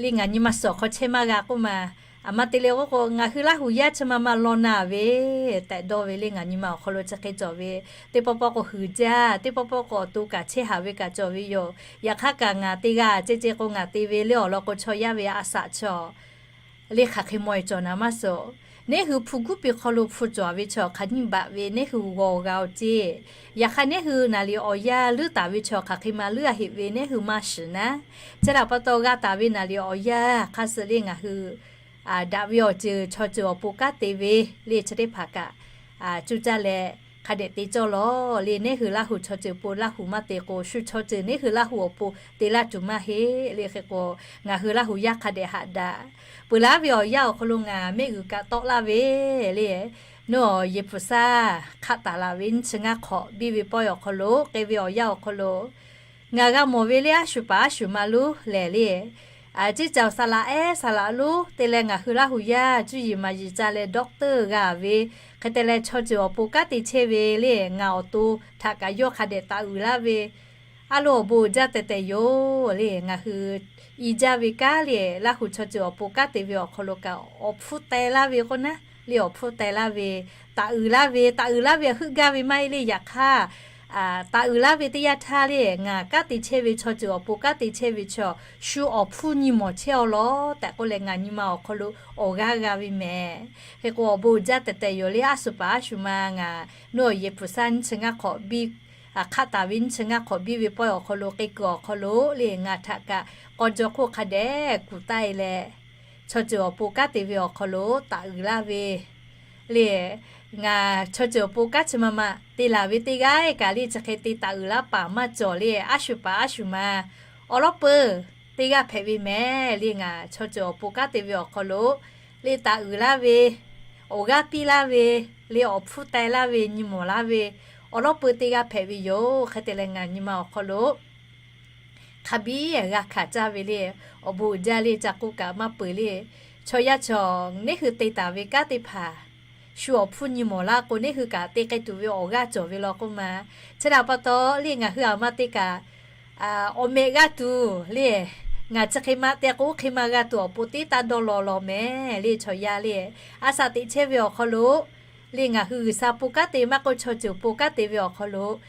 le ngaˬ nyi ma suhˍ awˬ hk'aw chehˇ maˇ g'a k'oˆ ma. Aˬ ma te leh k'oˆ k'o, ngaˬ hui Laˇ huˍ yaˇ chi ma ma law na ve tehꞈ dawˇ ve le. Ngaˬ nyi ma awˬ hk'aw lo chi hk'e cawˬ ve, teˇ pawˆ pawˆ k'o huiˍ jaˇ, teˇ pawˆ pawˆ k'o awˬ to kaꞈ chehˇ haꞈ ve kaꞈ cawˬ ve yoˬ. Yaꞈ hk'aˇ kaꞈ ngaˬ te g'a ceh ceh k'o ngaˬ te ve le. Awˬ lawn k'o, chaw yaˇ ve a shaꞈ chaw le hk'aˬ hk'e mawˬ e cawˬ naˍ maˇ suhˍ. Neˉ hui hpu guˉ piˇ hk'aw lo hpu cawˬ ve chaw hk'aˬ nyiˇ baꞈ ve neˉ hui g'aw g'a oˬ ceˇ. Yaꞈ hk'aˇ neˉ hui naˍ liꞈ awˬ yanˇ leuˉ taˍ ve chaw hk'aˬ hk'e ma leuˉ a heꞈ ve neˉ hui maˇ shiˍ naˉ. Chi htaꞈ pa taw g'a taˍ ve naˍ liꞈ awˬ yanˇ hk'aˇ suh le ngaˬ hui daꞈ ve awˬ ceuˬ chaw ceuˬ awˬ pon kanˉ te ve le chi teˇ hpaˍ kaꞈ cuˇ caˇ leh hk'a dehꞈ te cawˇ lawˬ le. Neˉ hui Laˇ huˍ chaw ceuˬ pon Laˇ huˍ maˇ te k'o, shu chaw ceuˬ neˉ hui Laˇ huˍ awˬ pon te laˇ tuˬ maˇ heˆ le. Hk'e k'o, ngaˬ hui Laˇ huˍ yaˇ hk'a dehꞈ haꞈ daꞈ. Peuˬ laˇ ve awˬ yanˇ awˬ hk'aw lo ngaˬ mehˆ g'uiˬ kaꞈ tawˆ laˇ ve le. Nawˬ Yeˍhpuˍsaˇ hk'aˆ taˍ laˬ ve nyiˇ chi ngaˇ hk'awꞈ biˇ ve pawehˇ awˬ hk'aw lo k'ai ve awˬ yanˇ awˬ hk'aw lo, ngaˬ g'a mawˬ ve le, a shu paˍ a shu ma lonˉ lehˬ le, ceˇ caˬ saˍ laꞈ ehˉ saˍ laꞈ lonˉ te leh ngaˬ hui Laˇ huˍ yaˇ cuˇ yiˍ maˍ yiˍ ca leh doctor g'a ve, hk'e te leh chaw ceuˬ awˬ pon kanˉ te chehˇ ve le. Ngaˬ awˬ to htaꞈ kaꞈ yawˇ hk'a dehꞈ taˍ uiˍ laˇ ve, a loˍ awˬ bon uiˍ jaˇ tehˬ tehˬ yoˬ le. Ngaˬ hui i jaˇ ve kanˉ le, Laˇ huˍ chaw ceuˬ awˬ pon kanˉ te ve awˬ hk'aw lo kaꞈ awˬ hpfuhˇ teh laˇ ve k'oˆ naˉ le, awˬ hpfuhˇ teh laˇ ve, taˍ uiˍ laˇ ve, taˍ uiˍ laˇ ve heuˆ gaˇ ve maˇ heˆ le. Yaꞈ hk'aˇ taꞈ uiˍ laˇ ve teˇ yanˇ htaˇ le, ngaˬ kanˉ te chehˇ ve chaw ceuˬ awˬ pon kanˉ te chehˇ ve chaw, shu awˬ hpfuhˇ nyi mawˬ chehˇ-aw lawˬ tehꞈ k'oˆ leh ngaˬ nyi ma awˬ hk'aw lo awˬ g'aˇ g'a ve mehˍ. Hk'e k'o, awˬ bon uiˍ jaˇ tehꞈ tehꞈ yoˬ le. Aˉ shuˍ paˍ aˉ shuˍ ma ngaˬ nuˇ awˬ yehˬ hpu saˉ nyiˇ chi ngaˇ hk'awꞈ biˇ, hk'aˆ taˍ ve nyiˇ chi ngaˇ hk'awꞈ biˇ ve pawehˇ awˬ hk'aw lo, k'e kuiˬ awˬ hk'aw lo le, ngaˬ htaꞈ kaꞈ k'aw jaw hk'oˆ hk'a dehꞈ kuˬ taˆ-e leh, chaw ceuˬ awˬ pon kanˉ te ve awˬ hk'aw lo taꞈ uiˍ laˇ ve le. Ngaˬ chaw ceuˬ awˬ pon kanˉ chi ma ma te laˬ ve teˇ g'aˇ kaꞈ le, chi hk'e te taꞈ uiˍ laˇ paˍ maˇ cawˬ le. Aˉ shuˍ paˍ aˉ shuˍ ma awˬ lawˉ peuˬ teˇ g'aˇ hpehꞈ ve mehˍ le. Ngaˬ chaw ceuˬ awˬ pon kanˉ te ve awˬ hk'aw lo le, taꞈ uiˍ laˇ ve, awˬ g'aˇ piˇ laˇ ve le, awˬ hpfuhˇ teh laˇ ve, nyi mawˬ laˇ ve, awˬ lawˉ peuˬ teˇ g'aˇ hpehꞈ ve yoˬ. Hk'e te leh ngaˬ nyi ma awˬ hk'aw lo hk'a biˇ g'a hkanˍ caˇ ve le. Awˬ bon uiˍ jaˇ le, ca k'oˆ kaꞈ maˇ peuˬ le. Chaw yaˇ chaw neˇ hui te taˍ ve kanˉ teˇ hpaˍ shu awˬ hpfuhˇ nyi mawˬ laˇ k'o, neˇ hui kaꞈ te k'ai tuˬ ve awˬ g'aˇ cawˬ ve law k'oˆ ma. Chi htaꞈ pa taw le, ngaˬ hui aˬ ma te kaꞈ awˬ mehꞈ g'a tuˬ le, ngaˬ chi hk'e ma te k'o, oˇ hk'e ma g'a tuˬ awˬ pon teˇ taˇ dawˇ law law mehˍ le. Chaw yaˇ le, a shaꞈ teꞈ chehˇ ve awˬ hk'aw lo le, ngaˬ hui G'uiˬsha pon kanˉ te maˇ k'oˆ, chaw ceuˬ pon kanˉ te ve awˬ hk'aw lo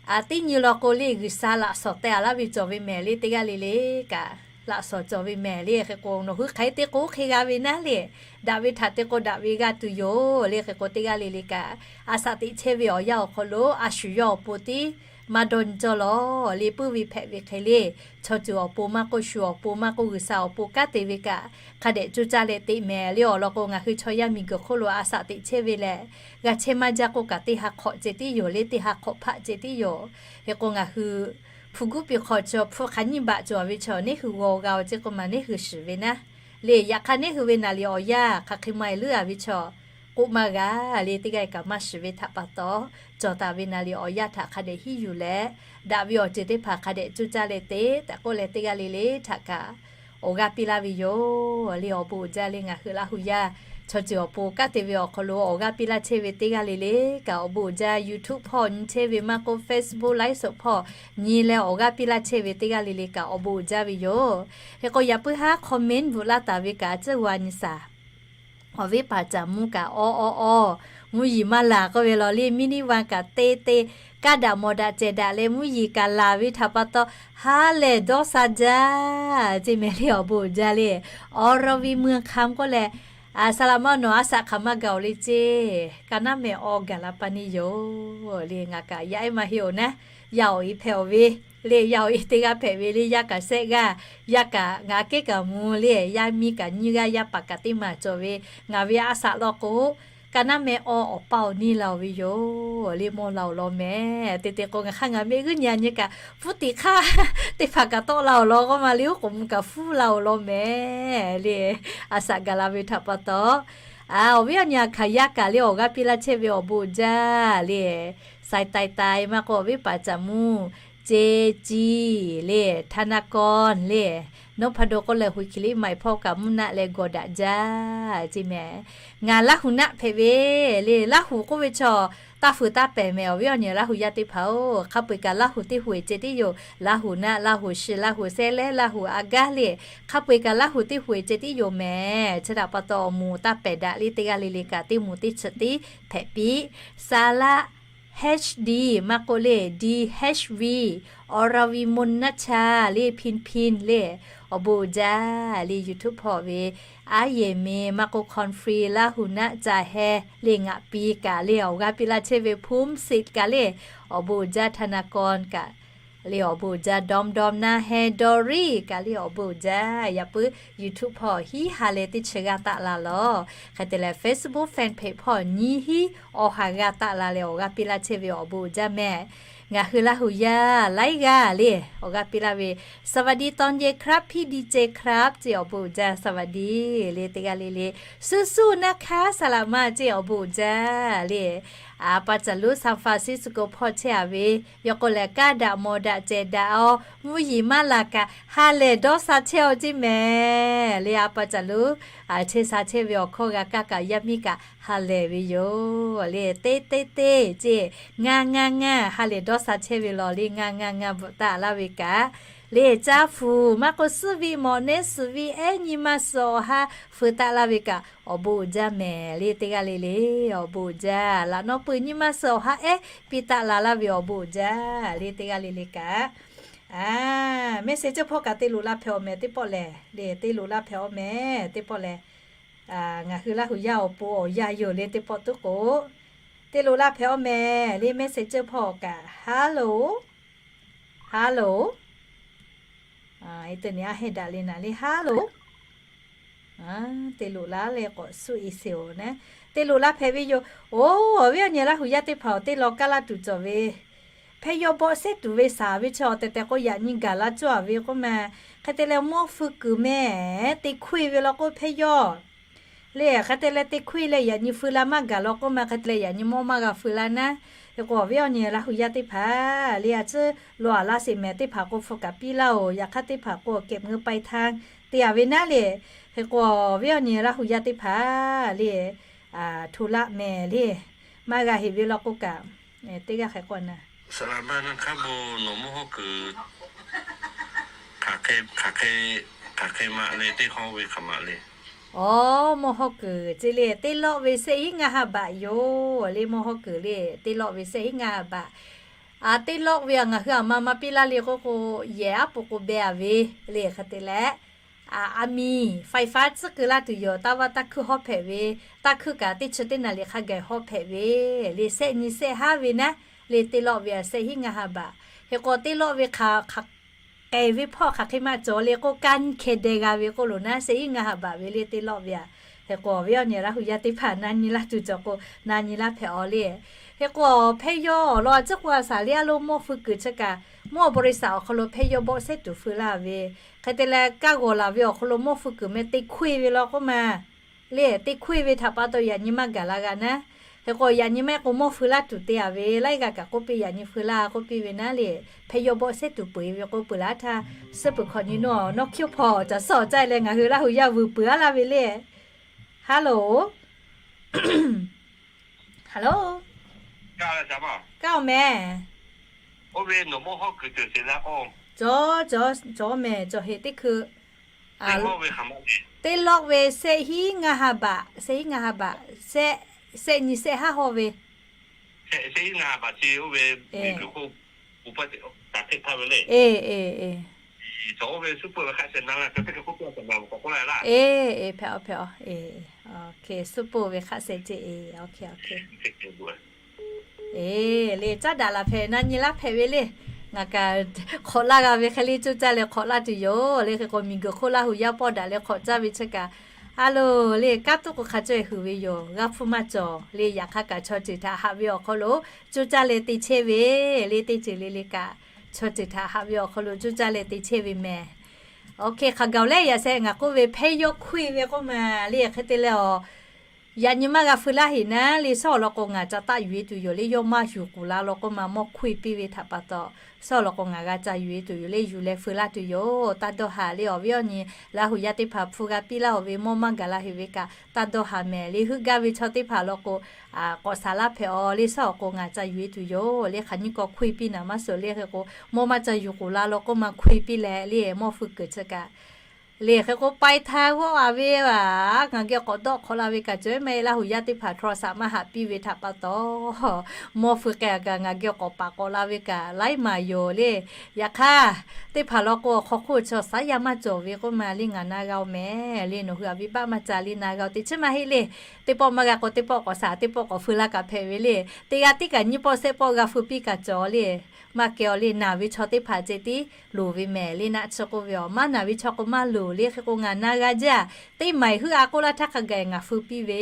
teˇ nyi law k'o le, G'uiˬsha laꞈ shawˍ teh-a laˇ ve cawˬ ve mehˍ le. Teˇ g'aˇ le le kaꞈ laꞈ shawˍ cawˬ ve mehˍ le. Hk'e k'o, nawˬ hui hk'aˬ hk'e te k'o, oˇ hk'e g'a ve naˉ le. Daꞈ ve htaꞈ te k'o, daꞈ ve g'a tuˬ yoˬ le. Hk'e k'o, teˇ g'aˇ le le kaꞈ a shaꞈ teꞈ chehˇ ve awˬ yanˇ awˬ hk'aw lo a shu yawˇ awˬ pon tiˉ maˇ dawˇ nyi cawˇ law le. Puiˉ ve hpehꞈ ve hk'e le, chaw ceuˬ awˬ pon maˇ k'oˆ, shu awˬ pon maˇ k'oˆ, G'uiˬsha awˬ pon kanˉ te ve kaꞈ hk'a dehꞈ coˇ caˇ leh teꞈ mehˍ le. Awˬ lawn k'o, ngaˬ hui chaw yaˇ miˬguiˬ hk'oˆ lo a shaꞈ teꞈ chehˇ ve lehˬ, g'a chehˇ maˇ jaˇ k'oˆ kaꞈ, teˇ ha hk'awꞈ ceh tiˉ yoˬ le, teˇ ha hk'awꞈ hpaˆ ceh tiˉ yoˬ. Hk'e k'o, ngaˬ hui hpu guˉ piˇ hk'aw chaw hpu hk'aˬ nyiˇ baꞈ cawˬ ve chaw neˇ hui g'aw g'a-o ceh k'oˆ ma, neˇ hui shiˍ ve naˉ le. Yaꞈ hk'aˇ, neˇ hui ve naˍ liꞈ awˬ yanˇ hk'aˬ hk'e ma-e leuˉ-a ve chaw k'oˆ maˇ g'a le. Teˇ g'aˇ kaꞈ maˇ shiˍ ve htaꞈ pa taw, cawˬ taˍ ve naˍ liꞈ awˬ yanˇ htaꞈ hk'a dehꞈ hiˉ yuˬ leh, daꞈ ve awˬ ceuˬ teˇ hpaˍ hk'a dehꞈ coˇ caˇ leh te tehꞈ k'oˆ leh, teˇ g'aˇ le le htaꞈ kaꞈ awˬ g'aˇ piˇ laˇ ve yoˬ le. Awˬ bon uiˍ jaˇ le. Ngaˬ hui Laˇ hu yaˇ chaw ceuˬ awˬ pon kanˉ te ve awˬ hk'aw lo awˬ g'aˇ piˇ laˇ chehˇ ve teˇ g'aˇ le le kaꞈ, awˬ bon uiˍ jaˇ. YouTube hpawˇ nyi chehˇ ve maˇ k'oˆ, Facebook live show hpawˇ nyi leh awˬ g'aˇ piˇ laˇ chehˇ ve teˇ g'aˇ le le kaꞈ, awˬ bon uiˍ jaˇ ve yoˬ. Hk'e k'o, yaꞈ puiˉ haˉ comment bvuhꞈ laˇ taˍ ve kaꞈ, a ciˉ g'a nyi shaˍ. Awˬ viˉ paˍ caˍ mvuh kaꞈ, aw aw aw, mvuhˇ yiˍ maˇ laˬ k'oˆ ve law le. Miˇniˆ va kaꞈ te te, kaˇ daꞈ mawˬ daꞈ cehˬ daꞈ leh mvuhˇ yiˍ kaꞈ laˬ ve htaꞈ pa taw, ha lehˬ dawˇ sha jaˇ ceˇ mehˍ le. Awˬ bon uiˍ jaˇ le. Awˬ raw ve mui hk'am k'oˆ leh, a sha laꞈ maˇ nawˬ a shaꞈ hk'aˬ maˇ gaˬ-oˬ le ceˇ. Ka naˉ mehˍ awˬ gaˬ la pa neˇ yoˬ le. Ngaˬ kaꞈ yaˇ ehˉ maˇ heˆ-oˬ naˉ, yaˇ awˬ e hpehꞈ-oˬ ve le. Yaˇ awˬ e teˇ g'aˇ hpehꞈ ve le. Yaˇ kaꞈ shehˆ g'aˇ, yaˇ kaꞈ ngaˬ kehˉ kaꞈ mvuh le. Yaˇ miˇ kaꞈ nyiˇ g'aˇ, yaˇ paˍ kaꞈ teˇ maˬ cawˬ ve. Ngaˬ ve a shaꞈ law k'o, ka naˉ mehˍ awˬ awˬ pa awˬ neˇ la-oˬ ve yoˬ le. Mawˇ la-oˬ law mehˍ. Te te k'o, ngaˬ hk'aˇ ngaˬ mehˆ g'uiˇ nyi a nyi kaꞈ, hpfuhˇ tiꞈ hk'aˇ teˇ hpaˍ kaꞈ tawˆ la-oˬ law k'oˆ ma le. Oˉ k'oˍ mvuh kaꞈ hpfuhˇ la-oˬ law mehˍ le. A shaꞈ gaˬ la ve htaꞈ pa taw, awˬ viˉ awˬ nyi a hkanˍ yaˇ kaꞈ le, awˬ g'aˇ piˇ laˇ chehˇ ve awˬ bon uiˍ jaˇ le. Sai tai tai maˇ k'oˆ, awˬ viˉ paˍ caˍ mvuh, ce ci le, ธนากร le, nawˉ hpa do k'oˆ leh, hui hkiˬ liˇ maiˍ hpawˇ kaꞈ mvuhˇ naˆ leh gawˬ daꞈ jaˇ ceˇ mehˍ. Ngaˬ Laˇ huˍ naˆ hpehꞈ ve le. Laˇ huˍ k'oˆ ve chaw, taˇ fuiˍ taˇ pehˍ mehˍ. Awˬ viˉ awˬ nyi Laˇ huˍ yaˇ teˇ hpaˍ-oˬ, hk'a peu-eˬ kaꞈ Laˇ huˍ teˇ huiˍ ceh tiˉ yoˬ. Laˇ huˍ naˆ, Laˇ huˍ shi, Laˇ huˍ sehˉ leh Laˇ huˍ a gaˇ le, hk'a peu-eˬ kaꞈ Laˇ huˍ teˇ huiˍ ceh tiˉ yoˬ mehˍ. Chi htaꞈ pa taw, awˬ moˍ taˇ pehˍ daꞈ le. Teˇ g'aˇ le le kaꞈ teˇ moˍ teˇ chi tiˉ hpehꞈ piˇ. Saˍ laˆ H D maˇ k'oˆ le, D H V, Awˬ raˍ viˍ mvuhˇ naˆ cha le, พินพิน le, awˬ bon uiˍ jaˇ le. YouTube hpawˇ ve aˉ yehˬ miˬ maˇ k'oˆ, คอนเฟรนซ์ Laˇ huˍ naˆ ca heh le, ngaˬ piˇ kaꞈ le, awˬ g'aˇ piˇ laˇ chehˇ ve ภูมิสิทธิ์ kaꞈ le, awˬ bon uiˍ jaˇ. ธนากร kaꞈ le, awˬ bon uiˍ jaˇ. ดอมดอม naˇ heh, Doris kaꞈ le, awˬ bon uiˍ jaˇ. Yaꞈ puiˉ YouTube hpawˇ hiˉ ha leh teˇ chi g'aˇ taˆ la lawˬ. Hk'e te leh, Facebook fanpage hpawˇ nyiˇ hiˉ awˬ ha g'aˇ taˆ la leh awˬ g'aˇ piˇ laˇ chehˇ ve awˬ bon uiˍ jaˇ mehˍ. Ngaˬ hui Laˇ huˍ yaˇ laiˉ g'aˇ le, awˬ g'aˇ piˇ laˇ ve, สวัสดีตอนเย็นครับ พี่ดีเจครับ ceˇ, awˬ bon uiˍ jaˇ. สวัสดี le, teˇ g'aˇ le le, สู้ๆนะครับ saˍ laꞈ ma ceˇ, awˬ bon uiˍ jaˇ le. A pa caˬ luˉ San Francisco hpawˇ chehˇ-a ve, yawˇ k'o lehˬ, kaˇ daꞈ mawˬ daꞈ cehˬ daꞈ-aw, mvuhˇ yeˬ maˇ laˬ kaꞈ ha lehˬ dawˇ sha chehˇ-aw ceˇ mehˍ le. A pa caˬ luˉ chehˇ sha chehˇ ve awˬ hkawˇ g'a kaˇ kaꞈ, yaˇ miˇ kaꞈ ha lehˬ ve yoˬ le. Teˇ teˇ teˇ ceˇ, ngaˇ ngaˇ ngaˇ, ha lehˬ dawˇ sha chehˇ ve law le. Ngaˇ ngaˇ ngaˇ bvuhꞈ taˆ laˇ ve kaꞈ Teˇ caˇ hpu maˇ k'o, suhˉ ve mawꞈ nehˉ suhˍ ve ehˉ nyi ma suhˍ awˬ ha feu taˆ laˇ ve kaꞈ awˬ bon uiˍ jaˇ mehˍ le. Teˇ g'aˇ le le awˬ bon uiˍ jaˇ. Laꞈ nawˉ peuˬ nyi ma suhˍ awˬ ha ehˉ piˇ taˆ la laˇ ve awˬ bon uiˍ jaˇ le. Teˇ g'aˇ le le kaꞈ, a, mehˆ sehˍ ceuˇ hpawˇ kaꞈ te loꞈ la hpehꞈ awˬ mehˍ teˇ pawˆ lehˬ le. Te loꞈ la hpehꞈ awˬ mehˍ teˇ pawˆ lehˬ, ngaˬ hui Laˇ huˍ yaˇ awˬ pon awˬ yanˇ yoˬ le. Teˇ pawˆ tuˉ k'o, te loꞈ la hpehꞈ awˬ mehˍ le. Mehˆ sehˍ ceuˇ hpawˇ kaꞈ, hello, hello, te ni a heh daꞈ le naˍ le, hello. Te loꞈ la leh k'awꞈ suh e seˍ oˬ naˉ. Te loꞈ la hpehꞈ ve yoˬ. Oˬ, awˬ viˉ awˬ nyi Laˇ huˍ yaˇ teˇ hpaˍ awˬ teˇ lawn kaˇ laˇ tuˬ cawˬ ve, hpehˇ yawˇ bawˆ sehˉ tuˬ ve saˍ ve chi awˬ tehˬ tehˬ k'o, yaꞈ nyi gaˬ la cawˇ a ve k'oˆ ma. Hk'e te leh mawˇ feu kuiˬ mehˍ te hkuiˇ ve law k'o, hpehˇ yawˇ le, hk'e te leh te hkuiˇ leh yaꞈ nyi feu la maˇ gaˬ law k'oˆ ma. Hk'e te leh yaꞈ nyi mawˇ maˇ g'a feu laˇ naˉ. Hk'e k'o, awˬ viˉ awˬ nyi Laˇ huˍ yaˇ teˇ hpaˍ le, a ciˉ lo a laˇ sheˍ mehˍ teˇ hpaˍ k'o, hpu kaꞈ piˇ laˇ oˬ. Yaꞈ hk'aˇ teˇ hpaˍ k'o, kehˬ meuˇ paiˇ htaˇ te a ve naˉ le. Hk'e k'o, awˬ viˉ awˬ nyi Laˇ huˍ yaˇ teˇ hpaˍ le, hto laˆ mehˍ le, maˇ g'a heꞈ ve law k'o kaꞈ, teˇ g'aˇ hk'e k'o na, saˍ laˍ baˇ naˇ hk'aˇ bon nawˬ mawˇ hawˉ kuiˬ hk'aˬ hk'e, hk'aˬ hk'e, hk'aˬ hk'e maꞈ le, teˇ hawˇ ve hk'aˬ maꞈ le. Aˬ, mawˇ hawˉ kuiˬ ce le, teˇ lawˆ ve shehˆ hinˉ ngaˇ ha baꞈ yoˬ le. Mawˇ hawˉ kuiˬ le, teˇ lawˆ ve shehˆ hinˉ ngaˇ ha baꞈ. A, teˇ lawˆ ve a ngaˬ hui aˬ ma maˇ piˇ laˇ le k'oˆ k'o, yehˬ aˉ po k'o beh a ve le. Hk'e te leh, a, aˬ miˍ faiˍ faˉ tcuhˉ keu laˇ tuˬ yoˬ. Taˇ vaˇ taˇ hkuiˇ hawˉ hpehꞈ ve, taˇ hkuiˇ kaꞈ teˇ chi teˇ naˍ liꞈ hk'a gaˬ hawˉ hpehꞈ ve le. Shehˆ nyi shehˆ haˉ ve naˉ le. Teˇ lawˆ ve a shehˆ hinˉ ngaˇ ha baꞈ. Hk'e k'o, teˇ lawˆ ve hk'aˬ hk'e k'ehˬ ve hpawˇ hk'aˬ hk'e maˇ cawˬ le k'o, kaˇ nyi hkeh deh g'a ve k'oˆ lo naˉ, shehˆ hinˉ ngaˇ ha baꞈ ve le teˇ lawˆ ve a. Hk'e k'o, awˬ viˉ awˬ nyi Laˇ huˍ yaˇ teˇ hpaˍ na nyi laˇ tuˬ cawˬ k'o, na nyi laˇ hpehꞈ aˬ le. Hk'e k'o, hpehˇ yawˇ awˬ lawn a ciˉ k'o a shaˍ le a lo mawˇ feu kuiˬ chi kaꞈ, mawˇ บริษัท awˬ hk'aw lo hpehˇ yawˇ bawˆ sehˉ tuˬ feu laˇ ve, hk'e te leh kaˇ g'awˬ laˬ ve awˬ hk'aw lo mawˇ feu kuiˬ meh te hkuiˇ ve law k'oˆ ma le. Te hkuiˇ ve htaꞈ pa taw yaꞈ nyi maˇ gaˬ la g'a naˉ. Hk'e k'o, yaꞈ nyi maˇ k'o mawˇ feu laˇ tuˬ te a ve, laiˉ g'aˇ kaꞈ k'oˆ piˇ, yaꞈ nyi feu laˇ k'oˆ piˇ ve naˉ le. Hpehˇ yawˇ bawˆ sehˉ tuˬ peu eˬ ve k'o, peu laˇ htaˇ, suhˉ peuˬ hkawꞈ nyi nawˇ, nawˇ hkiˇ hpawˇ caˬ suhˉ awˬ caˇ leh ngaˬ hui Laˇ huˍ yaˇ vuiˬ peuˬ a laˇ ve le. Hello, hello, kaˇ awˬ meh. Cawˬ, cawˬ mehˍ, cawˬ heˍ teˇ hkui. Teˇ lawˆ ve shehˆ hinˉ ngaˇ ha baꞈ, shehˆ hinˉ ngaˇ ha baꞈ, shehˆ nyi shehˆ haˉ hawˇ ve. Eˬ, eˬ, eˬ, hpehꞈ aˬ, hpehꞈ aˬ, eˬ, suhˉ poˆ ve hk'aˆ sheh ceˇ, eˬ, eˬ, le caˉ daꞈ laˬ hpehꞈ na nyi laˇ hpehꞈ ve le. Ngaˬ kaꞈ hk'awꞈ laˇ g'a ve hk'e le, coˇ caˇ leh hk'awꞈ laˇ tuˬ yoˬ le. Hk'e k'o, miˬ guiˬ hk'oˆ Laˇ huˍ yaˇ pawˆ daꞈ leh hk'awꞈ caˇ ve chi kaꞈ, a loˬ le, kanˉ tuˉ k'o hk'a caweh huiˍ ve yoˬ. G'a hpfuhˇ maˇ cawˬ le. Yaꞈ hk'aˇ kaꞈ chaw ceuˬ htaꞈ haꞈ ve awˬ hk'aw lo coˇ caˇ leh te chehˇ ve le. Teˇ ceuˬ le le kaꞈ, chaw ceuˬ htaꞈ haꞈ ve awˬ hk'aw lo coˇ caˇ leh te chehˇ ve mehˍ. Oˇ hk'e hk'a gaˬ leh yaꞈ sheh ngaˬ k'oˆ ve hpehˇ yawˇ hkuiˇ ve k'oˆ ma le. Hk'e te leh a, yaꞈ nyi maˇ g'a feu laˇ heˍ naˉ le. Suhˉ awˬ lawn k'o ngaˬ ca taˆ yuˬ e tuˬ yoˬ le. Yawˇ maˇ yuˬ k'oˍ la law k'oˆ ma, mawˇ hkuiˇ piˇ ve htaꞈ pa taw, suhˉ awˬ lawn k'o ngaˬ g'a ca yuˬ e tuˬ yoˬ le. Yuˬ leh feu laˇ tuˬ yoˬ. Taˇ dawˇ haˍ le. Awˬ viˉ awˬ nyi Laˇ huˍ yaˇ teˇ hpaˍ hpu g'a piˇ laˇ oˬ ve mawˇ maˇ gaˬ la heˍ ve kaꞈ taˇ dawˇ haˍ mehˍ le. Heuˆ gaˇ ve chaw teˇ hpaˍ lawn k'o, k'awꞈ shaˍ laˇ hpehꞈ aˬ le. Suhˉ awˬ k'o ngaˬ ca yuˬ e tuˬ yoˬ le. Hk'aˬ nyiˇ kaw hkuiˇ piˇ naˍ maˇ suhˍ le. Hk'e k'o, mawˇ maˇ ca yuˬ k'oˍ la law k'oˆ ma hkuiˇ piˇ leh le, mawˇ feu kuiˬ chi kaꞈ le. Hk'e k'o, pai htaˇ g'awˇ a ve a, ngaˬ geh k'awꞈ dawˆ hk'awꞈ la ve kaꞈ cawˬ ve maˇ heˆ. Laˇ huˍ yaˇ teˇ hpaˍ htaw shaꞈ maˇ haꞈ piˇ ve htaꞈ pa taw, mawˇ feu k'ai a kaꞈ ngaˬ geh k'awꞈ paˍ k'awꞈ la ve kaꞈ laiˉ maˬ yoˬ le. Yaꞈ hk'aˇ, teˇ hpaˍ lawn k'o awˬ hk'aw hk'oˆ chaw shaˉ yaˇ maˇ cawˬ ve k'oˆ ma le. Ngaˬ na g'a oˬ mehˍ le. Nawˬ hui a viˉ baˆ maˇ ca le, na g'a oˬ teˇ chi maˇ heˆ le. Teˇ pawˆ maˇ g'a k'o teˇ pawˆ k'awꞈ shaˍ, teˇ pawˆ k'awꞈ feu laˇ kaꞈ hpehꞈ ve le. Teˇ g'aˇ tiˉ kaꞈ nyiˇ pawˆ shehˆ pawˆ g'a feu piˇ kaꞈ cawˬ le. Maˇ kehˬ aˬ le. Naˬ ve chaw teˇ hpaˍ ceh tiˉ loˍ ve mehˍ le. Naˆ tsuhˇ k'oˆ ve a, maˇ naˬ ve chaw k'o maˇ loˍ le. Hk'e k'o ngaˬ na g'a jaˇ. Teˇ maˬ huˉ a k'oˆ laˇ htaˇ hk'a gaˬ ngaˬ feu piˇ ve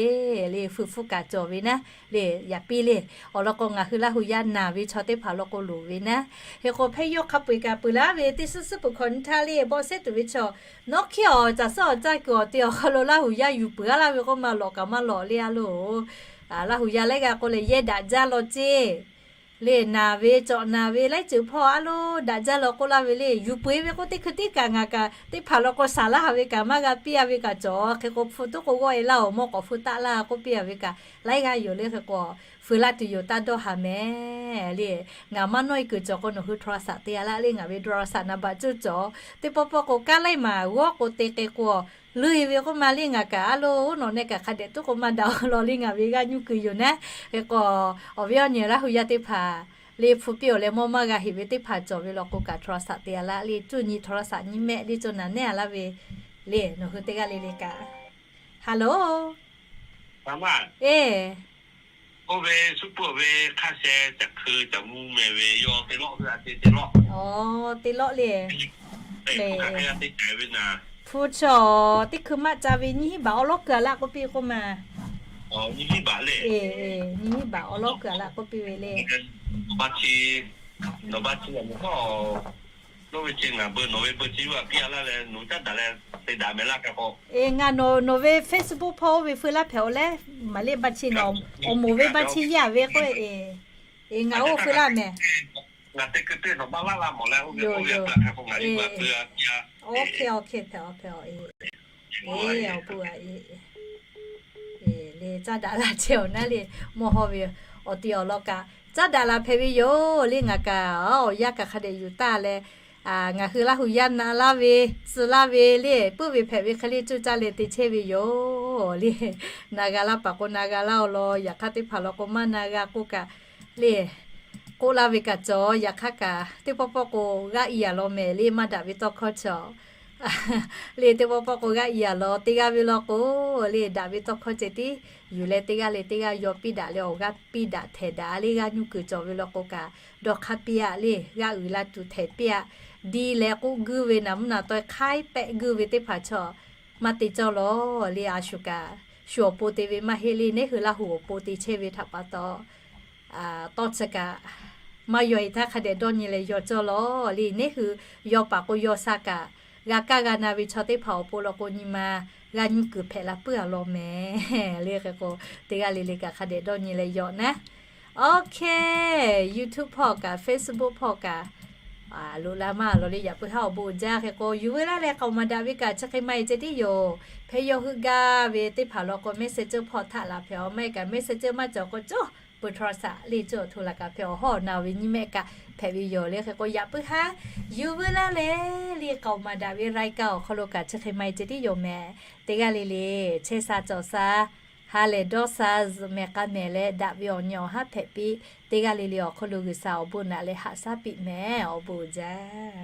le. Feu hpfuhˇ kaꞈ cawˬ ve naˉ le. Yaꞈ piˇ le. Awˬ lawn k'o ngaˬ hui Laˇ huˍ yaˇ naˬ ve chaw teˇ hpaˍ lawn k'o loˍ ve naˉ. Hk'e k'o hpehˇ yawˇ hk'a peu eˬ kaꞈ peu laˇ ve teˇ suhˉ suhˉ peuˬ hkawꞈ nyi htaˇ le, bawˆ sehˉ tuˬ ve chaw, nawˉ hkiˉ awˬ caˬ suhˉ awˬ caˇ kuiˬ awˬ te awˬ hk'aw lo Laˇ huˍ yaˇ yuˬ peuˬ a laˇ ve k'oˆ ma lawꞈ kaꞈ maˇ lawꞈ le a loˬ. Laˇ huˍ yaˇ laiˉ g'aˇ k'o leh yehˇ daꞈ jaˇ law ceˇ Le naˬ ve cawˬ naˬ ve laiˉ ceuˬ hpawˇ a loˉ daꞈ jaˇ law k'oˆ laˇ ve le. Yuˬ peu eˬ ve k'oˆ teˇ hkui tiˉ kaꞈ ngaˬ kaꞈ teˇ hpaˍ law k'o shaˍ laˇ haˍ ve kaꞈ maˇ g'a piˇ a ve kaꞈ cawˬ. Hk'e k'o hpu tuˉ k'o g'awˇ e laˇ oˬ, mawˇ k'awꞈ hpu taˆ laˇ k'oˆ piˇ a ve kaꞈ laiˉ g'aˇ yoˬ le. Hk'e k'o feu laˇ tuˬ yoˬ taˇ dawˇ haˍ mehˍ le. Ngaˬ maˇ nawˇ e kuiˬ cawˬ k'o nawˬ hui htaw a shaꞈ te a laˇ le. Ngaˬ ve htaw a shaꞈ naˍ baꞈ cuˇ cawˬ. Teˇ pawˆ pawˆ k'o kaˇ laiˉ maˬ g'awˇ k'o te k'e k'o leuˇ e ve k'oˆ ma le. Ngaˬ kaꞈ a loˉ nawˬ neh kaꞈ hk'a dehꞈ tuˉ k'o maˇ daꞈ law le. Ngaˬ ve g'aˇ nyuˇ kuiˬ yoˬ naˉ. Hk'e k'o awˬ viˉ awˬ nyi Laˇ hu yaˇ teˇ hpaˍ le hpu piˇ awˬ leh mawˇ maˇ g'a heꞈ ve teˇ hpaˍ cawˬ ve law k'o kaꞈ htaw a shaꞈ te a laˇ le. Cuˇ nyi htaw a shaꞈ nyi mehˆ le cawˬ naˬ nehˉ a laˇ ve le. Nawˬ hui teˇ g'aˇ le le kaꞈ. Hello. Eˬ, oˇ ve suˉ peuˬ ve hk'a sheh caˬ hkui caˬ mvuh mehˍ ve yawˇ te lawˆ ve a te te lawˆ. Aˬ, te lawˆ le. Hpu chaw teˇ hkui maˇ ca ve nyiˇ hinˉ baꞈ awˉ lawˉ keu a laˇ k'oˆ piˇ k'oˆ ma. Nyiˇ hinˉ baꞈ awˉ lawˉ keu a laˇ k'oˆ piˇ ve le. Nawˬ ba chi, nawˬ ba chi a mawˬ hawˉ, nawˬ ve chi ngaˬ beu nawˬ ve beu chi yuˬ a piˇ a laˇ leh nawˬ caˉ daꞈ leh te daꞈ mehˍ laˇ k'o. Eˬ, ngaˬ nawˬ ve Facebook hpawˇ oˇ ve feu laˇ hpehꞈ awˬ leh, maˬ le ba chi nawˬ awˬ moˍ ve ba chi yaˇ ve k'o eˬ, eˬ ngaˬ oˇ feu laˇ mehˍ. Ngaˬ te keu te nawˬ ba laˇ la mawˬ leh oˇ ve oˇ ve a hk'e k'o ngaˬ yuˬ a piˇ a. Awˬ hk'e awˬ hk'e hpehꞈ awˬ hpehꞈ awˬ e. Eˬ, awˬ bon a e. Eˬ, le caˉ daꞈ la chehˇ awˬ naˉ le. Mawˇ hawˇ ve awˬ ti awˬ lawn kaꞈ caˉ daꞈ la hpehꞈ ve yoˬ le. Ngaˬ kaꞈ awˬ yanˇ kaꞈ hk'a dehꞈ yuˬ taˇ leh, ngaˬ hui Laˇ hu yaˇ na laˇ ve, suh laˇ ve le, puiˉ ve hpehꞈ ve hk'e le cuˇ caˇ leh te chehˇ ve yoˬ le. Na g'a laˇ paˍ k'o na g'a laˇ awˬ lawn, yaꞈ hk'aˇ teˇ hpaˍ law k'o maˇ na g'a k'oˆ kaꞈ le, k'oˆ laˇ ve kaꞈ cawˬ. Yaꞈ hk'aˇ kaꞈ teˇ pawˆ pawˆ k'o g'aˇ i a law mehˍ le. Maˇ daꞈ ve tawˇ hkawˇ cawˬ le. Teˇ pawˆ pawˆ k'o g'aˇ i a law, teˇ g'aˇ ve law k'o le daꞈ ve tawˇ hkawˇ ceh tiˉ yuˬ leh teˇ g'aˇ le teˇ g'aˇ yaw piˇ daꞈ leh awˬ g'aˇ piˇ daꞈ htehꞈ daꞈ le. G'aˇ nyuˇ kuiˬ cawˬ ve law k'o kaꞈ dawˇ hk'aˇ piˇ a le. G'aˇ uiˍ la tuˬ htehꞈ piˇ a. Diˇ leh k'oˆ guiˇ ve naˍ mvuhˇ naˍ taweh hk'aiˉ pehˆ guiˇ ve teˇ hpaˍ chaw maˇ te cawˇ law le. A shu kaꞈ shu awˬ pon te ve maˇ heˆ le. Neˉ hui Laˇ hu awˬ pon te chehˇ ve htaꞈ pa taw tawˇ chi kaꞈ maˇ yaw e htaˇ hk'a dehꞈ dawˇ nyi leh yaw cawˇ law le. Neˉ hui yaw paˍ k'o yaw sha kaꞈ g'a kaˇ g'a na ve chaw teˇ hpaˍ awˬ pon law k'o nyi ma g'aˇ nyuˇ kuiˬ hpehꞈ la puiˉ a law mehˍ le. Hk'e k'o teˇ g'aˇ le le kaꞈ hk'a dehꞈ dawˇ nyi leh yaw naˉ. Awˬ hk'e, YouTube hpawˇ kaꞈ Facebook hpawˇ kaꞈ loꞈ la maˇ law le. Yaꞈ puiˉ haˉ awˬ bon uiˍ jaˇ. Hk'e k'o yuˬ veu laˇ leh k'aoˍ maˍ daꞈ ve kaꞈ chi hk'e maˇ e ceh tiˉ yoˬ. Hpehꞈ yaw heuˆ gaˇ ve teˇ hpaˍ law k'o Messenger hpawˇ htaꞈ la hpehꞈ awˬ maˇ e kaꞈ Messenger maˇ cawˬ k'o cawˬ peuˬ htaw a shaꞈ le cawˬ hto la kaꞈ hpehꞈ awˬ hawˉ na ve nyiˇ mehˆ kaꞈ hpehꞈ ve yoˬ le. Hk'e k'o yaꞈ puiˉ haˉ yuˬ veu laˇ leh le k'aoˍ maˍ daꞈ ve รายการ awˬ hk'aw lo kaꞈ chi hk'e maˇ e ceh tiˉ yoˬ mehˍ. Teˇ g'aˇ le le chehˇ sha cawˬ sha ha lehˬ dawˇ sha zuhꞈ mehˍ k'a mehˍ leh daꞈ ve awˬ nyi awˬ haˉ hpehꞈ piˇ. Teˇ g'aˇ le le awˬ hk'aw lo G'uiˬsha awˬ bon naꞈ leh haꞈ shaˉ piˇ mehˍ. Awˬ bon uiˍ jaˇ.